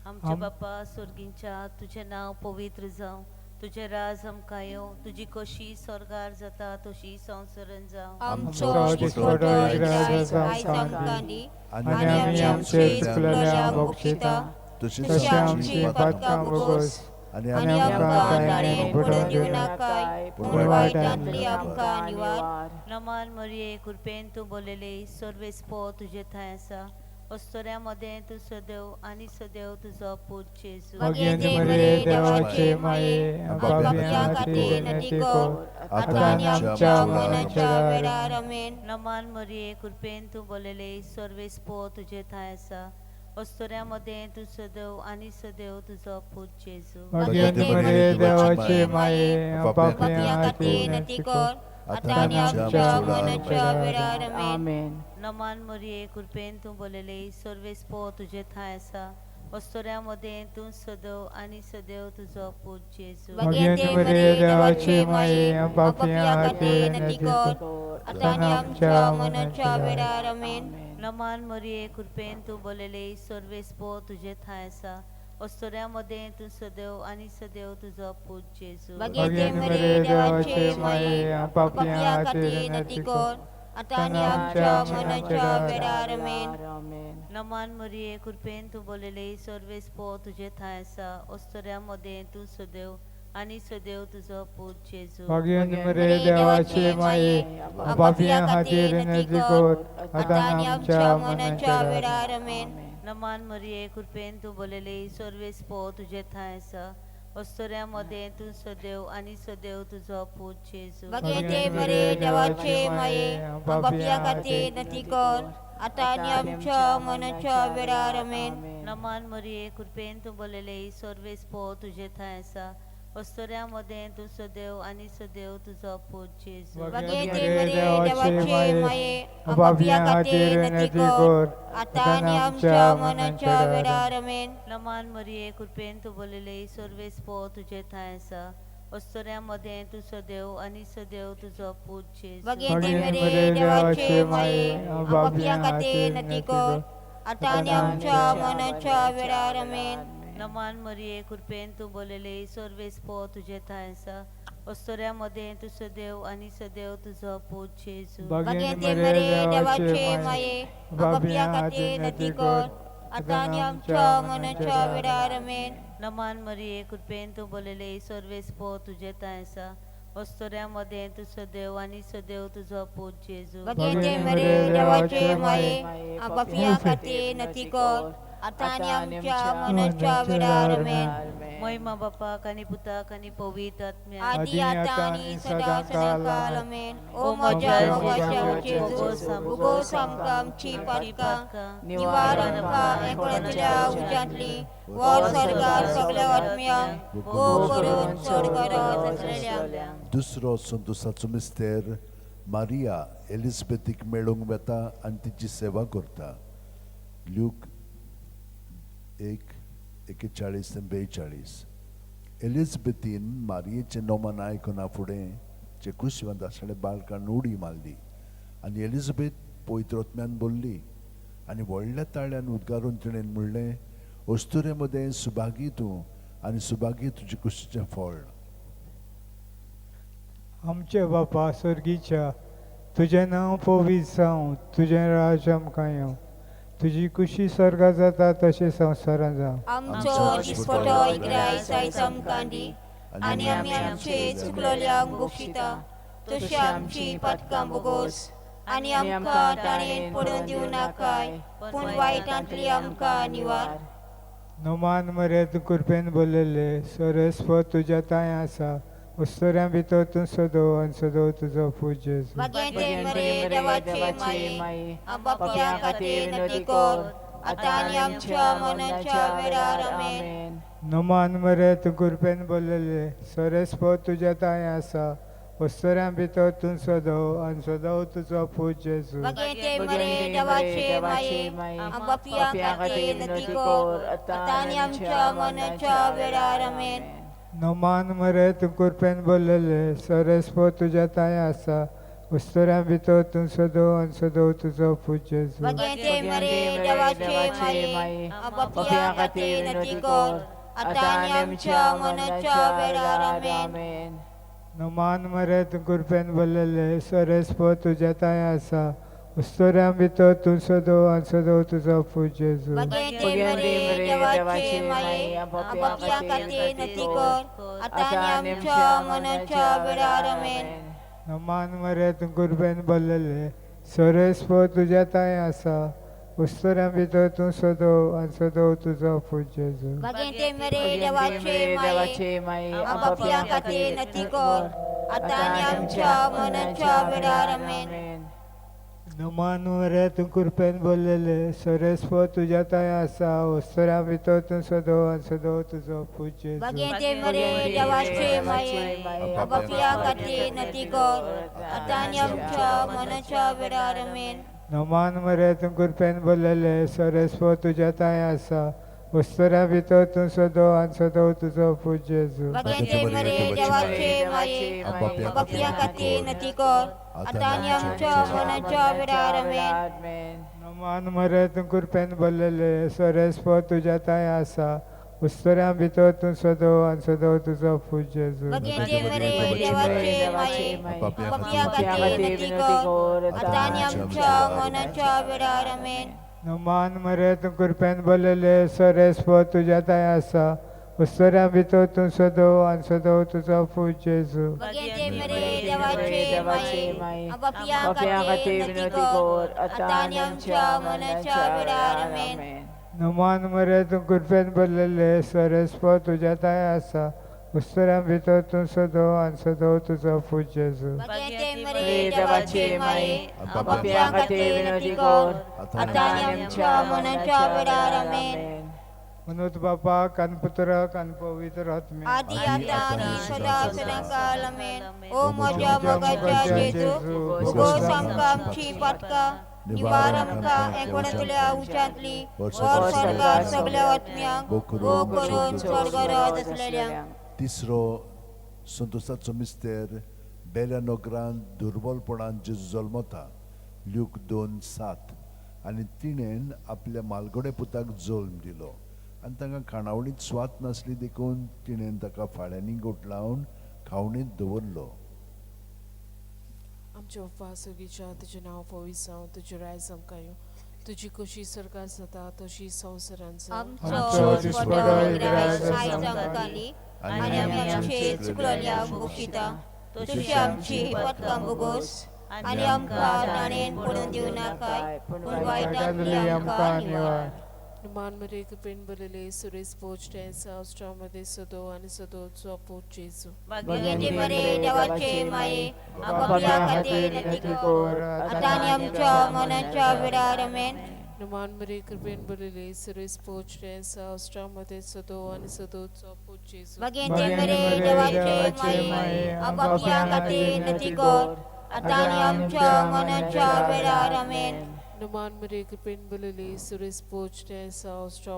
आमच्या बापा स्वर्गींच्या, तुजें नांव पवित्र जावं, तुजें राज आमकां येवं, तुजी कशी स्वर्गार जाता तशी संवसारांत जावं. आमचो दिसपटो एक राज आयज आमकां दी आनी आमी आमचे चुकलेल्यांक बक्षिता तशी आमची पातकां भोगोस आनी आनी आमकां ताणें पडून दिवं नाकाय, पूण वायटांतली आमकां निवार. नमान मरिये, कृपेन तूं बोललेले, सर्वेस्पर तुजे थंय आसा, अस्तुऱ्यां मदें तूं सदैव आनी सदैव तुजो पूत जेजू. भाग्यवंत मरे देवाचे माये, आमच्या खातीर विनंती कर आतां आनी आमच्या मरणाच्या वेळार. आमेन. नमान मरिये, कृपेन तूं बोललेले, सर्वेस्पर तुजे थंय आसा, अस्तुऱ्यां मदें तूं सदैव आनी सदैव तुजो पूत जेजू. भाग्यवंत मरे देवाचे माये, आमच्या खातीर विनंती कर आतां आनी आमच्या मरणाच्या वेळार. आमेन. नमान मरिये, कृपेन तूं बोललेले, सर्वेस्पर तुजे थंय आसा, अस्तुऱ्यां मदें तूं सदैव आनी सदैव तुजो पूत जेजू. भाग्यवंत मरे देवाचे माये, आमच्या खातीर विनंती कर आतां आनी आमच्या मरणाच्या वेळार. आमेन. नमान मरिये, कृपेन तूं बोललेले, सर्वेस्पर तुजे थंय आसा, अस्तुऱ्यां मदें तूं सदैव आनी सदैव तुजो पूत जेजू. भगेते मरे देवाचे माये, पापयां खातीर विनंती कर, आतां आनी आमच्या मरणाच्या वेळार. आमेन. नमान मरिये, कृपेन तूं बोललेली, सर्वेस्पो तुजे थंय आसा. अस्तुऱ्यां मदें तूं सदैव आनी सदैव तुजो पूत जेजू. भाग्यवंत मरे देवाचे माये, पापयां खातीर विनंती कर, आतां आनी आमच्या मरणाच्या वेळार. आमेन. नमान मरिये, कृपेन तूं बोललेली, सर्वेस्पो तुजे थंय आसा. अस्तुऱ्यां मदें तूं सदैव आनी सदैव तुजो पूत जेजू. भगेते मरे देवाचे माये, पापयां खातीर विनंती कर, आतां आनी आमच्या मरणाच्या वेळार. आमेन. नमान मरिये, कृपेन तूं बोललेली, सर्वेस्पो तुजे थंय आसा. अस्तुऱ्यां मदें तूं सदैव आनी सदैव तुजो पूत जेजू. भगेते मरे देवाचे माये, पापयां खातीर विनंती कर, आतां आनी आमच्या मरणाच्या वेळार. आमेन. नमान मरिये, कृपेन तूं बोललेली, सर्वेस्पो तुजे थंय आसा. अस्तुऱ्यां मदें तूं सदैव आनी सदैव तुजो पूत जेजू. भगेते मरे देवाचे माये, पापयां खातीर विनंती कर, आतां आनी आमच्या मरणाच्या वेळार. आमेन. नमान मरिये, कृपेन तूं बोललेली, सर्वेस्पो तुजे थंय आसा. अस्तुऱ्यां मदें तूं सदैव आनी सदैव तुजो पूत जेजू. भगेते मरे देवाचे माये, पापयां खातीर विनंती कर, आतां आनी आमच्या मरणाच्या वेळार. आमेन. नमान मरिये, कृपेन तूं बोललेली, सर्वेस्पो तुजे थंय आसा. अस्तुऱ्यां मदें तूं सदैव आनी सदैव तुजो पूत जेजू. भगेते मरे देवाचे माये, पापयां खातीर विनंती कर, आतां आनी आमच्या मरणाच्या वेळार. आमेन. महिमा बापाक आनी पुताक आनी पवित्र आत्म्याक. आदी आतां आनी सदां सदांकाळ. आमेन. ओ म्हज्या मोगाच्या जेजू, उगोस आमकां आमची पातकां, निवार आमकां एकवटांतल्या उज्यांतली, वर स्वर्गार सगल्या आत्म्यांक भोव करून चड गरज आसलेल्यांक. दुसरो संतोसाचो मिस्तेर मारिया एलिझाबेथीक मेळूंक वता आनी तिची सेवा करता. ल्यूक 1:41 ते 42. एलिझाबेथीन मारियेचें नोमान आयकना फुडें जे कुशवंत आसलें बाळकान उडी मारली आनी एलिझाबेथ पवित्र आत्म्यान बोल्ली आनी व्हडल्या ताळ्यान उद्गारून तिणें म्हणलें, अस्तुरे मदें सुभागी तूं आनी सुभागी तुजे कुशीचें फळ. आमचे बापा स्वर्गीच्या, तुजें नांव पवित्र जावं, तुजें राज आमकां येवं, तुजी कुशी स्वर्गा जाता तशें संवसारांत जावं. आमचो दिसपटो इग्राय आयज आमकां दी, आनी आमी आमचे चुकलोल्यांक बक्षिता तशी आमची पातकां बोगोस, आनी आमकां ताणें पडून दिवं नाकाय, पूण वायटांतली आमकां निवार. नमान मरे, तूं कृपेन बोललेले, सरस्वत तुज्या तांय आसा, अस्तुऱ्यां भितर तूं सदो आनी सदो तुजो पूत जेजू. भगेते मरे देवाचे माये, पापयां खातीर विनंती कर, आतां आनी आमच्या मरणाच्या वेळार. आमेन. नमान मरे, तूं कृपेन बोललेले, सरस्वत तुज्या तांय आसा, अस्तुऱ्यां भितर तूं सदो आनी सदो तुजो पूत जेजू. भगेते मरे देवाचे माये, पापयां खातीर विनंती कर, आतां आनी आमच्या मरणाच्या वेळार. आमेन. नमान मरे, तूं कृपेन बोललेले, सरस्वत तुज्या तांय आसा, अस्तुऱ्यां भितर तूं सदो आनी सदो तुजो पूत जेजू. भगेते मरे देवाचे माये, पापयां खातीर विनंती कर, आतां आनी आमच्या मरणाच्या वेळार. आमेन. नमान मरे, तूं कृपेन बोललेले, सरस्वत तुज्या तांय आसा, अस्तुऱ्यां भितर तूं सदो आनी सदो तुजो पूत जेजू. भगेते मरे देवाचे माये, पापयां खातीर विनंती कर, आतां आनी आमच्या मरणाच्या वेळार. आमेन. नमान मरे, तूं कृपेन बोललेले, सरस्वत तुज्या तांय आसा, अस्तुऱ्यां भितर तूं सदो आनी सदो तुजो पूत जेजू. भगेते मरे देवाचे माये, पापयां खातीर विनंती कर, आतां आनी आमच्या मरणाच्या वेळार. आमेन. नमान मरे, तूं कृपेन बोललेले, सरस्वत तुज्या तांय आसा, अस्तुऱ्यां भितर तूं सदो आनी सदो तुजो पूत जेजू. भगेते मरे देवाचे माये, पापयां खातीर विनंती कर, आतां आनी आमच्या मरणाच्या वेळार. आमेन. नमान मरे, तूं कृपेन बोललेले, सरस्वत तुज्या तांय आसा, अस्तुऱ्यां भितर तूं सदो आनी सदो तुजो पूत जेजू. भगेते मरे देवाचे माये, पापयां खातीर विनंती कर, आतां आनी आमच्या मरणाच्या वेळार. आमेन. नमान मरे, तूं कृपेन बोललेले, सरस्वत तुज्या तांय आसा, उस्तऱ्यां भितर तूं सदो आनी सदो तुजो पूत जेजू. भगेंचे मरे देवाचे माये, पापया खातीर विनंती कर, आतां आनी आमच्या मरणाच्या वेळार. आमेन. मान मरे तूं कृपेन भरलेले, सरेस्पर तुज्या तांय आसा, उस्तऱ्यां भितर तूं सदो आनी सदो तुजो पूत जेजू. भगेंचे मरे देवाचे माये, पापया खातीर विनंती कर, आतां आनी आमच्या मरणाच्या वेळार. आमेन. मान मरे तूं कृपेन भरलेले, सरेस्पर तुज्या तांय आसा, उस्तऱ्यां भितर तूं सदो आनी सदो तुजो पूत जेजू. भगेंचे मरे देवाचे माये, पापया खातीर विनंती कर, आतां आनी आमच्या मरणाच्या वेळार. आमेन. म्हणून बापाक आनी पुत्राक आनी पवित्र आत्म्याक. आदी आतां आनी सदां सदां काल. आमेन. ओ म्हज्या मोगाच्या जेजू, भोगोस आमकां आमची पातकां, निवार आमकां एकवटांतल्या उज्यांतली, वर स्वर्गार सगल्या आत्म्यांक, भोग करून स्वर्गराज आसलेल्यांक. तिसरो संतोषाचो मिस्तेर, बेल्या नगरांत दुर्बलपणान जेजू जल्मता, ल्यूक 2:7. आनी तिणेन आपल्या मालगोडे पुताक जल्म दिलो आनी तांकां खाणावळींत स्वाद नासली देखून तिणेन ताका फाळ्यांनी गोठलावन खावणींत दवरलो. आमच्या बाप्पा सर्गीच्या, तुजें नांव पवित्र जावं, तुजें रायज आमकां येवं, तुजी कशी स्वर्गात जाता तशी संवसारांत जावं. आमचो दिसपडो ग्रास आयज आमकां दी, आनी आमी आमचे चुकलोल्या बक्षिता तशी आमची पतकां भोगोस, आनी आमकां ताणेन पडून दिवं नाकाय, पूण वायटांतली आमकां निवार. मान मरे कृपेन भरलेले, सुरेश पोच मध्ये सदो आणि सदोचो पूत जेजू. भगेंचे मरे देवाचे माये, पापया खातीर विनंती कर, आतां आनी आमच्या मरणाच्या वेळार. आमेन. मान मरे कृपेन भरलेले, सुरेश पोच मध्ये सदो आणि सदोचो पूत जेजू. भगेंचे मरे देवाचे माये, पापया खातीर विनंती कर, आतां आनी आमच्या मरणाच्या वेळार. आमेन. मान मरे कृपेन भरलेले, सुरेश पोच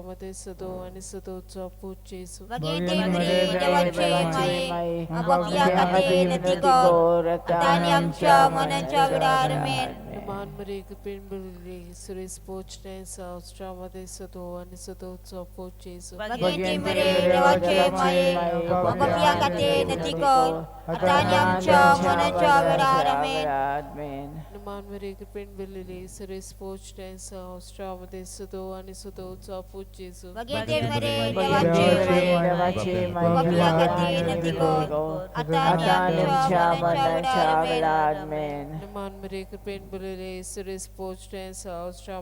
मध्ये सदो आणि सदोचो पूत जेजू. भगेंचे मरे देवाचे माये, पापया खातीर विनंती कर, आतां आनी आमच्या मरणाच्या वेळार. आमेन. मान मरे कृपेन भरलेले, सुरेश पोच मध्ये सदो आणि सदोचो पूत जेजू. भगेंचे मरे देवाचे माये, पापया खातीर विनंती कर, आतां आनी आमच्या मरणाच्या वेळार. आमेन. मान मरे कृपेन भरलेले, सुरेश पोच मध्ये सदो आणि सदोचो पूत जेजू. भगेंचे मरे देवाचे माये, पापया खातीर विनंती कर, आतां आनी आमच्या मरणाच्या वेळार. आमेन. मान मरे कृपेन भरलेले, सुरेश पोच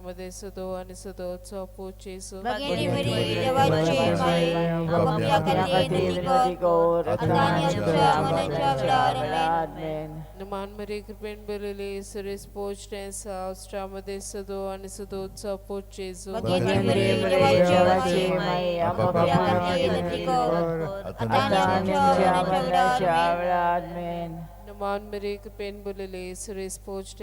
मध्ये सदो आणि सदोचो पूत जेजू. भगेंचे मरे देवाचे माये, पापया खातीर विनंती कर, आतां आनी आमच्या मरणाच्या वेळार. आमेन. मान मरे कृपेन भरलेले, सुरेश पोच मध्ये सदो आणि सदोचो पूत जेजू. भगेंचे मरे देवाचे माये, पापया खातीर विनंती कर, आतां आनी आमच्या मरणाच्या वेळार. आमेन. मान मरे कृपेन भरलेले, सुरेश पोच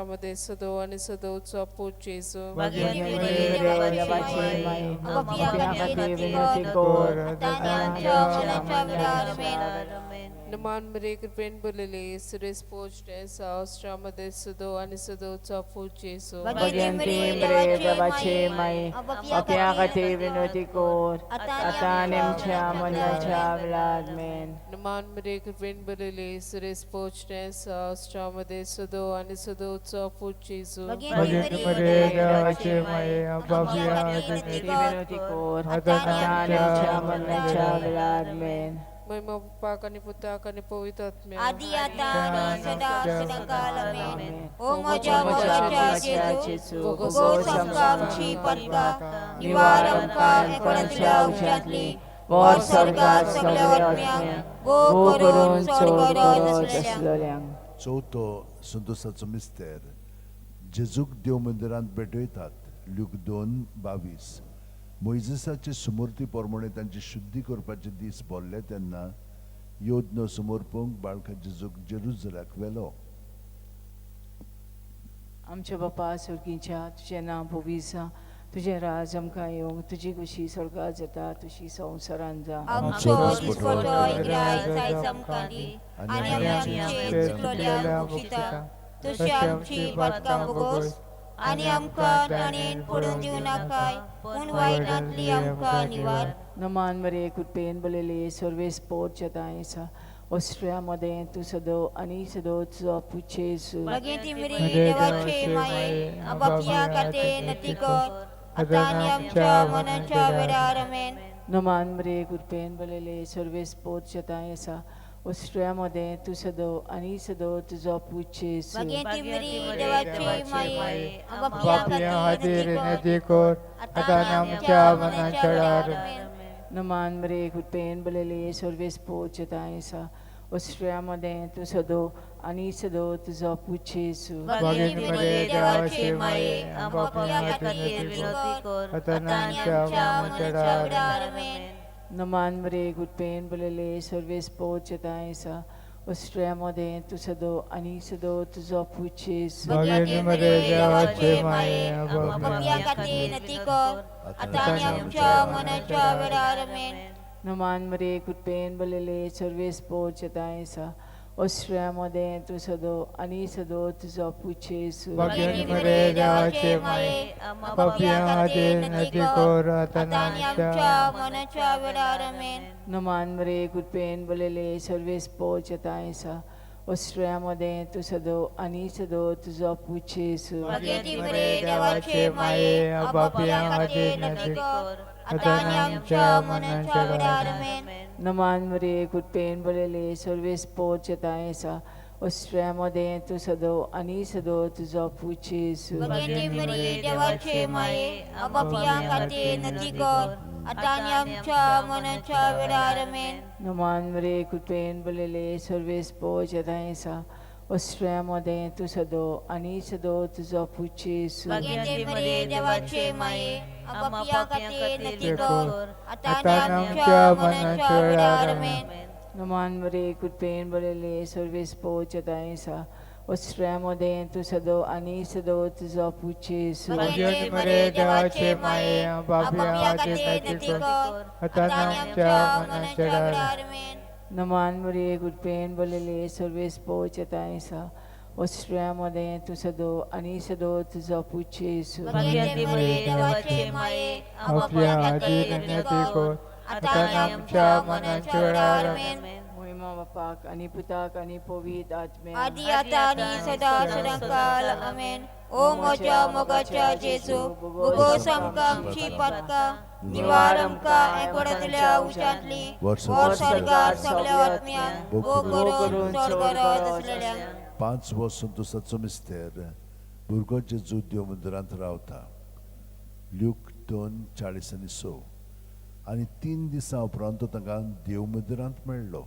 मध्ये सदो आणि सदोचो पूत जेजू. भगेंचे मरे देवाचे माये, पापया खातीर विनंती कर, आतां आनी आमच्या मरणाच्या वेळार. आमेन. मान मरे कृपेन भरलेले, सुरेश पोच मध्ये सदो आणि सदोचो पूत जेजू. भगेंचे मरे देवाचे माये, पापया खातीर विनंती कर, आतां आनी आमच्या मरणाच्या वेळार. आमेन. मान मरे कृपेन भरलेले, सुरेश पोच मध्ये सदो आणि सदोचो पूत जेजू. भगेंचे मरे देवाचे माये, पापया खातीर विनंती कर, आतां आनी आमच्या मरणाच्या वेळार. आमेन. महिमा बापाक आनी पुताक आनी पवित्र आत्म्याक. आदी आतां आनी सदां सदां काल. आमेन. ओ म्हज्या मोगाच्या जेजू, भोगोस आमकां आमची पतकां, निवार आमकां एकवटांतल्या उज्यांतली, वर स्वर्गार सगल्या आत्म्यांक, भोग करून स्वर्गराज आसलेल्यांक. चवथो संतोषाचो मिस्तेर, जेजूक देव मंदिरांत भेटयतात, ल्यूक 2:22. मोयजेसाचे सुमूर्ती प्रमाणे तांची शुद्धी करपाचे दीस भरले तेन्ना योद्न समर्पूंक बाळका जेजूक जेरुजलाक व्हेलो. आमच्या बापा स्वर्गीच्या, तुजें नांव पवित्र जावं, तुजें राज आमकां येवं, तुजी खुशी स्वर्गात जाता तशी संवसारांत जावं. आमचो दिसपटो ग्रास आयज आमकां दी, आनी आमी आमचे चुकलोल्या बक्षिता तशी आमची पातकां भोगोस, आनी आमकां ताणेन पडून दिवं नाकाय पूण वायटांतली आमकां निवार. नमान मरे कृपेन बलेले सर्वेस पोर सा ऑस्ट्रिया मदें तूं सदो आनी सदो तुजो पूत जेजू. भगेती मरे देवाचे माये बापया खातीर नती कर आतां आनी आमच्या मनाच्या वेळार. आमेन. नमान मरे कृपेन बलेले सर्वेस पोर सा ऑस्ट्रिया मदें तूं सदो आनी सदो तुजो पूत जेजू. भगेती मरे देवाचे माये बापया बापया खातीर खातीर विनंती कर आतां आतां आनी आमच्या आमच्या मनाच्या मनाच्या वेळार. वेळार. आमेन. नमान मरे कृपेन बलेले सर्वेस पोर सा ऑस्ट्रिया मदें तूं सदो आनी सदो तुजो पूत जेजू. भगेती मरे देवाचे माये बापया खातीर विनंती कर आतां आतां आनी आमच्या आमच्या मनाच्या मनाच्या वेळार. वेळार. आमेन. नमान मरे कृपेन बलेले सर्वेस पोर सा ऑस्ट्रिया मदें तूं सदो आनी सदो तुजो पूत जेजू. भगेती मरे देवाचे माये बापया खातीर विनंती कर आतां आनी आमच्या मनाच्या वेळार. आमेन. नमान मरे कृपेन बलेले सर्वेस पोर सा ऑस्ट्रिया मदें तूं सदो आनी सदो तुजो पूत जेजू. भगेती मरे देवाचे माये बापया खातीर विनंती कर आतां आतां आनी आमच्या आमच्या मनाच्या वेळार. आमेन. नमान मरे कृपेन बलेले सर्वेस पोर सा ऑस्ट्रिया मदें तूं सदो आनी सदो तुजो पूत जेजू. भगेती मरे देवाचे माये बापया खातीर विनंती कर आतां आनी आमच्या मनाच्या वेळार. आमेन. नमान मरे कृपेन बलेले सर्वेस पोर सा ऑस्ट्रिया मदें तूं सदो आनी सदो तुजो पूत जेजू. भगेती मरे देवाचे माये बापया खातीर विनंती कर आतां आनी आमच्या मनाच्या वेळार. आमेन. नमान मरे कृपेन बलेले सर्वेस पोर सा ऑस्ट्रिया मदें तूं सदो आनी सदो तुजो पूत जेजू. भगेती मरे देवाचे माये बापया खातीर विनंती कर आतां आतां आनी आमच्या आमच्या मनाच्या मनाच्या वेळार. वेळार. आमेन. नमान मरे कृपेन बलेले सर्वेस पोर सा ऑस्ट्रिया मदें तूं सदो आनी सदो तुजो पूत जेजू. भगेती मरे देवाचे माये बापया खातीर विनंती कर आतां आमच्या मनाच्या वेळार. आमेन. नमान मरे कृपेन बलेले सर्वेस पोर सा ऑस्ट्रिया मदें तूं सदो आनी सदो तुजो पूत जेजू. भगेती मरे देवाचे माये बापया बापया खातीर खातीर विनंती विनंती कर कर आतां आतां आनी आमच्या आमच्या मनाच्या मनाच्या वेळार. वेळार. आमेन. मोहिमा बापाक आनी पुताक आनी पवित्र आत्म्याक. आदी आतां आनी सदां सदां काल. आमेन. ओ म्हज्या मोगाच्या जेजू भोगोस आमकां आमची पातकां निवार आमकां एकवटांतल्या उज्यांतली वर स्वर्गार सगल्या आत्म्यांक भोग करून चड गरज आसलेल्यांक. 5 वर्सां तुसाचो मिस्तेर भुरगो जेजू देव मंदिरांत रावता. ल्यूक 2:46. आनी 3 दिसां उपरांत तो तांकां देव मंदिरांत मेळ्ळो.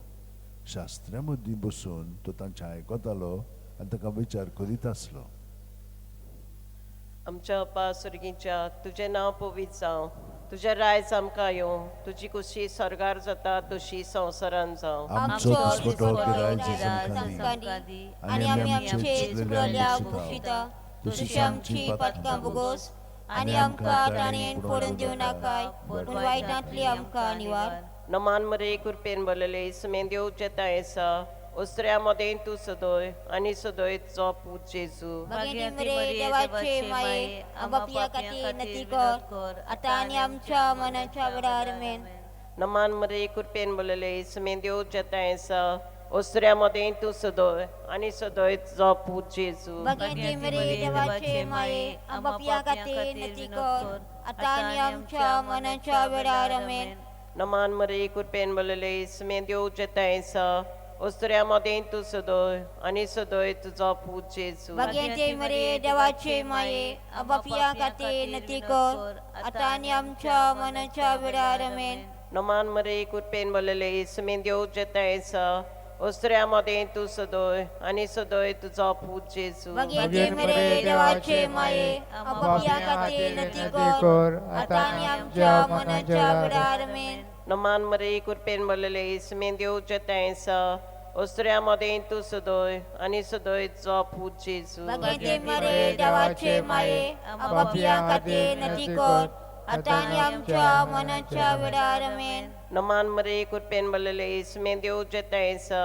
शास्त्र्या मदीं बसून तो तांचें आयकतालो आनी तांकां विचार करीत आसलो. आमच्या अप्पा सुर्गीच्या तुजें नांव पवित्र जावं, तुजें रायज आमकां येवं, तुजी खुशी स्वर्गार जाता तशी संवसारान जावं. आमचो दिसपटो गिरायच आमकां दी आनी आमी आमचे चुकलेल्या बक्षिता तशी आमची पातकां भोगोस आनी आमकां ताणेन पडून दिवं नाकाय पूण वायटांतली आमकां निवार. नमान मरे कृपेन भरलेले सुमेन देवचे आसा ओसऱ्या मदें तूं सदोय आनी सदोय जो पूत जेजू. भगिनी मरे देवाचे माये बापया खातीर नती कर आतां आनी आमच्या मनाच्या वेळार. आमेन. नमान मरे कृपेन भरलेले सुमेन देवचे आसा ओसऱ्या मदें तूं सदोय आनी सदोय जो पूत जेजू. भगिनी मरे देवाचे माये बापया खातीर नती कर आतां आनी आमच्या मनाच्या वेळार. आमेन. नमान मरे कृपेन भरलेले सुमेन देवचे आसा ओसऱ्या मदें तूं सदोय आनी सदोय तुजो पूत जेजू. भगिनी मरे देवाचे माये बापया खातीर नती कर आतां आनी आमच्या मनाच्या वेळार. आमेन. नमान मरे कृपेन भरलेले सुमेन देवचे आसा ओसऱ्या मदें तूं सदोय आनी सदोय तुजो पूत जेजू. भगिनी मरे देवाचे माये बापया खातीर नती कर आतां आनी आमच्या मनाच्या वेळार. आमेन. नमान मरे कृपेन भरलेले सुमेन देवचे आसा ओसऱ्या मदें तूं सदोय आनी सदोय तुजो पूत जेजू. भगिनी मरे देवाचे माये बापया खातीर नती कर आतां आनी आमच्या मनाच्या वेळार. आमेन. नमान मरे कृपेन भरलेले सुमेन देवचे आसा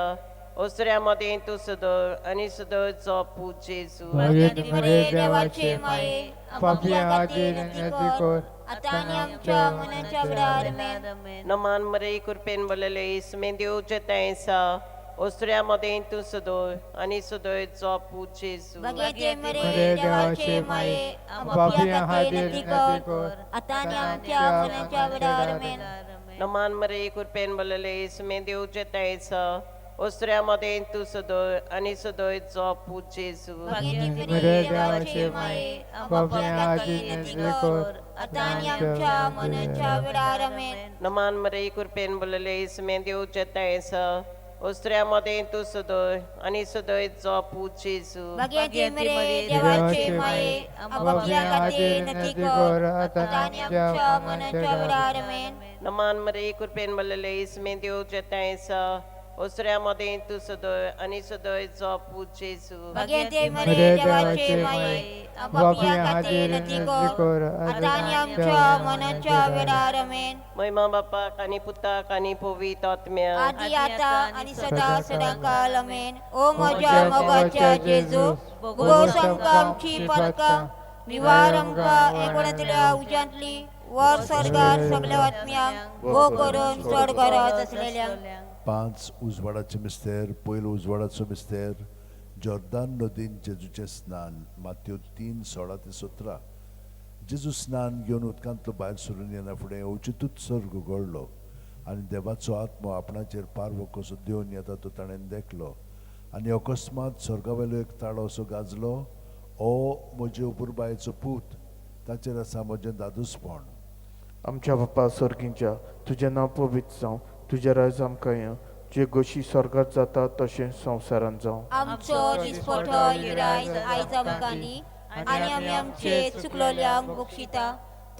ओसऱ्या मदें तूं सदळ आनी सदळ जो पूत जेजू. भाग्यवती मरिये देवाचे माये, पापयां खातीर विनंती कर, आतां आनी आमच्या मनाच्या वेळार आमेन. नमान मरे कृपेन भरलेले इसमे देव जेताय आसा, ओसऱ्या मदें तूं सदळ आनी सदळ जो पूत जेजू. भाग्यवती मरिये देवाचे माये, पापयां खातीर विनंती कर, आतां आनी आमच्या मनाच्या वेळार आमेन. नमान मरे कृपेन भरलेले इसमे देव जेताय आसा, ओसऱ्या मदें तूं सदळ आनी सदळ जो पूत जेजू. भाग्यवती मरिये देवाचे माये, पापयां खातीर विनंती कर, आतां आनी आमच्या मनाच्या वेळार आमेन. नमान मरे कृपेन भरलेले इसमे देव जेताय आसा, ओसऱ्या मदें तूं सदळ आनी सदळ जो पूत जेजू. भाग्यवती मरिये देवाचे माये, पापयां खातीर विनंती कर, आतां आनी आमच्या मनाच्या वेळार आमेन. नमान मरे कृपेन भरलेले इसमे देव जेताय आसा, ओसऱ्या मदें तूं सदळ आनी सदळ जो पूत जेजू. भाग्यवती मरिये देवाचे माये, पापयां खातीर विनंती कर, आतां आनी आमच्या मनाच्या वेळार आमेन. महिमा बापाक आनी पुताक आनी पवित्र आत्म्याक, आदी आतां आनी सदां सदां काल आमेन. ओ म्हज्या मोगाच्या जेजू, भोगोस आमकां आमची पातकां, निवार आमकां एकोणांतल्या उज्यांतली, वर स्वर्गार सगल्या आत्म्यांक भोव करून चड गरज आसलेल्यांक. 5 उजवाडाचे मिस्तेर. पयलो उजवाडाचो मिस्तेर जॉर्दान नदीन जेजूचें स्नान, मात्यो 3:16-17. जेजू स्नान घेवन उदकांतलो भायर सरून येना फुडें अवचितूच स्वर्ग उगडलो आनी देवाचो आत्मो आपणाचेर पारवो कसो देवन येता तो ताणें देखलो. आनी अकस्मात स्वर्गावेलो एक ताळो असो गाजलो, ओ म्हजे अपुरबायेचो पूत, ताचेर आसा म्हजें दादूसपण. आमच्या बापा स्वर्गींच्या, तुजें नांव पवित्र जावं, तुजें राज आमकां येवं, तुजे गोशी स्वर्गात जाता तशें संवसारांत जावं. आमचो दिसपटो गिरायज आयज आमकां दी, आनी आमी आमचे चुकलोल्यांक बक्षिता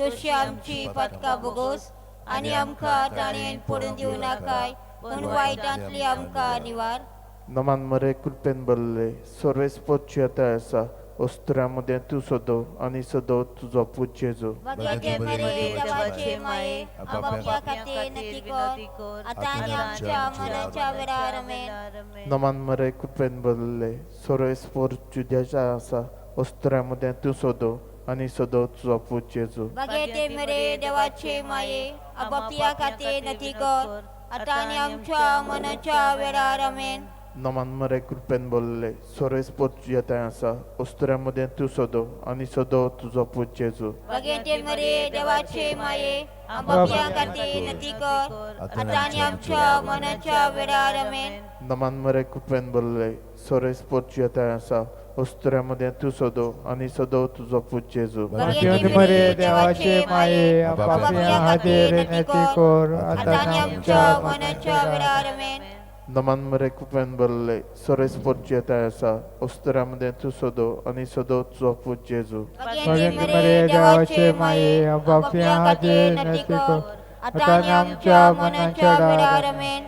तशी आमची पातकां बोगोस, आनी आमकां ताणें पडून दिवं नाकाय, पूण वायटांतली आमकां निवार. नमान मरे कृपेन भरले, सर्वेस्पद तुज्या आसा, ओस्तुऱ्या मदें तूं सदो आनी सदो तुजो पूत जेजू. भाग्यवती मरिये देवाचे माये, पापयां खातीर विनंती कर, आतां आनी आमच्या मनाच्या वेळार आमेन. नमान मरे कृपेन भरले, सर्वेस्पद तुज्या आसा, ओस्तुऱ्या मदें तूं सदो आनी सदो तुजो पूत जेजू. भाग्यवती मरिये देवाचे माये, पापयां खातीर विनंती कर, आतां आनी आमच्या मनाच्या वेळार आमेन. नमान मरे कृपेन भरले, सर्वेस्पद तुज्या आसा, ओस्तुऱ्या मदें तूं सदो आनी सदो तुजो पूत जेजू. भाग्यवती मरिये देवाचे माये, पापयां खातीर विनंती कर, आतां आनी आमच्या मनाच्या वेळार आमेन. नमान मरे कृपेन भरले, सर्वेस्पद तुज्या आसा, ओस्तुऱ्या मदें तूं सदो आनी सदो तुजो पूत जेजू. भाग्यवती मरिये देवाचे माये, पापयां खातीर विनंती कर, आतां आनी आमच्या मनाच्या वेळार आमेन. नमान मरे कृपेन भरले, सर्वेस्पद तुज्या आसा, ओस्तुऱ्या मदें तूं सदो आनी सदो तुजो पूत जेजू. भाग्यवती मरिये देवाचे माये, पापयां खातीर विनंती कर, आतां आनी आमच्या मनाच्या वेळार आमेन.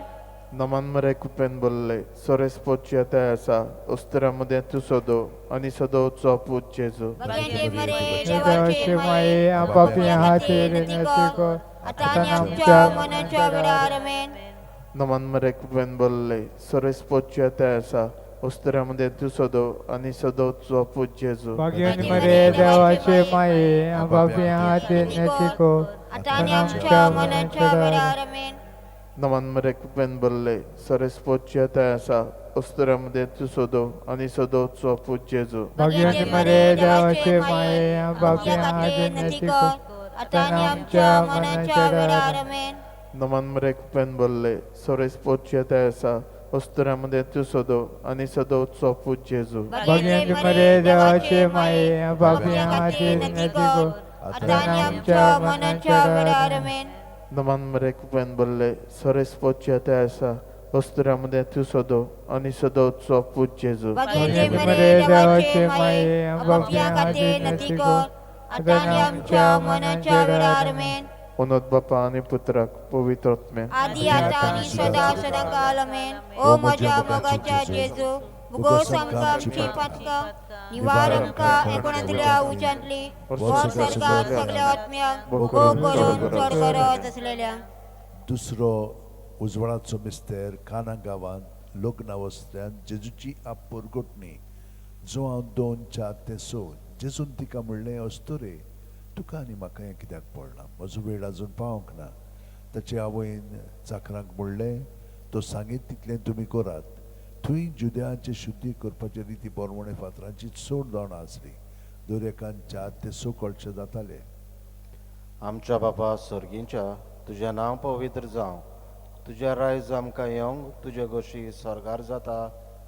नमान मरे कृपेन भरले, सर्वेस्पद तुज्या आसा, ओस्तुऱ्या मदें तूं सदो आनी सदो तुजो पूत जेजू. भाग्यवती मरिये देवाचे माये, पापयां खातीर विनंती कर, आतां आनी आमच्या मनाच्या वेळार आमेन. नमान मरे कृपेन भरले, सर्वेस्पद तुज्या आसा, ओस्तुऱ्या मदें तूं सदो आनी सदो तुजो पूत जेजू. भाग्यवती मरिये देवाचे माये, पापयां खातीर विनंती कर, आतां आनी आमच्या मनाच्या वेळार आमेन. नमान मरे कृपेन भरले, सर्वेस्पद तुज्या आसा, ओस्तुऱ्या मदें तूं सदो आनी सदो तुजो पूत जेजू. भाग्यवती मरिये देवाचे माये, पापयां खातीर विनंती कर, आतां आनी आमच्या मनाच्या वेळार आमेन. नमान मरे कृपेन भरले, सर्वेस्पद तुज्या आसा, ओस्तुऱ्या मदें तूं सदो आनी सदो तुजो पूत जेजू. भाग्यवती मरिये देवाचे माये, पापयां खातीर विनंती कर, आतां आनी आमच्या मनाच्या वेळार आमेन. नमान मरे कृपेन भरले, सर्वेस्पद तुज्या आसा, ओस्तुऱ्या मदें तूं सदो आनी सदो तुजो पूत जेजू. भाग्यवती मरिये देवाचे माये, पापयां खातीर विनंती कर, आतां आनी आमच्या मनाच्या वेळार आमेन. उन्नत बापा आनी पुत्राक पवित्र आत्म्याक, आदी आतां आनी सदां सदां काल आमेन. ओ म्हज्या मोगाच्या जेजू, भुगोस आमकां आमची पातकां, निवार आमकां एकोणांतल्या उज्यांतली, वर स्वर्गार सगल्या आत्म्यांक भोव करून चड गरज आसलेल्या. दुसरो उजवाडाचो मिस्तेर काना गांवांत लग्ना वसल्यान जेजूची आप परगटणी जुवांव 2, 4 ते 6. जेजून तिका म्हणलें, अस्तुरे, तुका आनी म्हाका हें कित्याक पडलां? म्हजो वेळ अजून पावंक ना. ताचे आवयन चाकरांक म्हणलें, तो सांगीत तितलें तुमी करात. थंय जुद्याचे शुद्धी करपाचे रिती बोरवणे फातरांची चड दोणां आसली. दर एकान 4 ते 6 कळशे जाताले. आमच्या बापा सर्गींच्या, तुजें नांव पवित्र जावं, तुज्या रायज आमकां येवंक, तुजे गोशी स्वर्गार जाता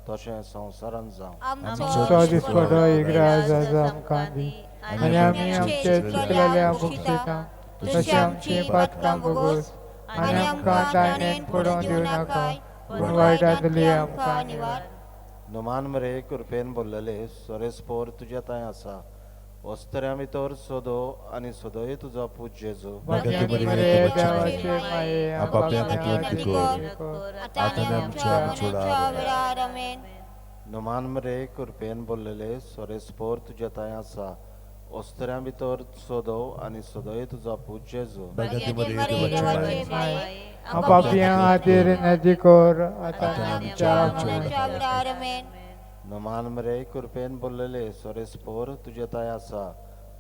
तशें संवसारांत जावं. आमचो दिसपडो इगराज आमकां दी आनी आमी आमचे चुकलेल्या भोगशिता तशें आमची पातकां भोगोस आनी आमकां ताणें पडोवन दिवं नाका, पूण वायटांतली आमकां निवार. नुमान मरे कृपेन बोल्लले, सोरेस्पोर तुज्या थंय आसा, वस्तऱ्या भितर सोदो आनी सोदोय तुजो पूत जेजू. नुमान मरे कृपेन बोल्लले, सोरेस्पोर तुज्या थंय आसा, वस्तऱ्या भितर सोदो आनी सोदोय तुजो पूत जेजू. नमान मरे कृपेन बोल्लले, सोरेस्पोर तुजे थंय आसा,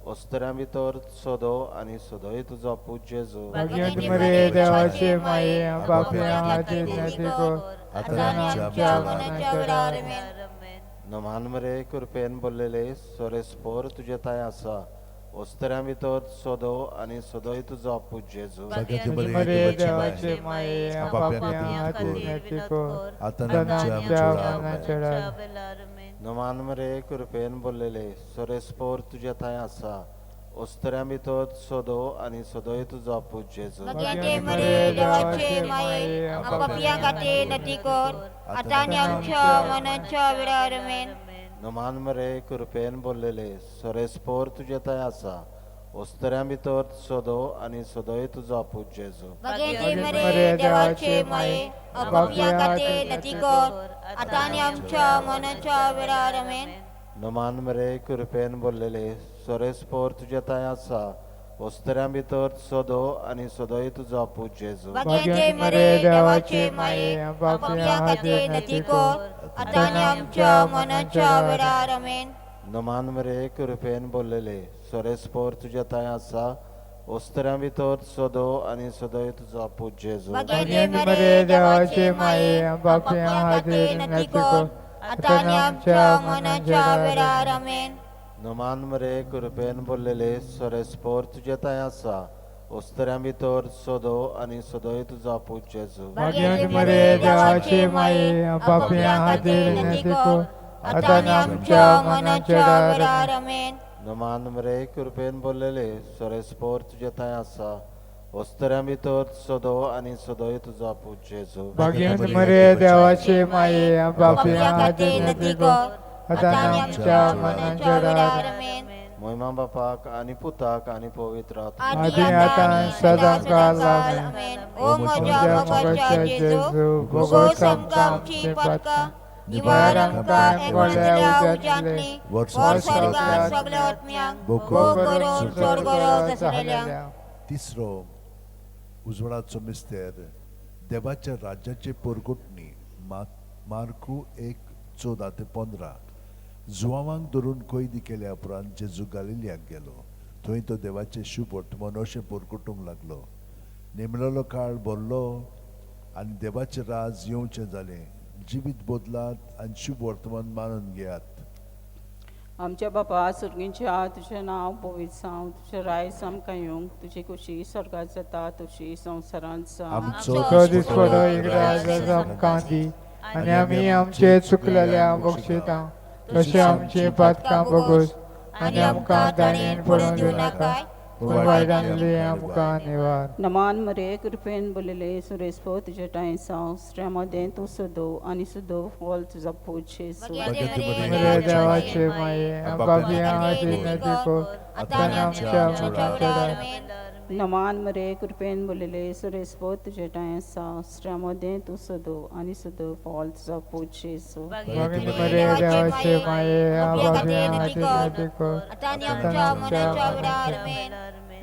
वस्तऱ्या भितर सोदो आनी सोदोय तुजो पूत जेजू. नमान मरे कृपेन बोल्लले, सोरेस्पोर तुजे थंय आसा, वस्तऱ्या भितर सोदो आनी सोदोय तुजो पूत जेजू. नमान मरे कृपेन बोल्लले, सोरेस्पोर तुजे थंय आसा, वस्तऱ्या भितर सोदो आनी सोदोय तुजो पूत जेजू. नमान मरे कृपेन बोल्लले, सोरेस्पोर तुजे थंय आसा, वस्तऱ्या भितर सोदो आनी सोदोय तुजो पूत जेजू. नमान मरे कृपेन बोल्लले, सोरेस्पोर तुजे थंय आसा, वस्तऱ्या भितर सोदो आनी सोदोय तुजो पूत जेजू. नमान मरे कृपेन बोल्लले, सोरेस्पोर तुजे थंय आसा, वस्तऱ्या भितर सोदो आनी सोदोय तुजो पूत जेजू. नमान मरे कृपेन बोल्लले, सोरेस्पोर तुजे थंय आसा, वस्तऱ्या भितर सोदो आनी सोदोय तुजो पूत जेजू. नमान मरे कृपेन बोल्लले, सोरेस्पोर तुजे थंय आसा, वस्तऱ्या भितर सोदो आनी सोदोय तुजो पूत जेजू. मोहिमा बापाक आनी पुताक आनी पवित्र तिसरो उजवाडाचो मिस्तेर, देवाच्या राज्याचे पोरगुटणी. मार्कू 1:14 ते 15. जुवांवांक धरून कैदी केल्या उपरांत जेजू गालिलियाक गेलो. थंय तो देवाचें शुभ वर्तमान अशें पोरकुटूंक लागलो. नेमलेलो काळ भरलो आनी देवाचें राज येवचें जालें. जिवीत बदलात आनी शुभ वर्तमान मानून घेयात. आमच्या बापा सुर्गींच्या, तुजें नांव पवित्र जावं, तुजें रायज आमकां येवंक, तुजी खुशी स्वर्गात जाता तशी संवसारांत जावं. आमचो दिसपडो इगराज आमकां दी आनी आमी आमचे चुकलेल्या बक्षिता तशें आमची पातकां भोगोस आनी आमकां दाणेन पडोवन दिवं नाका, पूण वायटांतली आमकां निवार. नमान मरे कृपेन बोल्लले, सुरेस्पो तुजे ठांय जावं, स्त्रियां मदें तूं सदो आनी सदो फॉल तुजो पूत जेजू. देवाचे माये नमान मरे कृपेन बोल्लले, सुरेस्पो तुजे ठांय आसा, स्त्रियां मदें तूं सदो आनी सदो फॉल तुजो पूत जेजू.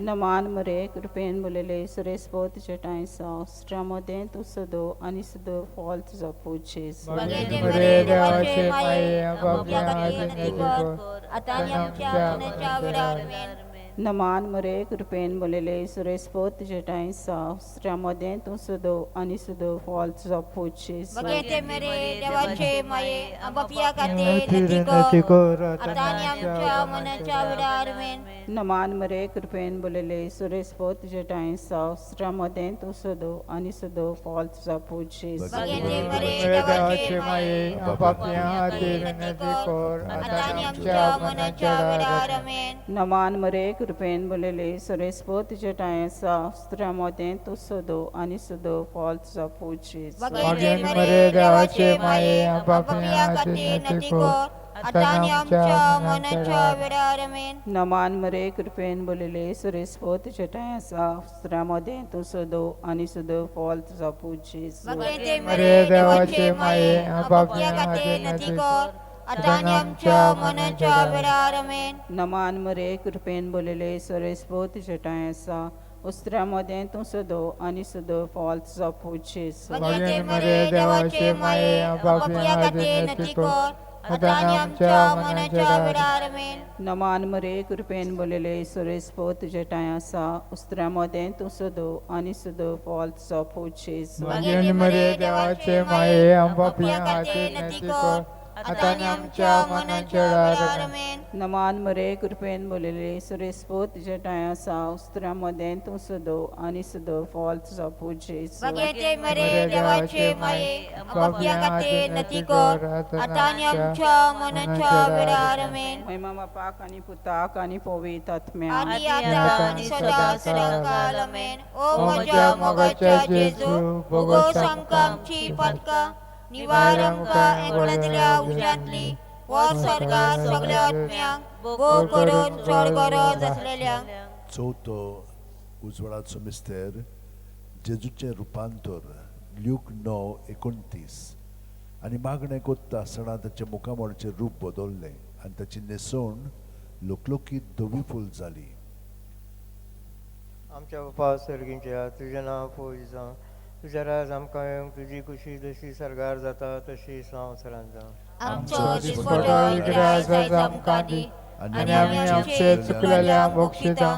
नमान मरे कृपेन बोलले सुरेश तुझे ठांय स्त्रियां मदें तूं सदो आनी सदो फॉल तुजो पूत जेजू. मरे देवाचे माये पापयां खातीर विनंती कर आतां आनी आमच्या मरणाच्या वेळार आमेन. नमान मरे कृपेन बोलले सुरेश तुझे ठांय स्त्रियां मदें तूं सदो आनी सदो फॉल तुजो पूत जेजू. बघेते मेरे देवाचे माये बापया खातीर विनंती कर आतां आनी आमच्या मरणाच्या वेळार आमेन. नमान मरे कृपेन बोलले सुरेश तुझे ठांय स्त्रियां मदें तूं सदो आनी सदो फॉल तुजो पूत जेजू. बघेते मेरे देवाचे माये पापयां खातीर विनंती कर आतां आनी आमच्या मरणाच्या वेळार आमेन. नमान मरे कृपेन बोलले सुरेश तुझे ठांय स्त्रियां मदें तूं सदो आनी सदो फॉल तुजो पूत जेजू. बघेते मरे देवाचे माये बापया खातीर विनंती कर आतां आनी आमच्या मरणाच्या वेळार आमेन. नमान मरे कृपेन बोलले सुरेश तुझे ठांय स्त्रियां मदें तूं सदो आनी सदो फॉल तुजो पूत जेजू. बघेते मरे देवाचे माये बापया खातीर विनंती कर आतां आनी आमच्या मरणाच्या वेळार आमेन. नमान मरे कृपेन बोलले सुरेश तुझे ठांय स्त्रियां मदें तूं सदो आनी सदो फॉल तुजो पूत जेजू. बघेते मरे देवाचे माये बापया खातीर विनंती कर आतां आनी आमच्या मरणाच्या वेळार आमेन. नमान मरे कृपेन बोलले सुरेश तुझे ठांय स्त्रियां मदें तूं सदो आनी सदो फॉल तुजो पूत जेजू. भगेन मरे देवाचे माये पापयां खातीर विनंती कर आतां आनी आमच्या मरणाच्या वेळार आमेन. नमान मरे कृपेन बोलले सुरेश तुझे ठांय स्त्रियां मदें तूं सदो आनी सदो फॉल तुजो पूत जेजू. बघेते मरे देवाचे माये बापया खातीर विनंती कर आतां आनी आमच्या मरणाच्या वेळार आमेन. महिमा बापाक आनी पुताक आनी पवित्र आत्म्याक. आनी आतां आनी सदां सदांकाळ आमेन. ओ म्हज्या मोगाच्या जेजू, भोगोस आमकां आमची पातकां, निवार आमकां एकवटांतल्या उज्यांतली, वर स्वर्गात सगळ्या आत्म्यांक भोव करून चड गरज आसलेल्यांक. चवथो उजवाडाचो मिस्तेर जेजूचें रुपांतर ल्यूक 9:29. आनी मागणें कोत्ता आसतना ताचें मुखामळाचें रूप बदललें आनी ताची न्हेसवण लोकलोकीत धवी फूल जाली. आमच्या बापा सर्गींच्या तुजें नांव पवित्र जावं, तुजें राज आमकां येवंक, तुजी खुशी जशी सर्गार जाता तशी संवसारांत जावं. आमचो दिसपटो ग्रास आयज आमकां दी आनी आमी आमचे चुकलेल्या बक्षिता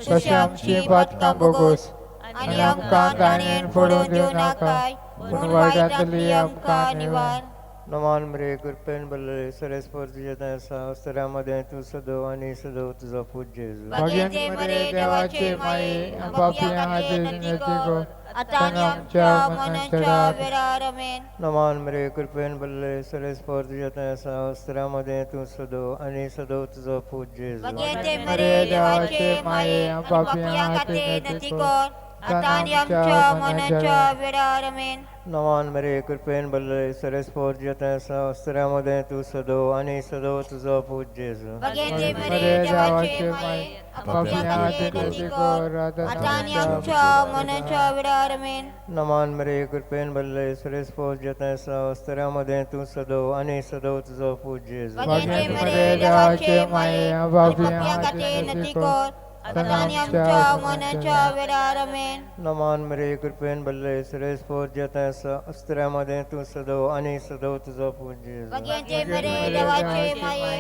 तशें आमची पातकां भोगोस आनी आमकां ताणेन पडून दिवं नाकाय, पूण वायटांतली आमकां निवार. नमान मरे कृपेन भरलेले सरेस्पर तुजें थंय आसा, स्त्रियां मदें तूं सदो आनी सदो तुजो पूत जेजू. भगेन मरे देवाचे माये पापयां खातीर विनंती कर आतां आनी आमच्या मरणाच्या वेळार आमेन. नमान मरे कृपेन भरलेले सरेस्पर तुजें थंय आसा, स्त्रियां मदें तूं सदो आनी सदो तुजो पूत जेजू. बघेते मरे देवाचे माये पापयां खातीर विनंती कर आतां आनी आमच्या मरणाच्या वेळार आमेन. नमान मरे कृपेन भरलेले सरेस्पर तुजें थंय आसा, स्त्रियां मदें तूं सदो आनी सदो तुजो पूत जेजू. बघेते मरे देवाचे माये पापयां खातीर विनंती कर आतां आनी आमच्या मरणाच्या वेळार आमेन. नमान मरे कृपेन भरलेले सरेस्पर तुजें थंय आसा, स्त्रियां मदें तूं सदो आनी सदो तुजो पूत जेजू. बघेते मरे देवाचे माये पापयां खातीर विनंती कर आतां आनी आमच्या मरणाच्या वेळार आमेन. नमान मरे कृपेन भरलेले सरेस्पर तुजें थंय आसा, स्त्रियां मदें तूं सदो आनी सदो तुजो पूत जेजू. बघेते मरे देवाचे माये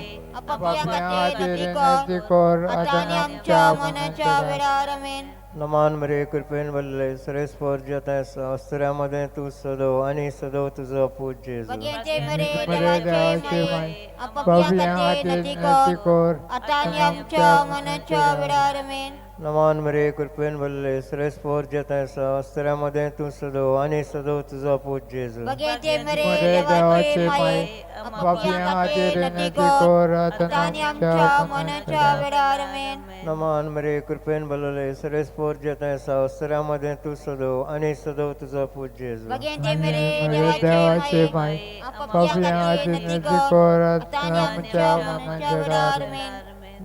पापयां खातीर विनंती कर आतां आनी आमच्या मरणाच्या वेळार आमेन. नमान मरे कृपेन भरलेले सरेस्पर तुजें थंय आसा, स्त्रियां मदें तूं सदो आनी सदो तुजो पूत जेजू. बघेते मरे देवाचे माये पापयां खातीर विनंती कर आतां आनी आमच्या मरणाच्या वेळार आमेन. नमान मरे कृपेन भरलेले सरेस्पर तुजें थंय आसा, स्त्रियां मदें तूं सदो आनी सदो तुजो पूत जेजू. बघेते मरे देवाचे माये पापयां खातीर विनंती कर आतां आनी आमच्या मरणाच्या वेळार आमेन. नमान मरे कृपेन भरलेले सरेस्पर तुजें थंय आसा, स्त्रियां मदें तूं सदो आनी सदो तुजो पूत जेजू. बघेते मरे देवाचे माये पापयां खातीर विनंती कर आतां आनी आमच्या मरणाच्या वेळार आमेन.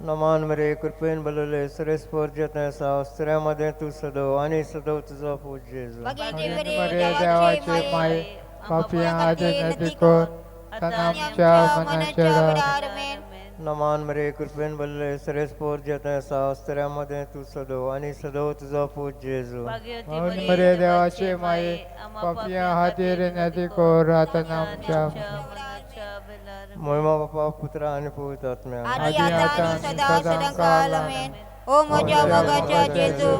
नमान मरे कृपेन भरलेले सरेस्पर तुजें थंय आसा, स्त्रियां मदें तूं सदो आनी सदो तुजो पूत जेजू. बघेते मरे देवाचे माये पापयां खातीर विनंती कर आतां आमच्या मरणाच्या वेळार आमेन. नमान मरे कृपेन भरले सरेस्पोर जेते आसा अस्तऱ्या मदें तूं सदो आनी सदो तुजो पूत जेजू. म्हणून मरे देवाचे माये पापया खातीर विनंती कर आतां आमच्या मोहिमा बापा पुत्रा आनी पवित्र आत्म्या. आदी आतां आनी सदां सदां काल आमेन. ओ म्हज्या मोगाच्या जेजू,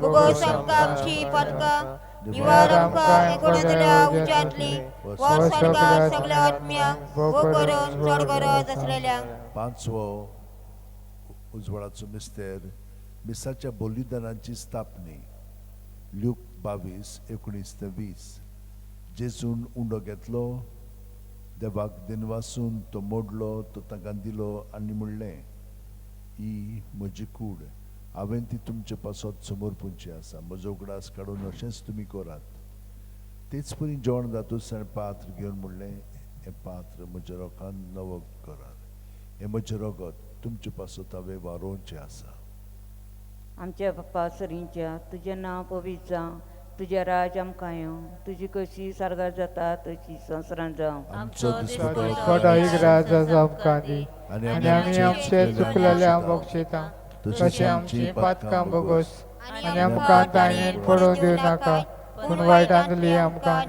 भुगोस आमकां आमची पातकां, निवार आमकां एकोणांतल्या उज्यांतली, वर स्वर्गार सगळ्या आत्म्यांक वो करून चड गरज आसलेल्यांक. पांचवो उजवाडाचो मिस्तेर, मिसाच्या बलिदानाची स्थापनी. ल्यूक 22:19 ते 20. जेजून उंडो घेतलो, देवाक दिनवासून तो मोडलो, तो तांकां दिलो आनी म्हणलें, ही म्हजी कूड, हांवें ती तुमचे पासत समर्पूंची आसा, म्हजो उगडास काडून अशेंच तुमी करात. तेच परी जेवण जातूच ताणें पात्र घेवन म्हणलें, हें पात्र म्हज्या रोखान नवो करात, हें म्हजें रगत तुमचे पासत हांवें वारोवचें आसा. आमच्या बाप्पा सरींच्या तुजें नांव पवित्र जावं, तुजें राज आमकां येवं, तुजी कशी सारकार जाता तशी संवसारांत जावं. आमचो दिसपटो एक राज आमकां दी आनी आमी आमचे चुकलेल्यांक बक्षिता तशें आमची पातकां भोगोस आनी आमकां ताणें पडोवन दिवं नाका, पूण वायटांतली आमकां.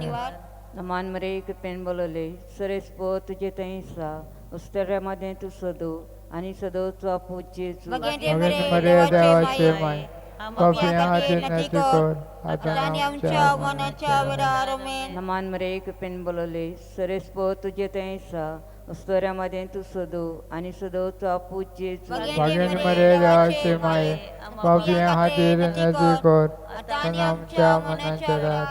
नमान मरे कृपेन बोलले सरेस्पो तुजें थंय आसा, उस्तऱ्या मदें तूं सदो आनी सदो तुजो पूत जेजू. मरे देवाचे माय पापया खातीर विनंती कर आतां आमच्या मनाच्या वेळार आमेन. नमान मरे कृपेन बोलले सरेस्पो तुजें थंय आसा, उस्तऱ्या मदें तूं सदो आनी सदो तुजो पूत जेजू. मरे देवाचे माये पापया खातीर विनंती कर आतां आमच्या मनाच्या वेळार.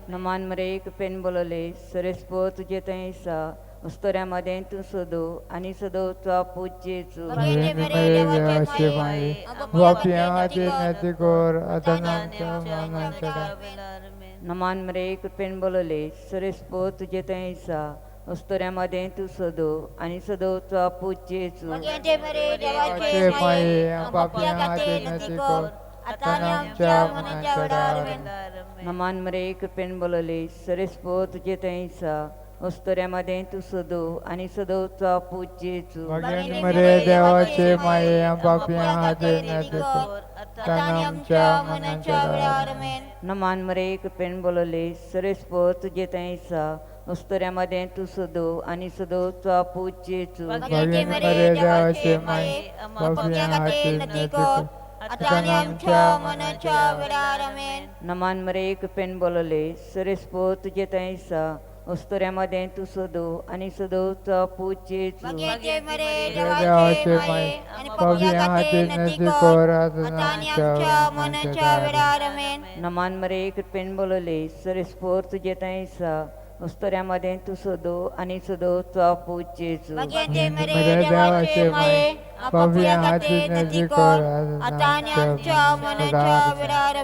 नमान मरे कृपेन बोलले सरेस्पो तुजें थंय आसा, उस्तऱ्या मदें तूं सदो आनी सदो तुजो पूत जेजू. मरे देवाचे माये पापया खातीर विनंती कर आतां आमच्या मनाच्या वेळार. नमान मरे कृपेन बोलले सरेस्पो तुजें थंय आसा, उस्तऱ्या मदें तूं सदो आनी सदो तुजो पूत जेजू. माये पापया खातीर विनंती कर आतां आमच्या मनाच्या वेळार. नमान मरे कृपेन बोलले सरेस्पो तुजें थंय आसा, उस्तऱ्या मदें तूं सदो आनी सदो तुजो पूत जेजू. मरे देवाचे माये पापया खातीर विनंती कर आतां आमच्या मनाच्या वेळार. नमान मरे कृपेन बोलले सरेस्पो तुजें थंय आसा, उस्तऱ्या मदें तूं सदो आनी सदो तुजो पूत जेजू. मरे देवाचे माये पापया खातीर विनंती कर आतां आमच्या मनाच्या वेळार. नमान मरे कृपेन बोलले सरेस्पो तुजें थंय आसा, उस्तऱ्या मदें तूं सदो आनी सदो तुजो पूत जेजू. देवाचे माये पापया खातीर विनंती कर आतां आमच्या मनाच्या वेळार. नमान मरे कृपेन बोलले सरेस्पोर तुजें थंय आसा, उस्तऱ्या मदें तूं सदो आनी सदो तुजो पूत जेजू. देवाचे माये पापया खातीर विनंती कर आतां आमच्या मनाच्या वेळार.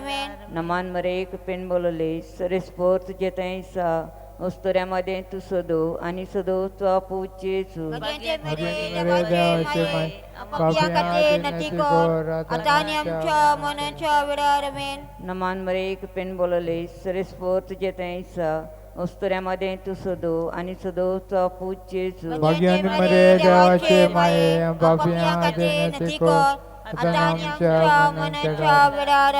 नमान मरे कृपेन बोलले सरेस्पोर तुजें थंय आसा, उस्तऱ्या मदें तूं सदो आनी सदो तुजो पूत जेजू. देवाचे माये पापया खातीर विनंती कर आतां आमच्या मनाच्या वेळार. नमान मरे कृपेन बोलले सरेस्पोर तुजें थंय आसा, उस्तऱ्या मदें तूं सदो आनी सदो तुजो पूत जेजू. मरे देवाचे माये पापया खातीर विनंती कर आतां आमच्या मनाच्या वेळार.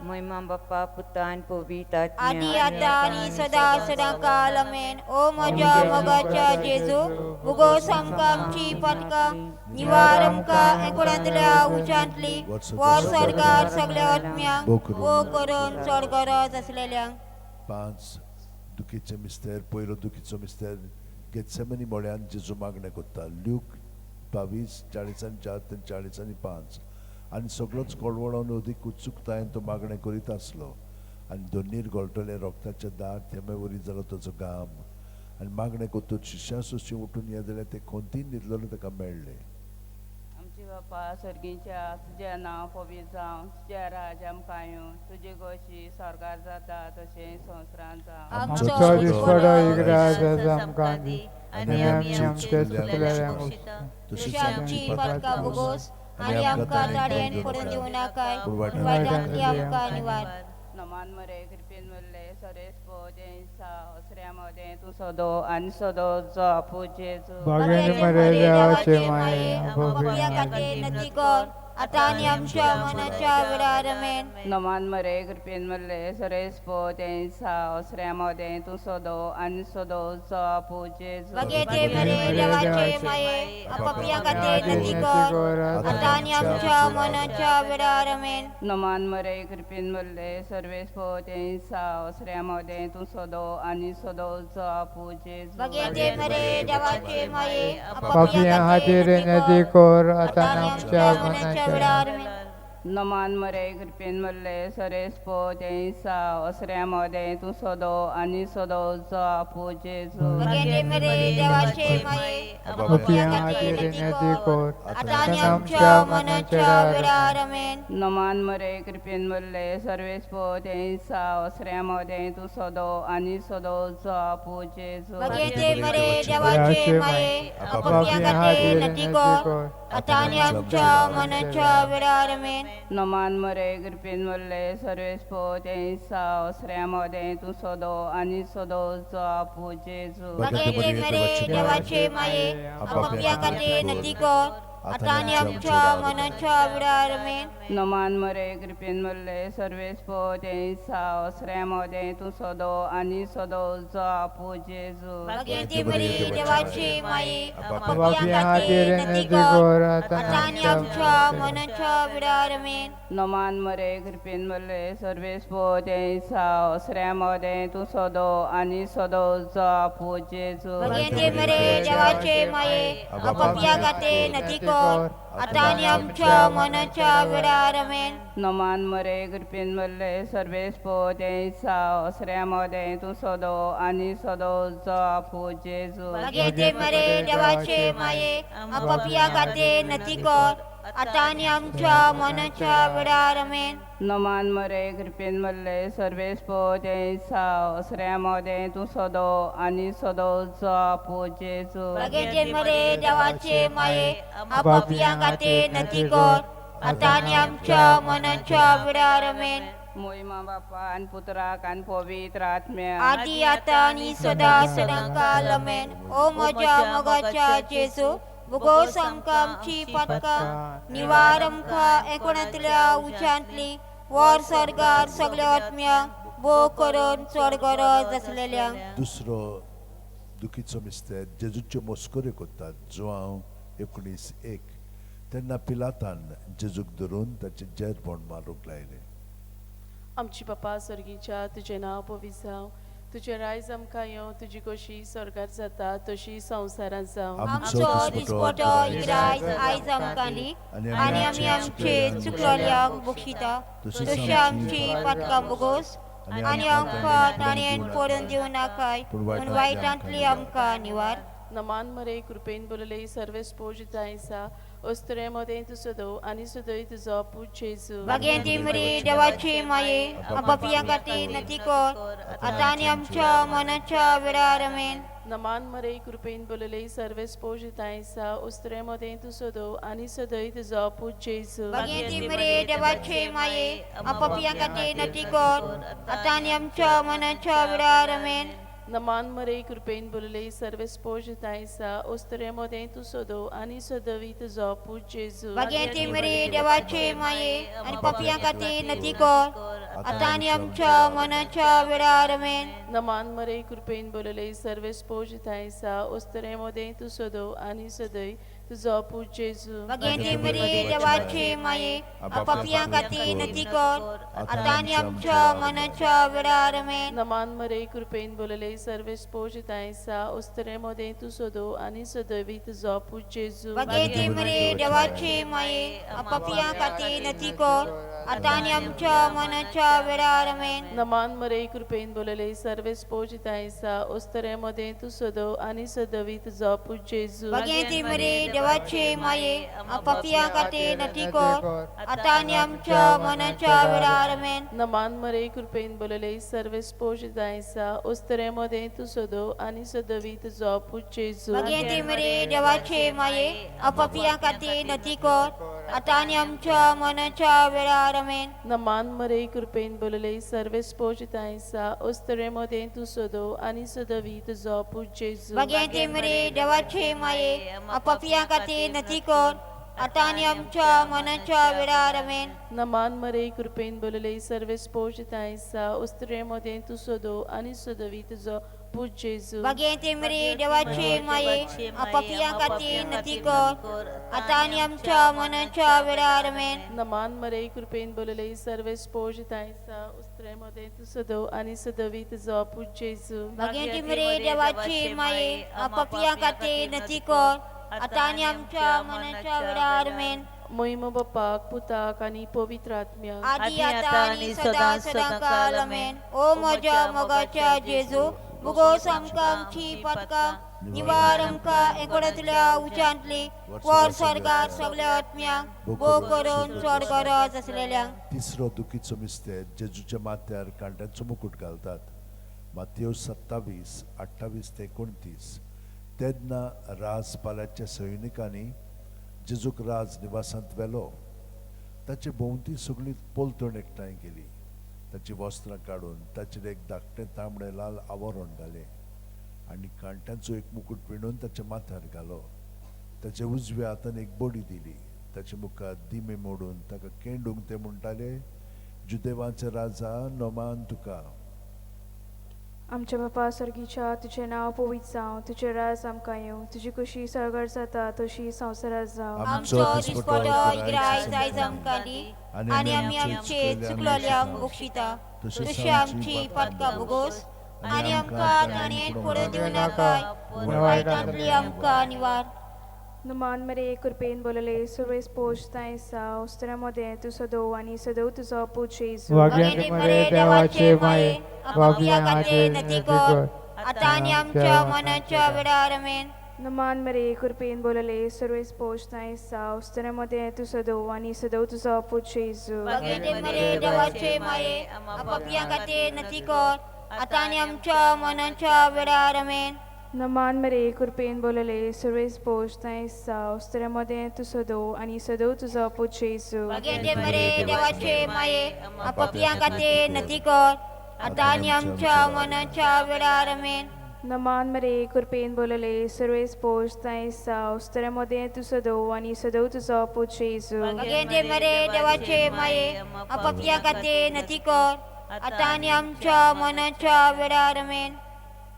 महिमा बाप्पा पुता आनी पवित्र आत्म्या. आदी आतां आनी सदां सदां काल आमेन. ओ म्हज्या मोगाच्या जेजू, भुगोस आमकां आमची पातकां, निवार आमकां एकोणांतल्या उज्यांतली, वर स्वर्गार सगळ्या आत्म्यांक वो करून चड गरज आसलेल्यांक. 5 दुखीचे मिस्तेर. पयलो दुखीचो मिस्तेर गेत्सेमनी मोळ्यान जेजू मागणें कोत्ता. ल्यूक 22:44 ते 45. आनी सगळोच कळवळोन अदीक उत्सुकतायेन तो मागणें करीत आसलो आनी दोनीर गळटले रोगताचे दार थेंबे वरी जालो ताचो घाम. आनी मागणें कोत्तूच शिश्या सोशी उठून ये जाल्यार ते खोंतीन न्हिदलेले ताका मेळ्ळे. आमचे बापा सर्गीच्या तुजें नांव पवित्र जावं, तुजें राज आमकां येवं, तुजी गोशी स्वर्गार जाता तशें संवसारांत जावं. आमचो दिसपटो एक राज आमकां दी आनी आमी आमचे चुकलेल्यांक तशीच आमची पातकां भोगोस आनी आमकां ताळयेन पडून दिवं नाकाय, पूण वायटांतली आमकां निवार. नमान मरे कृपेन मरले सरेस पोदें ओसऱ्या मोदें तूं सदो आनी सदो जो जेजू. भाग्याने मरे देवाचे माये, पापया खातीर नती कर आतां आनी आमच्या मनाच्या वेळार. आमेन. नमान मरे कृपेन मरले सरेस पोदें ओसऱ्या मोदें तूं सदो आनी सदो जो जेजू. भाग्याचे मरे देवाचे माये, पापया खातीर नती कर आतां आनी आमच्या मनाच्या वेळार. आमेन. नमान मरे कृपेन मरले सर्वेस पोदें ओसऱ्या मोदें तूं सदो आनी सदो जो जेजू. भाग्याचे मरे देवाचे माये, पापयां खातीर नदी कर आतां आमच्या मनाच्या वेळार. आमेन. नमान मरे कृपेन मरले सरेस पोदें ओसऱ्या मोदें तूं सदो आनी सदो जो जेजू. भाग्याचे मरे देवाचे माये, पापयां खातीर नदी कर आतां आनी आमच्या मनाच्या वेळार. आमेन. नमान मरे कृपेन मरले सर्वेस पोदें ओसऱ्या मोदें तूं सदो आनी सदो जो जेजू. भाग्याचे मरे देवाचे माये, पापयां खातीर नती कर आतां आनी आमच्या मनाच्या वेळार. आमेन. नमान मरे कृपेन मरले सर्वेस पोदें ओसऱ्या मोदें तूं सदो आनी सदो जो जेजू. भाग्याचे मरे देवाचे माये, पापयां खातीर नती कर आतां आनी आमच्या मनाच्या वेळार. आमेन. नमान मरे कृपेन मरले सर्वेस पोदें ओसऱ्या मोदें तूं सदो आनी सदो जो जेजू. भाग्याचे मरे देवाचे माये, पापयां खातीर नदी कर आतां आनी आमच्या मनाच्या वेळार. आमेन. नमान मरे कृपेन मरले सर्वेस पोदें ओसऱ्या मोदें तूं सदो आनी सदो जो जेजू. भाग्याचे मरे देवाचे माये, पापयां खातीर नती कर आतां आनी आमच्या मनाच्या वेळार. आमेन. नमान मरे कृपेन मरले सर्वेस पोदें ओसऱ्या मोदें तूं सदो आनी सदो जो जेजू. भाग्याचे मरे देवाचे माये, पापयां खातीर नती कर आतां आनी आमच्या मनाच्या वेळार. आमेन. नमान मरे कृपेन मरले सर्वेस पोदें ओसऱ्या मोदें तूं सदो आनी सदो जो जेजू. भाग्याचे मरे देवाचे माये, पापयां खातीर नती कर आतां आनी आमच्या मनाच्या वेळार. आमेन. मोहिमा बापा आनी पुत्राक आनी पवित्र आत्म्या, आदी आतां आनी सदां सदां काल. आमेन. ओ म्हज्या मोगाच्या जेजू, भुगोस आमकां आमची पातकां, निवार आमकां एकोणांतल्या उज्यांतली, वर सर्गार सगळ्या आत्म्यांक भोव करून चड गरज आसलेल्या. दुसरो दुखीचो मिस्तेर जेजूच्यो मस्कऱ्यो करतात. जुआंव 19:1. तेन्ना पिलातान जेजूक धरून ताचें जेरबोण मारूंक लायलें. आमची बापा सर्गीच्या, तुजें नांव पवित्र जावं, तुजें रायज आमकां येवं, तुजी खोशी स्वर्गार जाता तशी संवसारांत जावं. आमचो दिसपटो इग्रायज आयज आमकां दी आनी आमी आमचे चुकलोल्यांक बक्षिता तशी आमची पातकां बोगोस आनी आमकां ताणें पडून दिवं नाकाय, पूण वायटांतली आमकां निवार. नमान मरे कृपेन बोलले सर्वेस पोजित आसा, ओस्तरे मदें तूं सदो आनी सदय तुजो पूत जेजू. भाग्यांती मरे देवाचे माये, पापयां खातीर नती कर आतां आनी आमच्या मनाच्या वेळार. आमेन. नमान मरे कृपेन बोलले सर्वेस पोजित आसा, ओस्तरे मदें तूं सदो आनी सदय तुजो पूत जेजू. भाग्यांती मरे देवाचे माये, पापयां खातीर नती कर आतां आनी आमच्या मनाच्या वेळार. आमेन. नमान मरे कृपेन बोलले सर्वेस पोजित आसा, ओस्तरे मदें तूं सदो आनी सदवी तुजो पूत जेजू. भाग्यांती मरे देवाचे माये आनी पापयां खातीर नती कर आतां आनी आमच्या मनाच्या वेळार. आमेन. नमान मरे कृपेन बोलले सर्वेस पोजित आसा, ओस्तरे मदें तूं सदो आनी सदय तुजो पूत जेजू. भाग्यांती मरे देवाचे माये, पापयां खातीर नती कर आतां आनी आमच्या मनाच्या वेळार. आमेन. नमान मरे कृपेन बोलले सर्वेस पोजित आसा, ओस्तरे मदें तूं सदो आनी सदवी तुजो पूत जेजू. भाग्यांती मरे देवाचे माये, पापयां खातीर नती कर आतां आनी आमच्या मनाच्या वेळार. आमेन. नमान मरे कृपेन बोलले सर्वेस पोजित आसा, ओस्तरे मदें तूं सदो आनी सदवी तुजो पूत जेजू. भाग्यांती मरे देवाचे माये, पापयां खातीर नती कर आतां आनी आमच्या मनाच्या वेळार. आमेन. नमान मरे कृपेन बोलले सर्वेस पोजित आसा, ओस्तरे मदें तूं सदो आनी सदवी तुजो पूत जेजू. भाग्यांती मरे देवाचे माये, पापयां खातीर नती कर आतां आनी आमच्या मनाच्या वेळार आमेन. नमान मरे कृपेन बोलले सर्वेस पोजितांसा उस्तरे मदें तूं सदो आनी सदवी तुजो पूत जेजू. भाग्यांती मरे देवाचे माये, पापयां खातीर नती कर, आतां आनी आमच्या मनाच्या वेळार आमेन. नमान मरे कृपेन बोलले सर्वेस पोजितांसा उस्तरे मदें तूं सदो आनी सदवी तुजो पूत जेजू. भाग्यांती मरे देवाचे माये, पापयां खातीर नती कर, आतां आनी आमच्या मनाच्या वेळार आमेन. नमान मरे कृपेन बोलले सर्वेस पोजितांसा उस्तरे मदें तूं सदो आनी सदवी तुजो पूत जेजू. भाग्यांती मरे देवाचे माये, पापयां खातीर नती कर, आतां आनी आमच्या मनाच्या वेळार आमेन. मोहिम बापाक पुताक आनी पवित्र आत्म्याक, आदी आतां आनी सदां सदां काल आमेन. ओ म्हज्या मोगाच्या जेजू, भुगोस आमकां आमची पातकां, निवार आमकां एकोड्यांतल्या उच्यांतली, वर स्वर्गार सगल्या आत्म्यांक भोग करून चड गरज आसलेल्यांक. तिसरो दुखीचो मिस्तेर, जेजूच्या माथ्यार कांट्यांचो मुकूट घालतात. मातयो 27 28 ते 29. तेन्ना राजपालाच्या सैनिकांनी जेजूक राज निवासांत व्हेलो. ताचे भोंवती सगळी पलतण एकठांय केली. ताची वस्त्रां काडून ताचेर एक धाकटें तांबडें लाल आवरण घालें आनी कांट्यांचो एक मुकूट विणून ताच्या माथ्यार घालो. ताच्या उजव्या हातान एक बडी दिली. ताचे मुखार दिमे मोडून ताका केंडूंक ते म्हणटाले, जुदेवांचे राजा नोमान तुका. आमच्या बापा सर्गीच्या, तुजें नांव पवित्र जावं, तुजें राज आमकां येवं, तुजी खुशी सर्गार जाता तशी संवसारात जावं. आमचो दिसपटो ग्राय आयज आमकां दी, आनी आमी आमचे चुकलोल्यांक बक्षिता तशी आमची पातकां भोगोस, आनी आमकां ताणें पडून दिवं नाकाय, पूण वायटांतली आमकां निवार. नमान मरे कृपेन बोलले सुरेश पोषताय सा उस्तरा मदें तूं सदो आनी सदो तुजो पूत जेजू. भाग्यांती मरे देवाचे माये, पापयां खातीर नती कर, आतां आनी आमच्या मनाच्या वेळार आमेन. नमान मरे कृपेन बोलले सुरेश पोषताय सा उस्तरा मदें तूं सदो आनी सदो तुजो पूत जेजू. भाग्यांती मरे देवाचे माये, पापयां खातीर नती कर, आतां आनी आमच्या मनाच्या वेळार आमेन. नमान मरे कृपेन बोलले सुरेश पोषताय सा उस्तरा मदें तूं सदो आनी सदो तुजो पूत जेजू. भाग्यांती मरे देवाचे माये, पापयां खातीर नती कर, आतां आनी आमच्या मनाच्या वेळार आमेन. नमान मरे कृपेन बोलले सुरेश पोषताय सा उस्तरा मदें तूं सदो आनी सदो तुजो पूत जेजू. भाग्यांती मरे देवाचे माये, पापयां खातीर नती कर, आतां आनी आमच्या मनाच्या वेळार आमेन.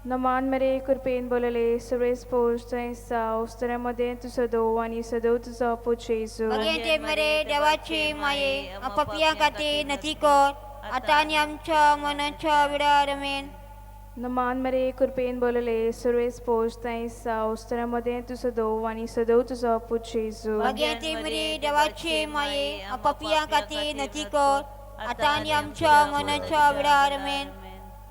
नमान मरे कृपेन बोलले सुरेश पोषताय सा उस्तरा मदें तूं सदो आनी सदो तुजो पूत जेजू. भाग्यांती मरे देवाचे माये, पापयां खातीर नती कर, आतां आनी आमच्या मनाच्या वेळार आमेन. नमान मरे कृपेन बोलले सुरेश पोषताय सा उस्तरा मदें तूं सदो आनी सदो तुजो पूत जेजू. भाग्यांती मरे देवाचे माये, पापयां खातीर नती कर, आतां आनी आमच्या मनाच्या वेळार आमेन.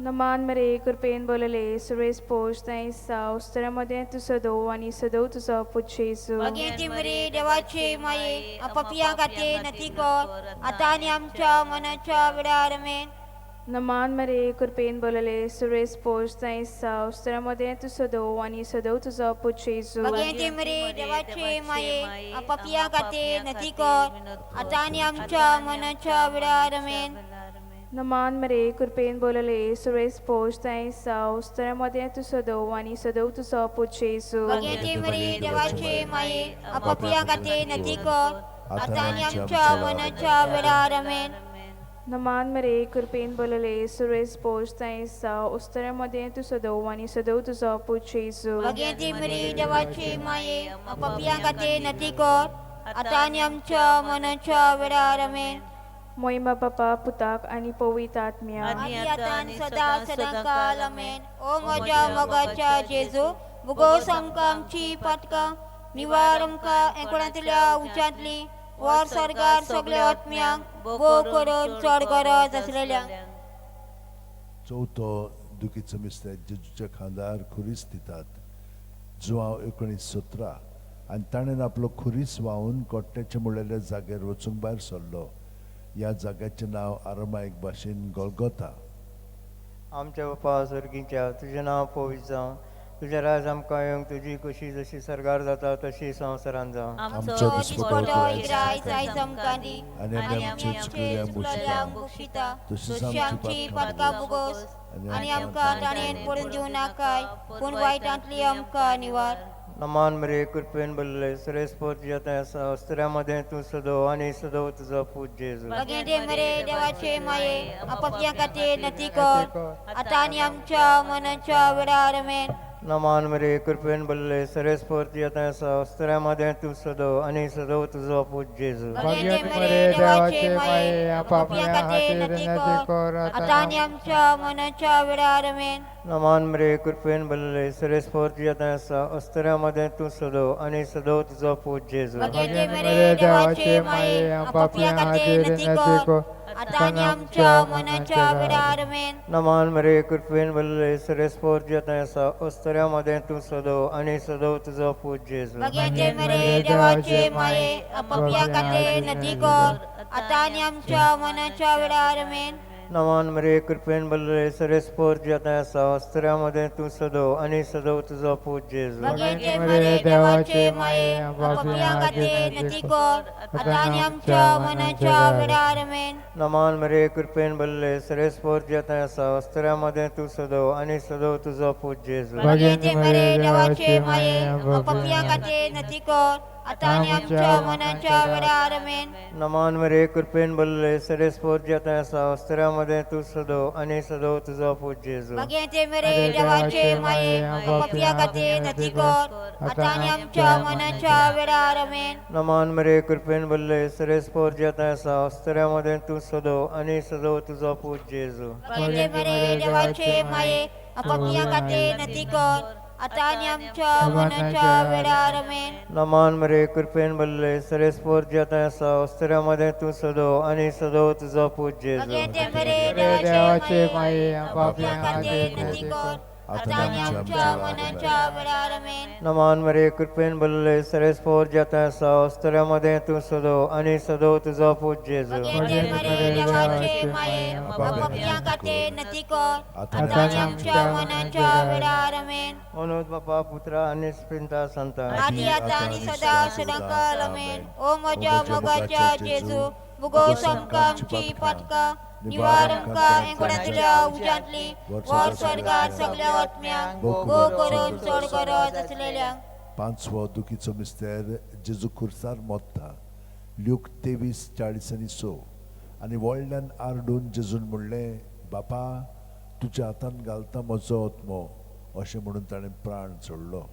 नमान मरे कृपेन बोलले सुरेश पोषताय सा उस्तरा मदें तूं सदो आनी सदो तुजो पूत जेजू. भाग्यांती मरे देवाचे माये, पापयां खातीर नती कर, आतां आनी आमच्या मनाच्या वेळार आमेन. नमान मरे कृपेन बोलले सुरेश पोषताय सा उस्तरा मदें तूं सदो आनी सदो तुजो पूत जेजू. भाग्यांती मरे देवाचे माये, पापयां खातीर नती कर, आतां आनी आमच्या मनाच्या वेळार आमेन. नमान मरे कृपेन बोलले सुरेश पोषताय सा उस्तरा मदें तूं सदो आनी सदो तुजो पूत जेजू. भाग्यांती मरे देवाचे माये, पापयां खातीर नती कर, आतां आनी आमच्या मनाच्या वेळार आमेन. नमान मरे कृपेन बोलले सुरेश पोषताय सा उस्तरा मदें तूं सदो आनी सदो तुजो पूत जेजू. भाग्यांती मरे देवाचे माये, पापयां खातीर नती कर, आतां आनी आमच्या मनाच्या वेळार आमेन. मोहिमा बापा पुताक आनी पवित्र आत्म्याक, आदी आतां आनी सदां सदां काल आमेन. ओ म्हज्या मोगाच्या जेजू, भुगोस आमकां आमची पातकां, निवार आमकां एकोणांतल्या उच्यांतली, वर स्वर्गार सगल्या आत्म्यांक भोग करून चड गरज आसलेल्यांक. चवथो दुखीचो मिस्तेर, जेजूच्या खांदार खुरीस दितात. जुवांव 19:17. आनी ताणें आपलो खुरीस व्हांवून कोट्ट्याचे म्हणलेल्या जाग्यार वचूंक भायर सरलो. ह्या जाग्याचें नांव आरमायक भाशेन गोलगोता. आमच्या बापा सर्गीच्या, तुजें नांव पवित्र जावं, तुजें राज आमकां येवंक, तुजी खुशी जशी सर्गार जाता तशी संवसारांत जावं. आमचो दिसपटो गिरायक आयज आमकां दी आनी आमी आमचे चुकलेल्यांक बक्षिता तशी आमची पातकां भोगोस आनी आमकां ताणेन पडून दिवं नाकाय पूण वायटांतली आमकां निवार. नमान मरे कृपेन भरले सरेस्पोर तुज्या थंय आसा, अस्त्र्या मदें तूं सदो आनी सदो तुजो पूत जेजू. भगेंदे मरे देवाचे माये आपापल्या खातीर नती कर आतां आनी आमच्या मनाच्या वेळार. आमेन. नमान मरे कृपेन भरले सरेस्पोर तुज्या थंय आसा, अस्त्र्या मदें तूं सदो आनी सदो तुजो पूत जेजू. भगेंदे मरे देवाचे माये आपापल्या खातीर नती कर आतां आनी आमच्या मनाच्या वेळार. आमेन. नमान मरे कृपेन भरले सरेस्पोर तुज्या थंय आसा, अस्त्र्या मदें तूं सदो आनी सदो तुजो पूत जेजू. भगेंदे मरे देवाचे माये आपापल्या खातीर नती कर आतां आनी आमच्या मनाच्या वेळार. आमेन. नमान मरे कृपेन भरले सरेस्पोर तुज्या थंय आसा, अस्त्र्या मदें तूं सदो आनी सदो तुजो पूत जेजू. भगेंदे मरे देवाचे माये आपापल्या खातीर नती कर आतां आनी आमच्या मनाच्या वेळार. आमेन. नमान मरे कृपेन भरले सरेस्पोर तुज्या थंय आसा, अस्त्र्या मदें तूं सदो आनी सदो तुजो पूत जेजू. भगेंदे मरे देवाचे माये आपापल्या खातीर नती कर आतां आनी आमच्या मनाच्या वेळार. आमेन. नमान मरे कृपेन भरले सरेस्पोर तुज्या थंय आसा, अस्त्र्या मदें तूं सदो आनी सदो तुजो पूत जेजू. भगेंदे मरे देवाचे माये आपापल्या खातीर नती कर आतां आनी आमच्या मनाच्या वेळार. आमेन. नमान मरे कृपेन भरले सरेस्पोर तुज्या थंय आसा, अस्त्र्या मदें तूं सदो आनी सदो तुजो पूत जेजू. भगेंदे मरे देवाचे माये आपापल्या खातीर नती कर आतां आनी आमच्या मनाच्या वेळार. आमेन. नमान मरे कृपेन भरले सरेस्पोर तुज्या थंय आसा, अस्त्र्या मदें तूं सदो आनी सदो तुजो पूत जेजू. भगेंदे मरे देवाचे माये आपापल्या खातीर नती कर आतां आनी आमच्या मनाच्या वेळार. आमेन. नमान मरे कृपेन भरले सरेस्पोर तुज्या थंय आसा, अस्त्र्या मदें तूं सदो आनी सदो तुजो पूत जेजू. भगेंदे मरे देवाचे माये आपापल्या खातीर नती कर आतां आनी आमच्या मनाच्या वेळार. आमेन. नमान मरे कृपेन भरले सरेस्पोर तुज्या थंय आसा, अस्त्र्या मदें तूं सदो आनी सदो तुजो पूत जेजू. भगेंदे मरे देवाचे माये आपापल्या खातीर नती कर आतां आनी आमच्या मनाच्या वेळार. आमेन. अनुद बापा पुत्रा आनी स्पिरिता संता आदी आतां आनी सदां सदांकाळ. आमेन. ओ म्हज्या मोगाच्या जेजू मुगोस आमकां आमची पातकां निवार आमकां एंगुणांतल्या उज्यांतली वर स्वर्गार सगल्या आत्म्यांक गो करून चड गरज आसलेल्यांक. पांचवो दुखीचो मिस्तेर जेजू खुर्सार मोत्ता. ल्यूक 23:46. आनी व्हडल्यान आरडून जेजून म्हणलें, बापा तुज्या हातान घालता म्हजो आत्मो, अशें म्हणून ताणें प्राण सोडलो.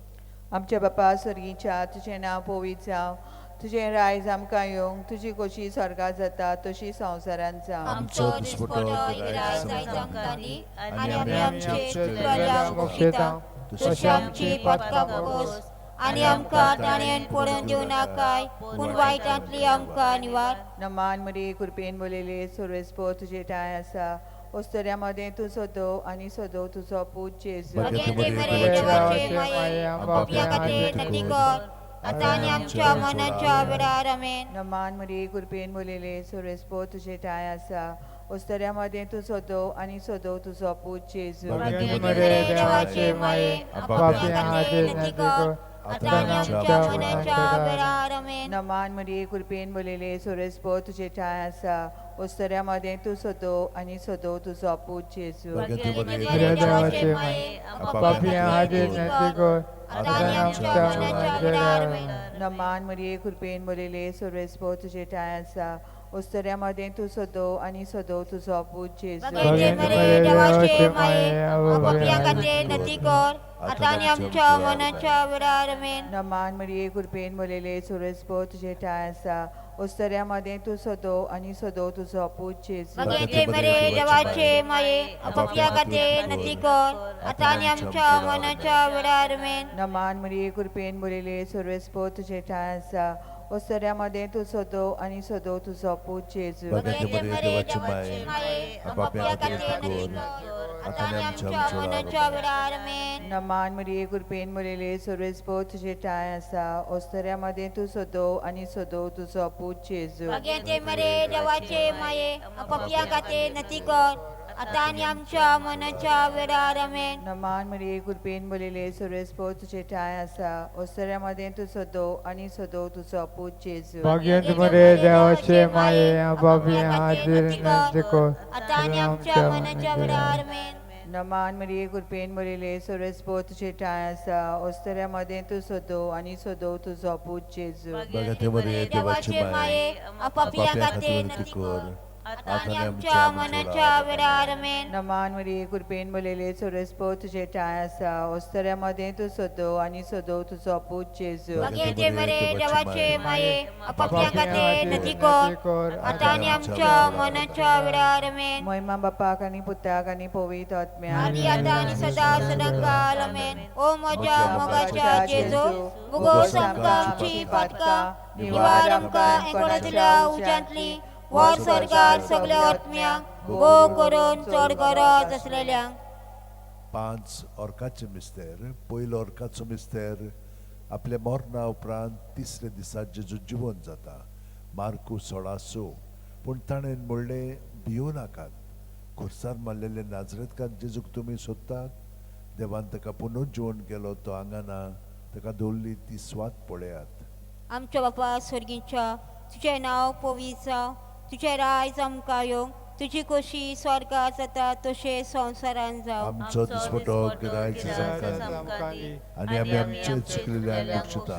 आमच्या बापा सर्गीच्या तुजें नांव पवित्र जावं, तुजें रायज आमकां येवंक, तुजी खोशी स्वर्गार जाता तशी संवसारांत जावं. आमचो दिसपटो गिरायक आयज आमकां दी आनी आमी आमचे चुकलेल्यांक बक्षिता तशी आमची पातकां भोगोस आनी आमकां ताणेन पडून दिवं नाकाय पूण वायटांतली आमकां निवार. नमान मरे कृपेन भरलेले सर्वेस्पोर तुजे ठांय आसा, ओस्तऱ्या मदें तूं सदो आनी सदो तुजो पूत जेजू. भगेंदे मरे देवाचे माये आपापल्या खातीर नती कर आतां आनी आमच्या मनाच्या वेळार. आमेन. नमान मरे कृपेन भरलेले सर्वेस्पोर तुजे ठांय आसा, ओस्तऱ्या मदें तूं सदो आनी सदो तुजो पूत जेजू. भगेंदे मरे देवाचे माये आपापल्या खातीर नती कर आतां आनी आमच्या मनाच्या वेळार. आमेन. नमान मरे कृपेन भरलेले सर्वेस्पोर तुजे ठांय आसा, ओस्तऱ्या मदें तूं सदो आनी सदो तुजो पूत जेजू. भगेंदे मरे देवाचे माये आपापल्या खातीर नती कर आतां आनी आमच्या मनाच्या वेळार. आमेन. नमान मरे कृपेन भरलेले सर्वेस्पोर तुजे ठांय आसा, ओस्तऱ्या मदें तूं सदो आनी सदो तुजो पूत जेजू. भगेंदे मरे देवाचे माये आपापल्या खातीर नती कर आतां आनी आमच्या मनाच्या वेळार. आमेन. नमान मरे कृपेन भरलेले सर्वेस्पोर तुजे ठांय आसा, ओस्तऱ्या मदें तूं सदो आनी सदो तुजो पूत जेजू. भगेंदे मरे देवाचे माये आपापल्या खातीर नती कर आतां आनी आमच्या मनाच्या वेळार. आमेन. नमान मरे कृपेन भरलेले सर्वेस्पोर तुजे ठांय आसा, ओस्तऱ्या मदें तूं सदो आनी सदो तुजो पूत जेजू. भगेंदे मरे देवाचे माये आपापल्या खातीर नती कर आतां आनी आमच्या मनाच्या वेळार. आमेन. नमान मरे कृपेन भरलेले सर्वेस्पोर तुजे ठांय आसा, ओस्तऱ्या मदें तूं सदो आनी सदो तुजो पूत जेजू. भगेंदे मरे देवाचे माये आपापल्या खातीर नती कर आतां आनी आमच्या मनाच्या वेळार आमेन. नमान मरिये कृपेन भरिल्ले सर्वेस्पोर तुजे ठांय आसा, ओसऱ्या मदें तूं सदो आनी सदो तुजो पूत जेजू. भाग्यवंत मरिये देवाचे माये, पापयां खातीर विनंती कर, आतां आनी आमच्या मनाच्या वेळार आमेन. नमान मरिये कृपेन भरिल्ले सर्वेस्पोर तुजे ठांय आसा, ओसऱ्या मदें तूं सदो आनी सदो तुजो पूत जेजू. भाग्यवंत मरिये देवाचे माये, पापयां खातीर विनंती कर, आतां आनी आमच्या मनाच्या वेळार आमेन. नमान मरिये कृपेन भरिल्ले सर्वेस्पोर तुजे ठांय आसा, ओसऱ्या मदें तूं सदो आनी सदो तुजो पूत जेजू. भाग्यवंत मरिये देवाचे माये, पापयां खातीर विनंती कर, आतां आनी आमच्या मनाच्या वेळार आमेन. महिमा बापाक आनी पुताक आनी पवित्र आत्म्याक, आदी आतां आनी सदां सदां काल आमेन. ओ म्हज्या मोगाच्या जेजू, मुगोस आमकां आमची पातकां निवार आमकां एकोणांतल्या उज्यांतली वर स्वर्गार सगळ्या आत्म्यांक भोव करून चड गरज आसलेल्यांक. 5 ऑर्काचे मिस्तेर. पयलो ऑर्काचो मिस्तेर आपल्या मरणा उपरांत तिसऱ्या दिसा जेजू जिवन जाता, मार्कू 16:6. पूण ताणें म्हणलें, भिवू नाकात, खुर्सार मारलेले नाजरेतकार जेजूक तुमी सोदतात, देवान ताका पुनू जिवन केलो, तो हांगा ना, ताका दवरली ती स्वात पळयात. आमच्या बापा स्वर्गीच्या, तुजें नांव पवित्र जावं, तुजें रायज आमकां येवं, तुजी खोशी स्वर्गार जाता तशें संवसारान जावं. आमचो दिसपटो गिरायक आमकां दी, आनी आमी आमचे चुकलेल्यांक बक्षिता,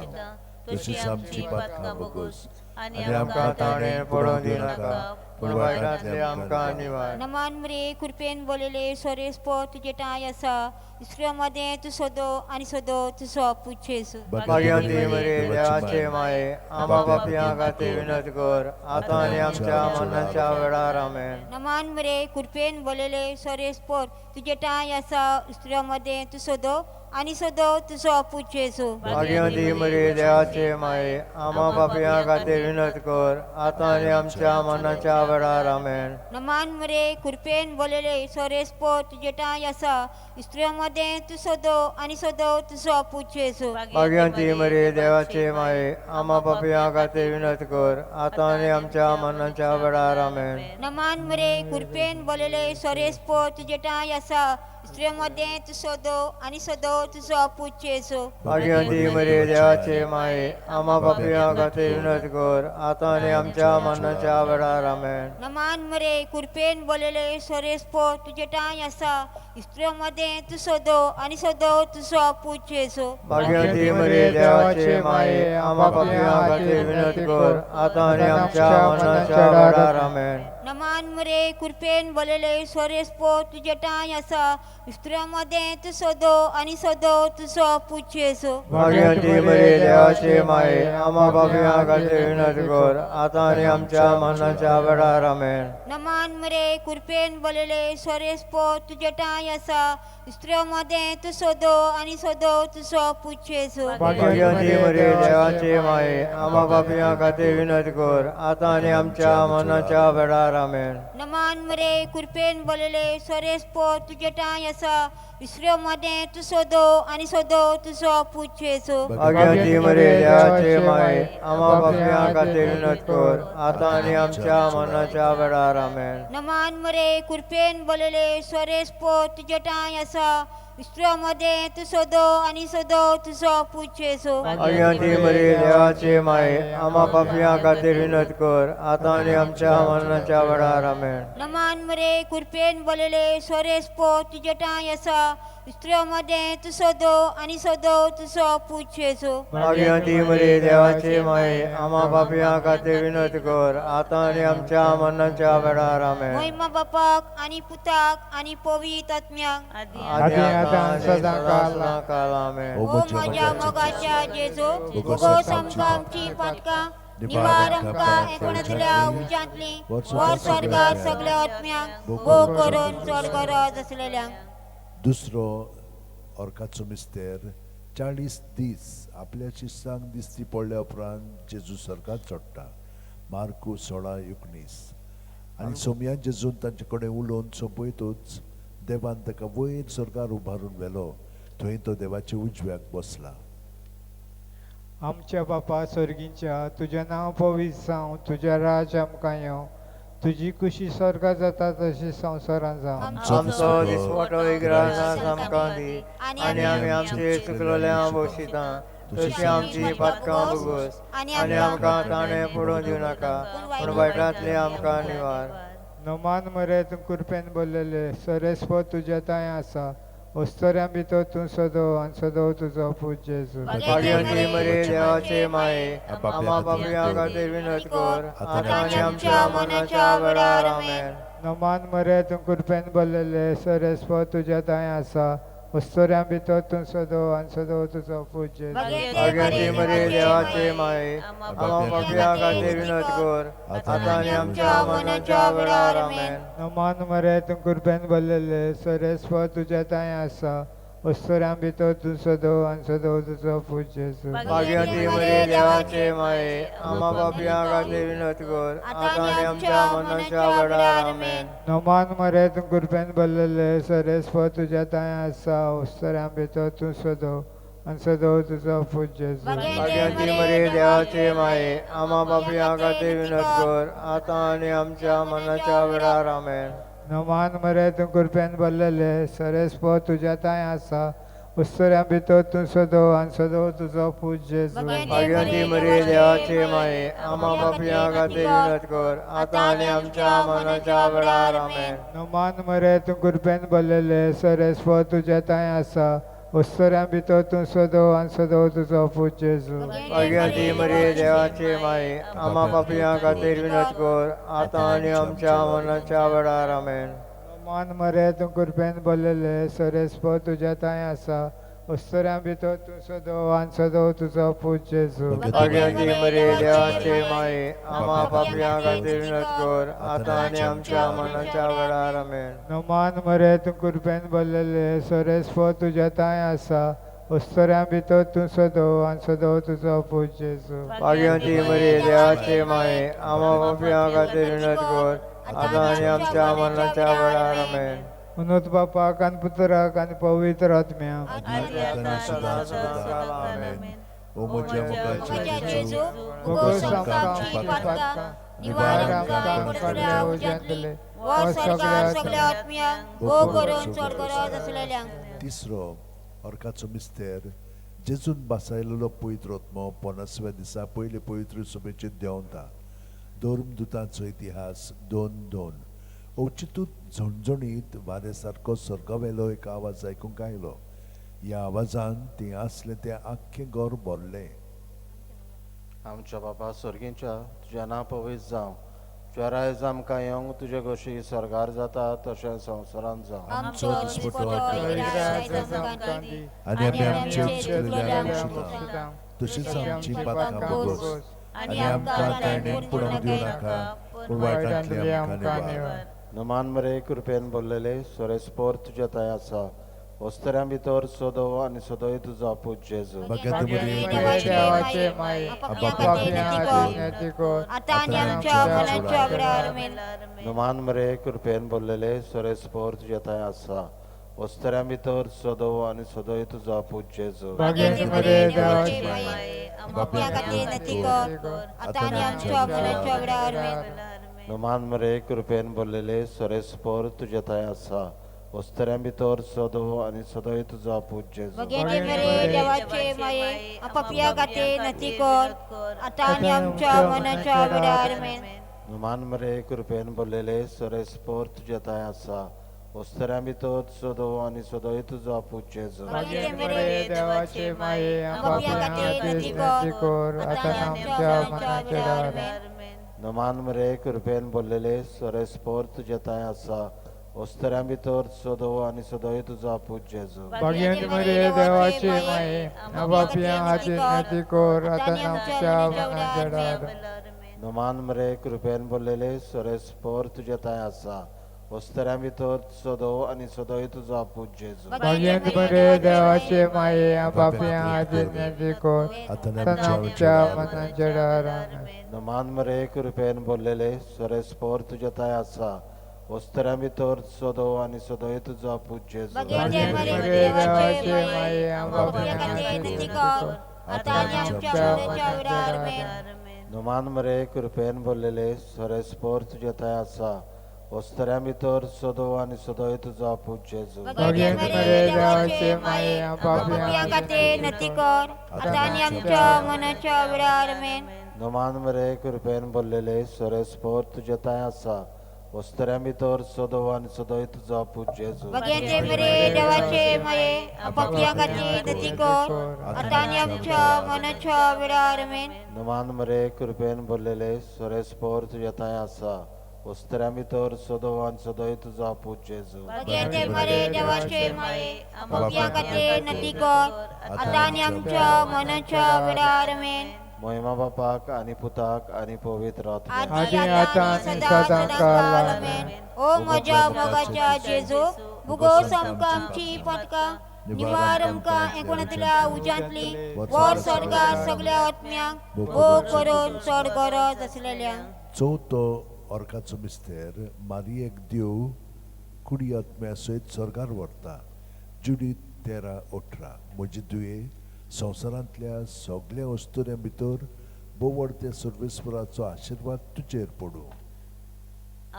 तशीच आमची पातकां बगोस, आनी आमकां ताणें पडोवंक दिनाका, पूण वायटांतले आमकां निवार. नमान मरिये कृपेन भरिल्ले सर्वेस्पोर तुजे ठांय आसा, दुसऱ्या मदें तूं सदो आनी सदो तुजो पूत जेजू. भाग्यवंती मरिये देवाचे माये, आम्हा पापयां खातीर विनंती कर, आतां आनी आमच्या मरणाच्या वेळार आमेन. नमान मरिये कृपेन भरिल्ले सर्वेस्पोर तुजे ठांय आसा, दुसऱ्या मदें तूं सदो आनी सदो तुजो पूत जेजू. भाग्यवंती मरिये देवाचे माये, आम्हा पापयां खातीर विनंती कर, आतां आनी आमच्या मरणाच्या वेळार आमेन. नमान मरिये कृपेन भरिल्ले सर्वेस्पोर तुजे ठांय आसा, दुसऱ्या मदें तूं सदो आनी सदो तुजो पूत जेजू. भाग्यवंती मरिये देवाचे माये, आम्हा पापयां खातीर विनंती कर, आतां आनी आमच्या मरणाच्या वेळार आमेन. नमान मरिये कृपेन भरिल्ले सर्वेस्पोर तुजे ठांय आसा, दुसऱ्या मदें तूं सदो आनी सदो तुजो पूत जेजू. भाग्यवंती मरिये देवाचे माये, आम्हा पापयां खातीर विनंती कर, आतां आनी आमच्या मरणाच्या वेळार आमेन. नमान मरिये कृपेन भरिल्ले सर्वेस्पोर तुजे ठांय आसा, दुसऱ्या मदें तूं सदो आनी सदो तुजो पूत जेजू. भाग्यवंती मरिये देवाचे माये, आम्हा पापयां खातीर विनंती कर, आतां आनी आमच्या मरणाच्या वेळार आमेन. नमान मरिये कृपेन भरिल्ले सर्वेस्पोर तुजे ठांय आसा, दुसऱ्या मदें तूं सदो आनी सदो तुजो पूत जेजू. भाग्यवंती मरिये देवाचे माये, आम्हा पापयां खातीर विनंती कर, आतां आनी आमच्या मरणाच्या वेळार आमेन. नमान मरिये कृपेन भरिल्ले सर्वेस्पोर तुजे ठांय आसा, दुसऱ्या मदें तूं सदो आनी सदो तुजो पूत जेजू. भाग्यवंती मरिये देवाचे माये, आम्हा पापयां खातीर विनंती कर, आतां आनी आमच्या मरणाच्या वेळार आमेन. नमान मरिये कृपेन भरिल्ले सर्वेस्पोर तुजे ठांय आसा, दुसऱ्या मदें तूं सदो आनी सदो तुजो पूत जेजू. भाग्यवंती मरिये देवाचे माये, आम्हा पापयां खातीर विनंती कर, आतां आनी आमच्या मरणाच्या वेळार आमेन. नमान मरिये कृपेन भरिल्ले सर्वेस्पोर तुजे ठांय आसा, दुसऱ्या मदें तूं सदो आनी सदो तुजो पूत जेजू. भाग्यवंती मरिये देवाचे माये, आम्हा पापयां खातीर विनंती कर, आतां आनी आमच्या मरणाच्या वेळार आमेन. नमान मरिये कृपेन भरिल्ले सर्वेस्पोर तुजे ठांय आसा, दुसऱ्या मदें तूं सदो आनी सदो तुजो पूत जेजू. भाग्यवंती मरिये देवाचे माये, आम्हा पापयां खातीर विनंती कर, आतां आनी आमच्या मरणाच्या वेळार आमेन. महिमा बापाक आनी पुताक आनी पवित्र आत्म्याक, आदी आतां आनी सदां काल आमेन. ओ म्हज्या मोगाच्या जेजू, मुगोस आमकां आमची पातकां निवार आमकां एकोणांतल्या उज्यांतली वर स्वर्गार सगळ्या आत्म्यांक भोव करून चड गरज आसलेल्यांक. दुसरो ऑर्काचो मिस्तेर 40 दीस आपल्या शिस्तांक दिश्टी पडल्या उपरांत जेजू स्वर्गांत चडटा, मार्कू 16:19. आनी सोमयान जेजून तांचे कडेन उलोवन सोंपयतूच देवान ताका वयर स्वर्गार उबारून व्हेलो, थंय तो देवाच्या उजव्याक बसला. आमच्या बापा स्वर्गीच्या, तुजें नांव पवित्र जावं, तुजें राज आमकां येवं, तुजी कुशी स्वर्गात जाता तशी संवसारांत जावं. आमचो दिसवटो इग्रास आमकां दी आनी आमी आमचे चुकलोल्यांक बक्षिता तशी आमची पातकां भोगोस आनी आमकां ताणें पडून दिवं नाका पूण वायटांतले आमकां निवार. नमान मरे तूं कृपेन बोल्लेले सरेस्पत तुज्या तांय आसा वस्तऱ्यां भितर तूं सदो आनी सदो तुजो पूत जेजू. भाग्यवंती मरे देवाचे माये आमा पापयां खातीर विनोद कर आतां आनी आमच्या मरणाच्या वेळार. आमेन. नमान मरे तूं कृपेन बोल्लेले सरेस्पत तुज्या तांय आसा वस्तऱ्यां भितर तूं सदो आनी सदो तुजो पूत जेजू. भाग्यवंती मरे देवाचे माये आमा पापयां खातीर विनोद कर आतां आनी आमच्या मरणाच्या वेळार. आमेन. नमान मरे तूं कृपेन भरलेले सरेस्पत तुज्या तांय आसा वस्तऱ्यां भितर तूं सदो आनी सदो तुजो पूत जेजू. भाग्यवंती मरे देवाचे माये आमा पापयां खातीर विनोद कर आतां आनी आमच्या मरणाच्या वेळार. आमेन. नमान मरे तूं कृपेन भरलेले सरेस्पत तुज्या तांय आसा वस्तऱ्यां भितर तूं सदो आनी सदो तुजो पूत जेजू. भाग्यवंती मरे देवाचे माये आमा पापयां खातीर विनोद कर आतां आनी आमच्या मरणाच्या वेळार. आमेन. नमान मरे तूं कृपेन भरलेले सरेस्पत तुज्या तांय आसा वस्तऱ्यां भितर तूं सदो आनी सदो तुजो पूत जेजू. भाग्यवंती मरे देवाचे माये आमा पापयां खातीर विनोद कर आतां आनी आमच्या मरणाच्या वेळार. आमेन. नमान मरे तूं कृपेन भरलेले सरेस्पत तुज्या तांय आसा वस्तऱ्यां भितर तूं सदो आनी सदो तुजो पूत जेजू. भाग्यवंती मरे देवाचे माये आमा पापयां खातीर विनोद कर आतां आनी आमच्या मरणाच्या वेळार. आमेन. नमान मरे तूं कृपेन भरलेले सरेस्पत तुज्या तांय आसा वस्तऱ्यां भितर तूं सदो आनी सदो तुजो पूत जेजू. भाग्यवंती मरे देवाचे माये आमा पापयां खातीर विनोद कर आतां आनी आमच्या मरणाच्या वेळार. आमेन. नमान मरे तूं कृपेन भरलेले सरेस्पत तुज्या तांय आसा वस्तऱ्यां भितर तूं सदो आनी सदो तुजो पूत जेजू. भाग्यवंती मरे देवाचे माये आमा पापयां खातीर विनोद कर आतां आनी आमच्या मरणाच्या वेळार. आमेन. उनोत बापाक आनी पुत्राक आनी पवित्र आत्म्याक. ओ म्हज्या मोगाच्या जेजू भोगोस आमकां आमची पातकां निवार आमकां कडल्या उज्यांतले वर सगळ्या आत्म्यांक भोग करून चड गरज आसलेल्यांक. तिसरो अर्काचो मिस्तेर जेजून बासायलेलो पवित्र आत्मो 50व्या दिसा पयले पवित्र सभेचेर देंवता. धर्मदुतांचो इतिहास 2:2. अवचितूच झणझणीत वाऱ्या सारको स्वर्गावेलो एक आवाज आयकूंक आयलो. ह्या आवाजान ती आसलें तें आख्खें घर भरलें. आमच्या बापा स्वर्गींच्या तुज्या नांव पवित्र जावं, तुज्या रायज आमकां येवंक, तुजे गोशी स्वर्गार जाता तशें संवसारांत जावं. आमचो दिसपटो आनी आमी आमचे चुकलेल्यांक बक्षिता तशीच आमची पातकां भोगोस आनी आमकां ताणें पडूंक दिवं नाका पूण वायटांतले आमकां निवार. नमान मरे कृपेन भरलेले सरेस्पर तुज्या तांय आसा वस्तऱ्यां भितर सदो आनी सदोय तुजो पूत जेजू. भाग्यवंती देवाचे माये आमा पापयां खातीर विनंती कर आतां आनी आमच्या मरणाच्या वेळार. आमेन. नमान मरे कृपेन भरलेले सरेस्पर तुज्या तांय आसा वस्तऱ्यां भितर सदो आनी सदोय तुजो पूत जेजू. भाग्यवंती मरे देवाचे माये आमा पापयां खातीर विनंती कर आतां आनी आमच्या मरणाच्या वेळार. आमेन. नमान मरे कृपेन भरलेले सरेस्पर तुज्या तांय आसा वस्तऱ्यां भितर सदो आनी सदोय तुजो पूत जेजू. भाग्यवंती मरे देवाचे माये पापयां खातीर विनंती कर आतां आनी आमच्या मरणाच्या वेळार. आमेन. नमान मरे कृपेन भरलेले सरेस्पर तुज्या तांय आसा वस्तऱ्यां भितर सदो आनी सदोय तुजो पूत जेजू. भाग्यवंती मरे देवाचे माये पापयां खातीर विनंती कर आतां आमच्या मरणाच्या वेळार. नमान मरे कृपेन भरलेले सरेस्पर तुज्या तांय आसा वस्तऱ्यां भितर सदो आनी सदोय तुजो पूत जेजू. भाग्यवंती मरे देवाचे माये पापयां खातीर विनंती कर आतां आमच्या मरणाच्या वेळार. नमान मरे कृपेन भरलेले सरेस्पर तुज्या तांय आसा वस्तऱ्यां भितर सदो आनी सदोय तुजो पूत जेजू. भाग्यवंती मरे देवाचे माये पापयां खातीर विनंती कर आतां आमच्या मरणाच्या वेळार. आमेन. नमान मरे कृपेन भरलेले सरेस्पर तुज्या तांय आसा वस्तऱ्यां भितर सदो आनी सदोय तुजो पूत जेजू. भाग्यवंती मरे देवाचे माये पापयां खातीर विनंती कर आतां आनी आमच्या मरणाच्या वेळार. आमेन. नुमान मरे कृपेन भरलेले सरेस्पर तुजे थंय आसा वस्तऱ्यां भितर सदो आनी सदोय तुजो पूत जेजू. भगवंत मरे देवाचे माये पापयां खातीर नती कर आतां आनी आमच्या मनाच्या वेळार आमेन. नुमान मरे कृपेन भरलेले सरेस्पर तुजे थंय आसा वस्तऱ्यां भितर सदो आनी सदोय तुजो पूत जेजू. भगवंत मरे देवाचे माये पापयां खातीर नती कर आतां आनी आमच्या मनाच्या वेळार आमेन. नुमान मरे कृपेन भरलेले सरेस्पर तुजे थंय आसा वस्तऱ्यां भितर सदो आनी सदोय तुजो पूत जेजू. भगवंत मरे देवाचे माये पापयां खातीर नती कर आतां आनी आमच्या मनाच्या वेळार आमेन. महिमा बापाक आनी पुताक आनी पवित्र आत्म्याक. आदी आतां आनी सदां काल आमेन. ओ म्हज्या मोगाच्या जेजू भुगोस आमकां आमची पातकां निवार आमकां एकोणांतल्या उज्यांतली वर स्वर्गार सगल्या आत्म्यांक भोग करून चड गरज आसलेल्या. चवथो ऑर्काचो मिस्तेर मारियेक देव कुडी आत्म्या सयत स्वर्गार व्हरता. जुडीत 13:18. म्हजी दुये संवसारांतल्या सगल्या अस्तुऱ्यां भितर बोवडत्या सर्वेस्वराचो आशिर्वाद तुजेर पडूं.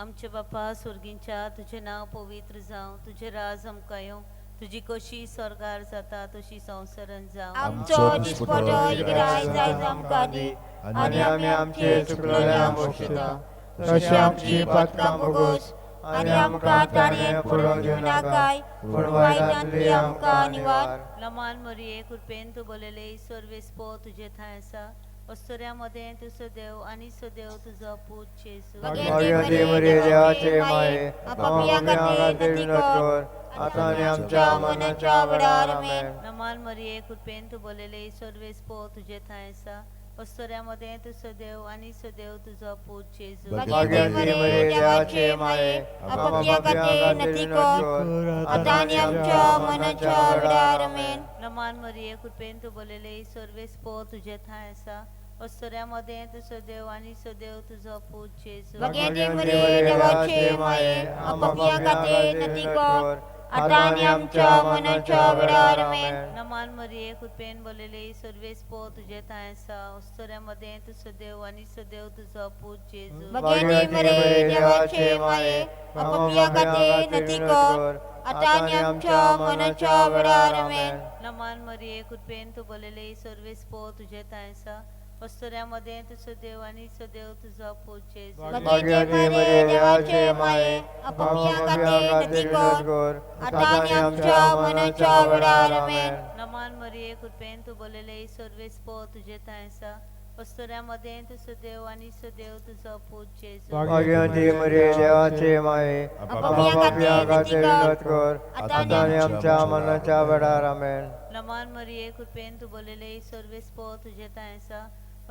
आमचे बापा स्वर्गींच्या तुजें नांव पवित्र जावं, तुजें राज आमकां येवं, तुजी कशी स्वर्गार जाता तशी संवसारांत जावं. आमचो दिसपटो इग्राय जायज आमकां दी आनी आमी आमचे चुकलेल्यांक बक्षिता तशी आमची पातकां भोगोस आनी आमकां ताणें पडोवन दिवं नाकाय पूण वायटांतली आमकां निवार. लमान मरिये कृपेन तूं बोलले सर्वेस्पो तुजे थंय आसा अस्तुऱ्यां मदें तूं सदैव आनी सदैव तुजो पूत जेजू. भगवती मरिये देवाचे माये पापयां खातीर नती कर आतां आनी आमच्या मनाच्या वेळार आमेन. लमान मरिये कृपेन तूं बोलले सर्वेस्पो तुजे थंय आसा अस्तुऱ्यां मदें तूं सदैव आनी सदैव तुजो पूत जेजू. भगवती मरिये देवाचे माये पापयां खातीर नती कर आतां आनी आमच्या मनाच्या वेळार आमेन. लमान मरिये कृपेन तूं बोलले सर्वेस्पो तुजे थंय आसा अस्तुऱ्यां मदें तूं सदैव आनी सदैव तुजो पूत जेजू. भगवती मरिये देवाचे माये पापयां खातीर नती कर आतां आनी आमच्या मनाच्या वेळार आमेन. नमान मरिये कृपेन बोलले सर्वेस्पो तुजे थंय आसा अस्तुऱ्यां मदें तूं सदैव आनी सदैव तुजो पूत जेजू. भगवती मरिये देवाचे माये पापयां खातीर नती कर आतां आनी आमच्या मनाच्या वेळार आमेन. नमान मरिये कृपेन तूं बोलले सर्वेस्पो तुजे थंय आसा अस्तुऱ्यां मदें तूं सदैव आनी सदैव तुजो पूत जेजू. भगवती मरिये देवाचे माये पापयां खातीर नती कर आतां आनी आमच्या मनाच्या वेळार आमेन. नमान मरिये कृपेन तूं बोलले सर्वेस्पो तुजे थंय आसा अस्तुऱ्यां मदें तूं सदैव आनी सदैव तुजो पूत जेजू. भगवती मरिये देवाचे माये पापयां खातीर नती कर आतां आनी आमच्या मनाच्या वेळार आमेन. नमान मरिये कृपेन तूं बोलले सर्वेस्पो तुजे थंय आसा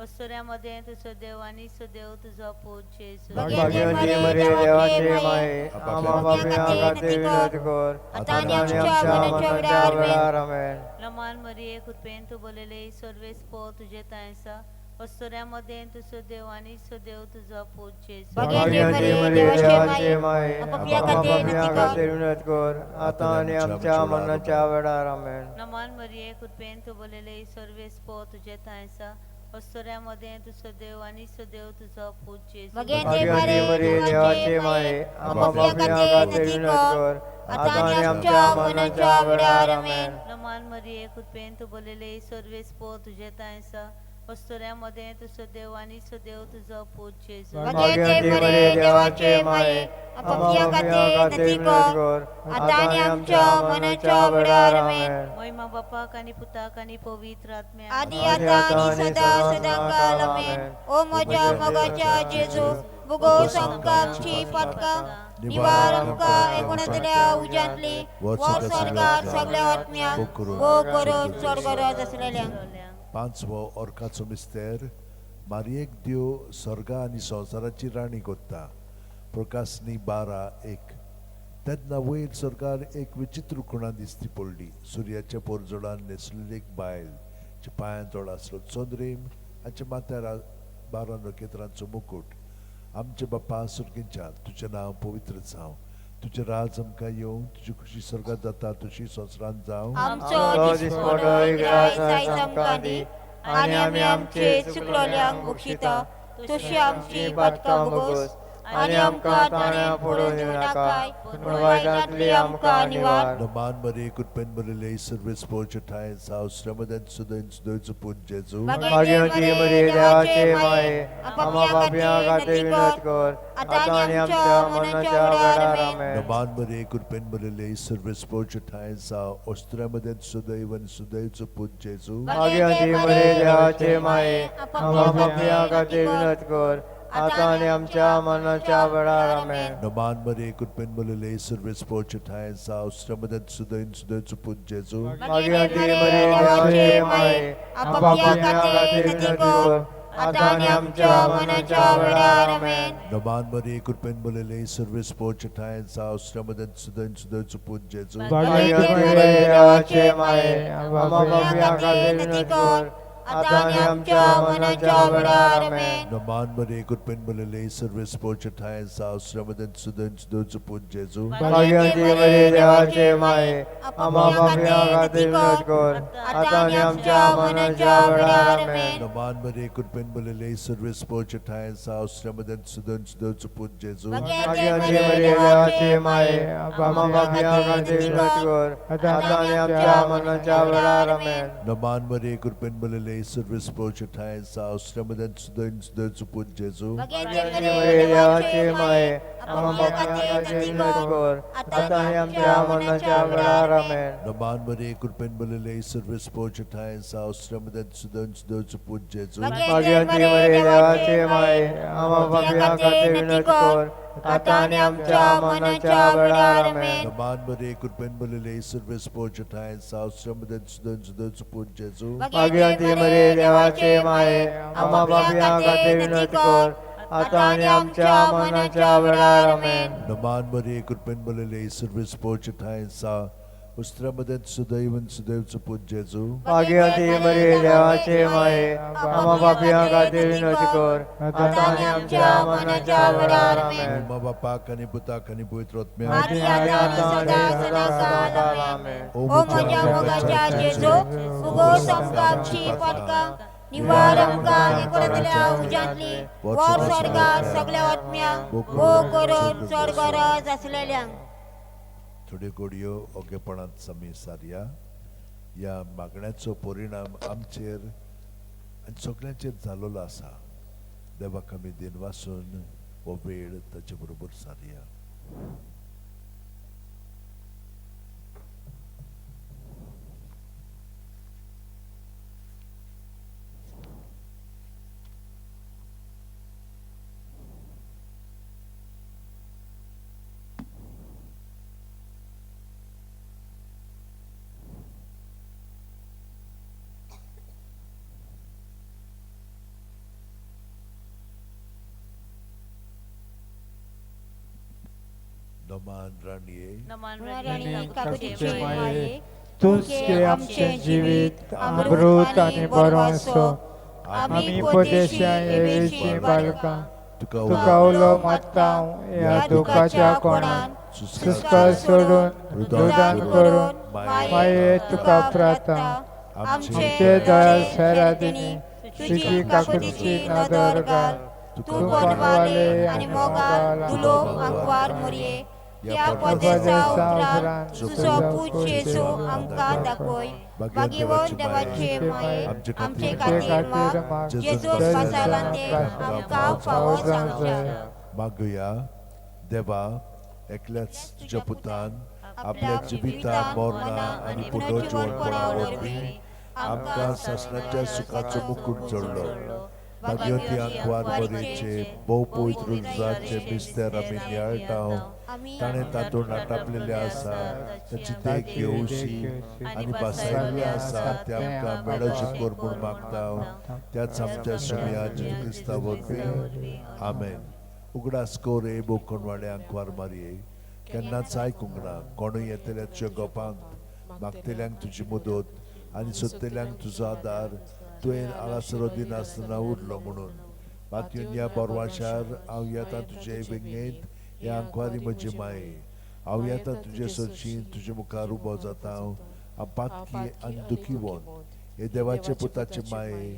अस्तुऱ्यां मदें तूं सदैव आनी सदैव तुजो पूत जेजू. भगवती मरिये देवाचे माये पापयां खातीर नती कर आतां आनी आमच्या मनाच्या वेळार आमेन. नमान मरिये कृपेन तूं बोलले सर्वेस्पो तुजे थंय आसा अस्तुऱ्यां मदें तूं सदैव आनी सदैव तुजो पूत जेजू. भगवती मरिये देवाचे माये पापयां खातीर नती कर आतां आनी आमच्या मनाच्या वेळार आमेन. नमान मरिये कृपेन तूं बोलले सर्वेस्पो तुजे थंय आसा अस्तुऱ्यां मदें तूं सदैव आनी सदैव तुजो पूत जेजू. भगवती मरिये देवाचे माये पापयां खातीर नती कर आतां आनी आमच्या मनाच्या वेळार आमेन. नमान मरिये कृपेन तूं बोलले सर्वेस्पो तुजे थंय आसा अस्तुऱ्यां मदें तूं सदैव आनी सदैव तुजो पूत जेजू. भगवती मरिये देवाचे माये पापयां खातीर नती कर आतां आनी आमच्या मनाच्या वेळार आमेन. महिमा बापाक आनी पुताक आनी पवित्र आत्म्याक. आदी आतां आनी सदां सदां काल आमेन. ओ म्हज्या मोगाच्या जेजू भुगोस आमकां आमची पातकां निवार आमकां एकोणांतल्या उज्यांतली वर स्वर्गार सगल्या आत्म्यांक भोग करून चड गरज आसलेल्यांक. पांचवो ऑर्काचो मिस्तेर मारियेक देव स्वर्गा आनी संवसाराची राणी कोत्ता. प्रकाशनी 12:1. तेन्ना वयर स्वर्गार एक विचित्र खुणा दिसती पडली. सुर्याच्या पोरजोडान न्हेसलेली एक बायल जे पांयां तोड आसलो चंद्रीम हाच्या माथ्यार 12 नखेत्रांचो मुकूट. आमचे बापा स्वर्गींच्या तुजें नांव पवित्र जावं, तुजें राज आमकां येवं, तुजी खुशी स्वर्गांत जाता तशी संवसारांत जावं. आमचो दिसपटो इग्राय आयज आमकां दी आनी आमी आमचे चुकलोल्यांक बक्षिता तशी आमची पातकां भोगोस आनी आमकां ताण्या पडून दिवं नाकाय पूण वायटांतली आमकां निवार. Naman Maria, कृपेन भरिल्ले सर्वेस्पोरच्या ठांय जावं श्रमदान सुदैन सुदैचो पूत जेजू. भाग्यवती मरिये देवाचे माये, आम्हा पापयां खातीर विनोद कर, आतां आनी आमच्या मरणाच्या वेळार. आमेन. नमान मरिये, कृपेन भरिल्ले सर्वेस्पोरच्या ठांय जावं श्रमदान सुदैव आनी सुदैवचो पूत जेजू. भाग्यवती मरिये देवाचे माये, आम्हा पापयां खातीर विनोद कर, आतां आनी आमच्या मरणाच्या वेळार. आमेन. नमान मरिये, कृपेन भरिल्ले सर्वेस्पोरच्या ठांय जावं श्रमदान सुदैन सुदैवचो पूत जेजू. भाग्यवती मरिये देवाचे माये, आम्हा पापयां खातीर विनोद कर, आतां आनी आमच्या मरणाच्या वेळार. आमेन. नमान मरिये, कृपेन भरिल्ले सर्वेस्पोरच्या ठांय जावं श्रमदान सुदैन सुदैवचो पूत जेजू. भाग्यवती मरिये देवाचे माये, आम्हा पापयां खातीर विनोद कर, आतां आनी आमच्या मरणाच्या वेळार. आमेन. नमान मरिये, कृपेन भरिल्ले सर्वेस्पोरच्या ठांय जावं श्रमदान सुदैन सुदैवचो पूत जेजू. भाग्यवती मरिये देवाचे माये, आम्हा पापयां खातीर विनोद कर, आतां आनी आमच्या मरणाच्या वेळार. आमेन. नमान मरिये, कृपेन भरिल्ले सर्वेस्पोरच्या ठांय जावं श्रमदान सुदैन सुदैवचो पूत जेजू. भाग्यवती मरिये देवाचे माये, आम्हा पापयां खातीर विनोद कर, आतां आनी आमच्या मरणाच्या वेळार. आमेन. नमान मरिये, कृपेन भरिल्ले सर्वेस्पोरच्या ठांय जावं श्रमदान सुदैन सुदैवचो पूत जेजू. भाग्यवती मरिये देवाचे माये, आम्हा पापयां खातीर विनोद कर, आतां आनी आमच्या मरणाच्या वेळार. आमेन. नमान मरिये, कृपेन भरिल्ले सर्वेस्पोरच्या ठांय जावं श्रमदान सुदैन सुदैवचो पूत जेजू. भाग्यवती मरिये देवाचे माये, आम्हा पापयां खातीर विनोद कर, आतां आनी आमच्या मरणाच्या वेळार. आमेन. नमान मरिये, कृपेन भरिल्ले सर्वेस्पोरच्या ठांय जावं श्रमदान सुदैन सुदैवचो पूत जेजू. भाग्यवती मरिये देवाचे माये, आम्हा पापयां खातीर विनोद कर, आतां आनी आमच्या मरणाच्या वेळार. आमेन. नमान मरिये, कृपेन भरिल्ले सर्वेस्पोरच्या ठांय जावं श्रमदान सुदैव सुदैवचो पूत जेजू. भाग्यवती मरिये देवाचे माये, आम्हा पापयां खातीर विनोद कर, आतां आनी आमच्या मरणाच्या वेळार. आमेन. मा बापाक आनी पुताक आनी पवित्र आत्म्याक. आदी आतां आनी सदां सदांकाळ. आमेन. ओ ओ म्हज्या मोगाच्या जेजू, फुगोस आमकां आमची पातकां, निवार आमकां एकवटांतल्या उज्यांतली, वर स्वर्गार सगळ्या आत्म्यांक, भोव करून चड गरज आसलेल्यांक. थोड्यो घडयो ओगेपणांत समी सारया. ह्या मागण्याचो परिणाम आमचेर आनी सगळ्यांचेर जालोलो आसा. देवाक आमी दिनवासून हो वेळ ताचे बरोबर सारया. नमान राणये, राणी काकुतीचे माये, तूंच की आमचें जिवीत अमृत आनी बरो आसो, आमी परदेशा एवेची बालकां तुका उलो मारता ह्या दुखाच्या कोणान, सुस्कार सोडून रुदान करून माये तुका प्रार्थना. आमचे दयाळ फेरादिनी तुजी काकुतीची नदर घाल, तूं कोणवाले आनी मोगाल दुलो आंकवार मोरये, त्या परदेसा उपरांत तुजो पूत जेजू आमकां दाखय. भाग्यवंत देवाचे माये, आमचे खातीर माग, जेजून पासालांते आमकां फावो जावच्या. मागुया. देवा, एकल्याच तुज्या पुतान आपल्या जिविता मरणा आनी पुनर्जिवणपणा वरवीं आमकां सासणाच्या सुखाचो मुकूट जोडलो. भाग्यवती आंकवार मरियेचे भोव पवित्र रुजाचे मिस्तेर आमी नियाळटा, ताणें तातूंत आटापलेलें आसा ताची देख घेवशी आनी बसायल्ली आसा ते आमकां मेळोवचें कर म्हूण मागता. त्याच आमच्या सुमया जेजू क्रिस्ता वरवीं. आमेन. उगडास कर हे बोकणवाडे आंकवार मारये, केन्नाच आयकूंक ना कोणूय येतल्याच्या गोपांक मागतल्यांक तुजी मदत आनी सोदतल्यांक तुजो आदार तुवें आळासरो दिनासतना उरलो म्हणून. मातयेन ह्या बोरवाशार हांव येता तुजे वेंगेंत, ह्या आंकवारी म्हजी माये, हांव येता तुजे सरशी तुजे मुखार उबो जाता. हांव पातकी आनी दुखी वोन हे देवाचे पुताचे माये,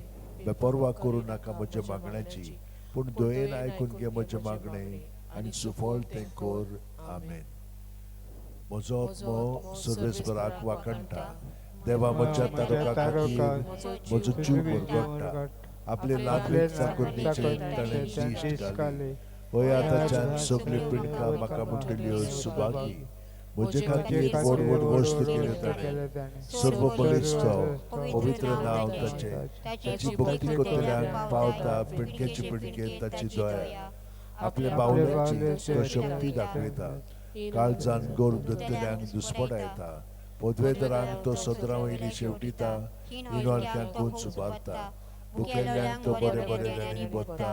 बेपर्वा करूं नाका म्हज्या मागण्याची, पूण दयेन आयकून घे म्हजें मागणें आनी सुफळ तें कर. आमेन. म्हजो आत्मो सर्वेस्पराक वाखणटा. देवा म्हज्या तारका खातीर म्हजो जीव मुरगट्टा. आपले ल्हानवीक चाकरणीचेर ताणें दिश्ट घाली. हय, आतांच्यान सगळ्यो पिंडकां म्हाका म्हणटल्यो सुभागी. म्हजे खातीर व्हड व्हड वस्तू केल्यो ताणें. सर्व बळिश्ट पवित्र नांव ताचें. ताची भक्ती करतल्यांक पावता पिंडक्याचे पिंडकेन ताची दया. आपल्या बावल्याची तो शक्ती दाखयता. काळजान गोर दत्तल्यांक दुस्पटायता. पदवेदारांक तो सदरां वयली शेवटिता. इनोळक्यांक सुबारता. भुकेल्ल्यांक तो बरे बरे जाणीं बदता.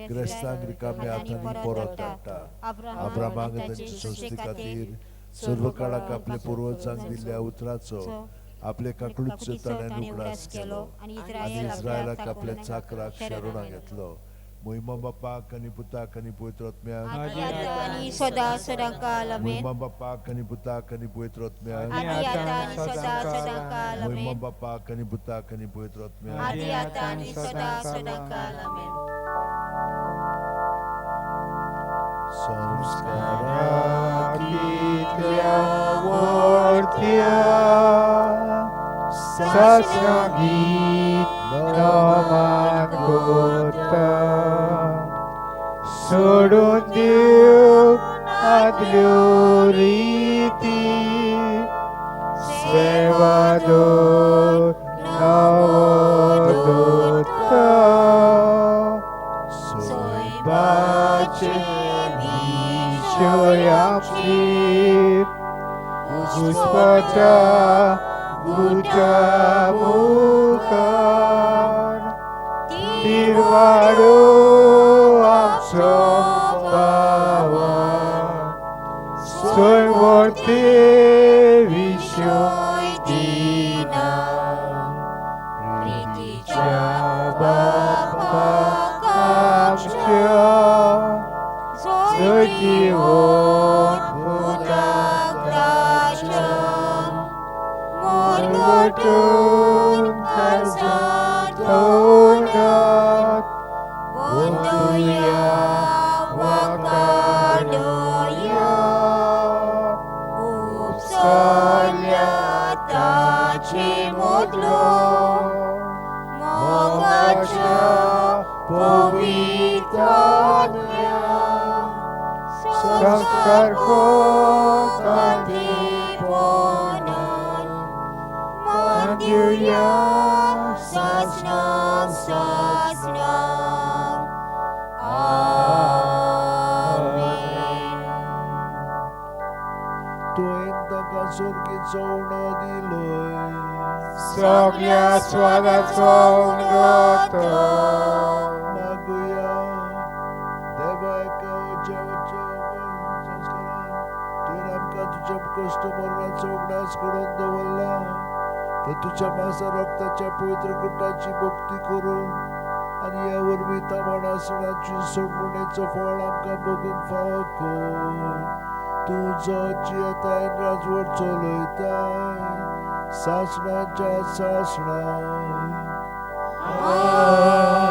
ग्रेस्तांक रिकाम्या हातांनी परत धाडटा. अब्रामाक तांचे संस्थे खातीर सर्व काळाक आपल्या पुर्वजांक दिल्ल्या उतराचो आपले काकळूच ताणें उगडास केलो आनी इस्रायलाक आपल्या चाकराक शरणां घेतलो. मोहिमा बापाक आनी पुताक आनी पवित्र आत्म्याक. सदा सदां काल. आमेन. मोहिमा बापाक आनी पुताक आनी पवित्र आत्म्याक. आदी आतां आनी सदा सदां काल. आमेन. मोहिमा बापाक आनी पुताक आनी पवित्र आत्म्याक. आदी आतां आनी सदा सदां काल. आमेन. संस्कारा कितल्या वर्त्या सासणांगी नमान कोता, सोडून दिव आदल्यो रिती, सेवा दोत नवो दोता. सोयबाचे विशय आमची घुस्पटा गुटा मुखार, तिरवाडो आमचो बाबा सोयवरते विशय दिना. प्रितीच्या बापाक आमच्या जैतिवंत पुताक ताच्या, मोरगटून काळजांत थोंडात गोंदुया वाकाडोया. उपसल्या ताचे मोदलो मोगाच्या पवित्र आत्म्या, संस्कार कांतीपणान मानदिवया सासणाक सासणाक. आमेन. तुवें ताका सोर्गीचो उणो दिलोय. सगळ्या स्वादाचो उणो तो. मागुया. देवा एका जेवाच्या संस्कारान तुवें आमकां तुज्या कश्ट मरणाचो उगडास घडोवन दवरला, तर तुज्या मासा रक्ताच्या पवित्र गुटाची भक्ती करूंक आनी ह्या वरवीं तामणासणाची सोडवणेचो फळ आमकां भोगूंक फावो कर. तूं जो जियेताय राजवट चलयताय सासणाच्या सासणां. आमेन.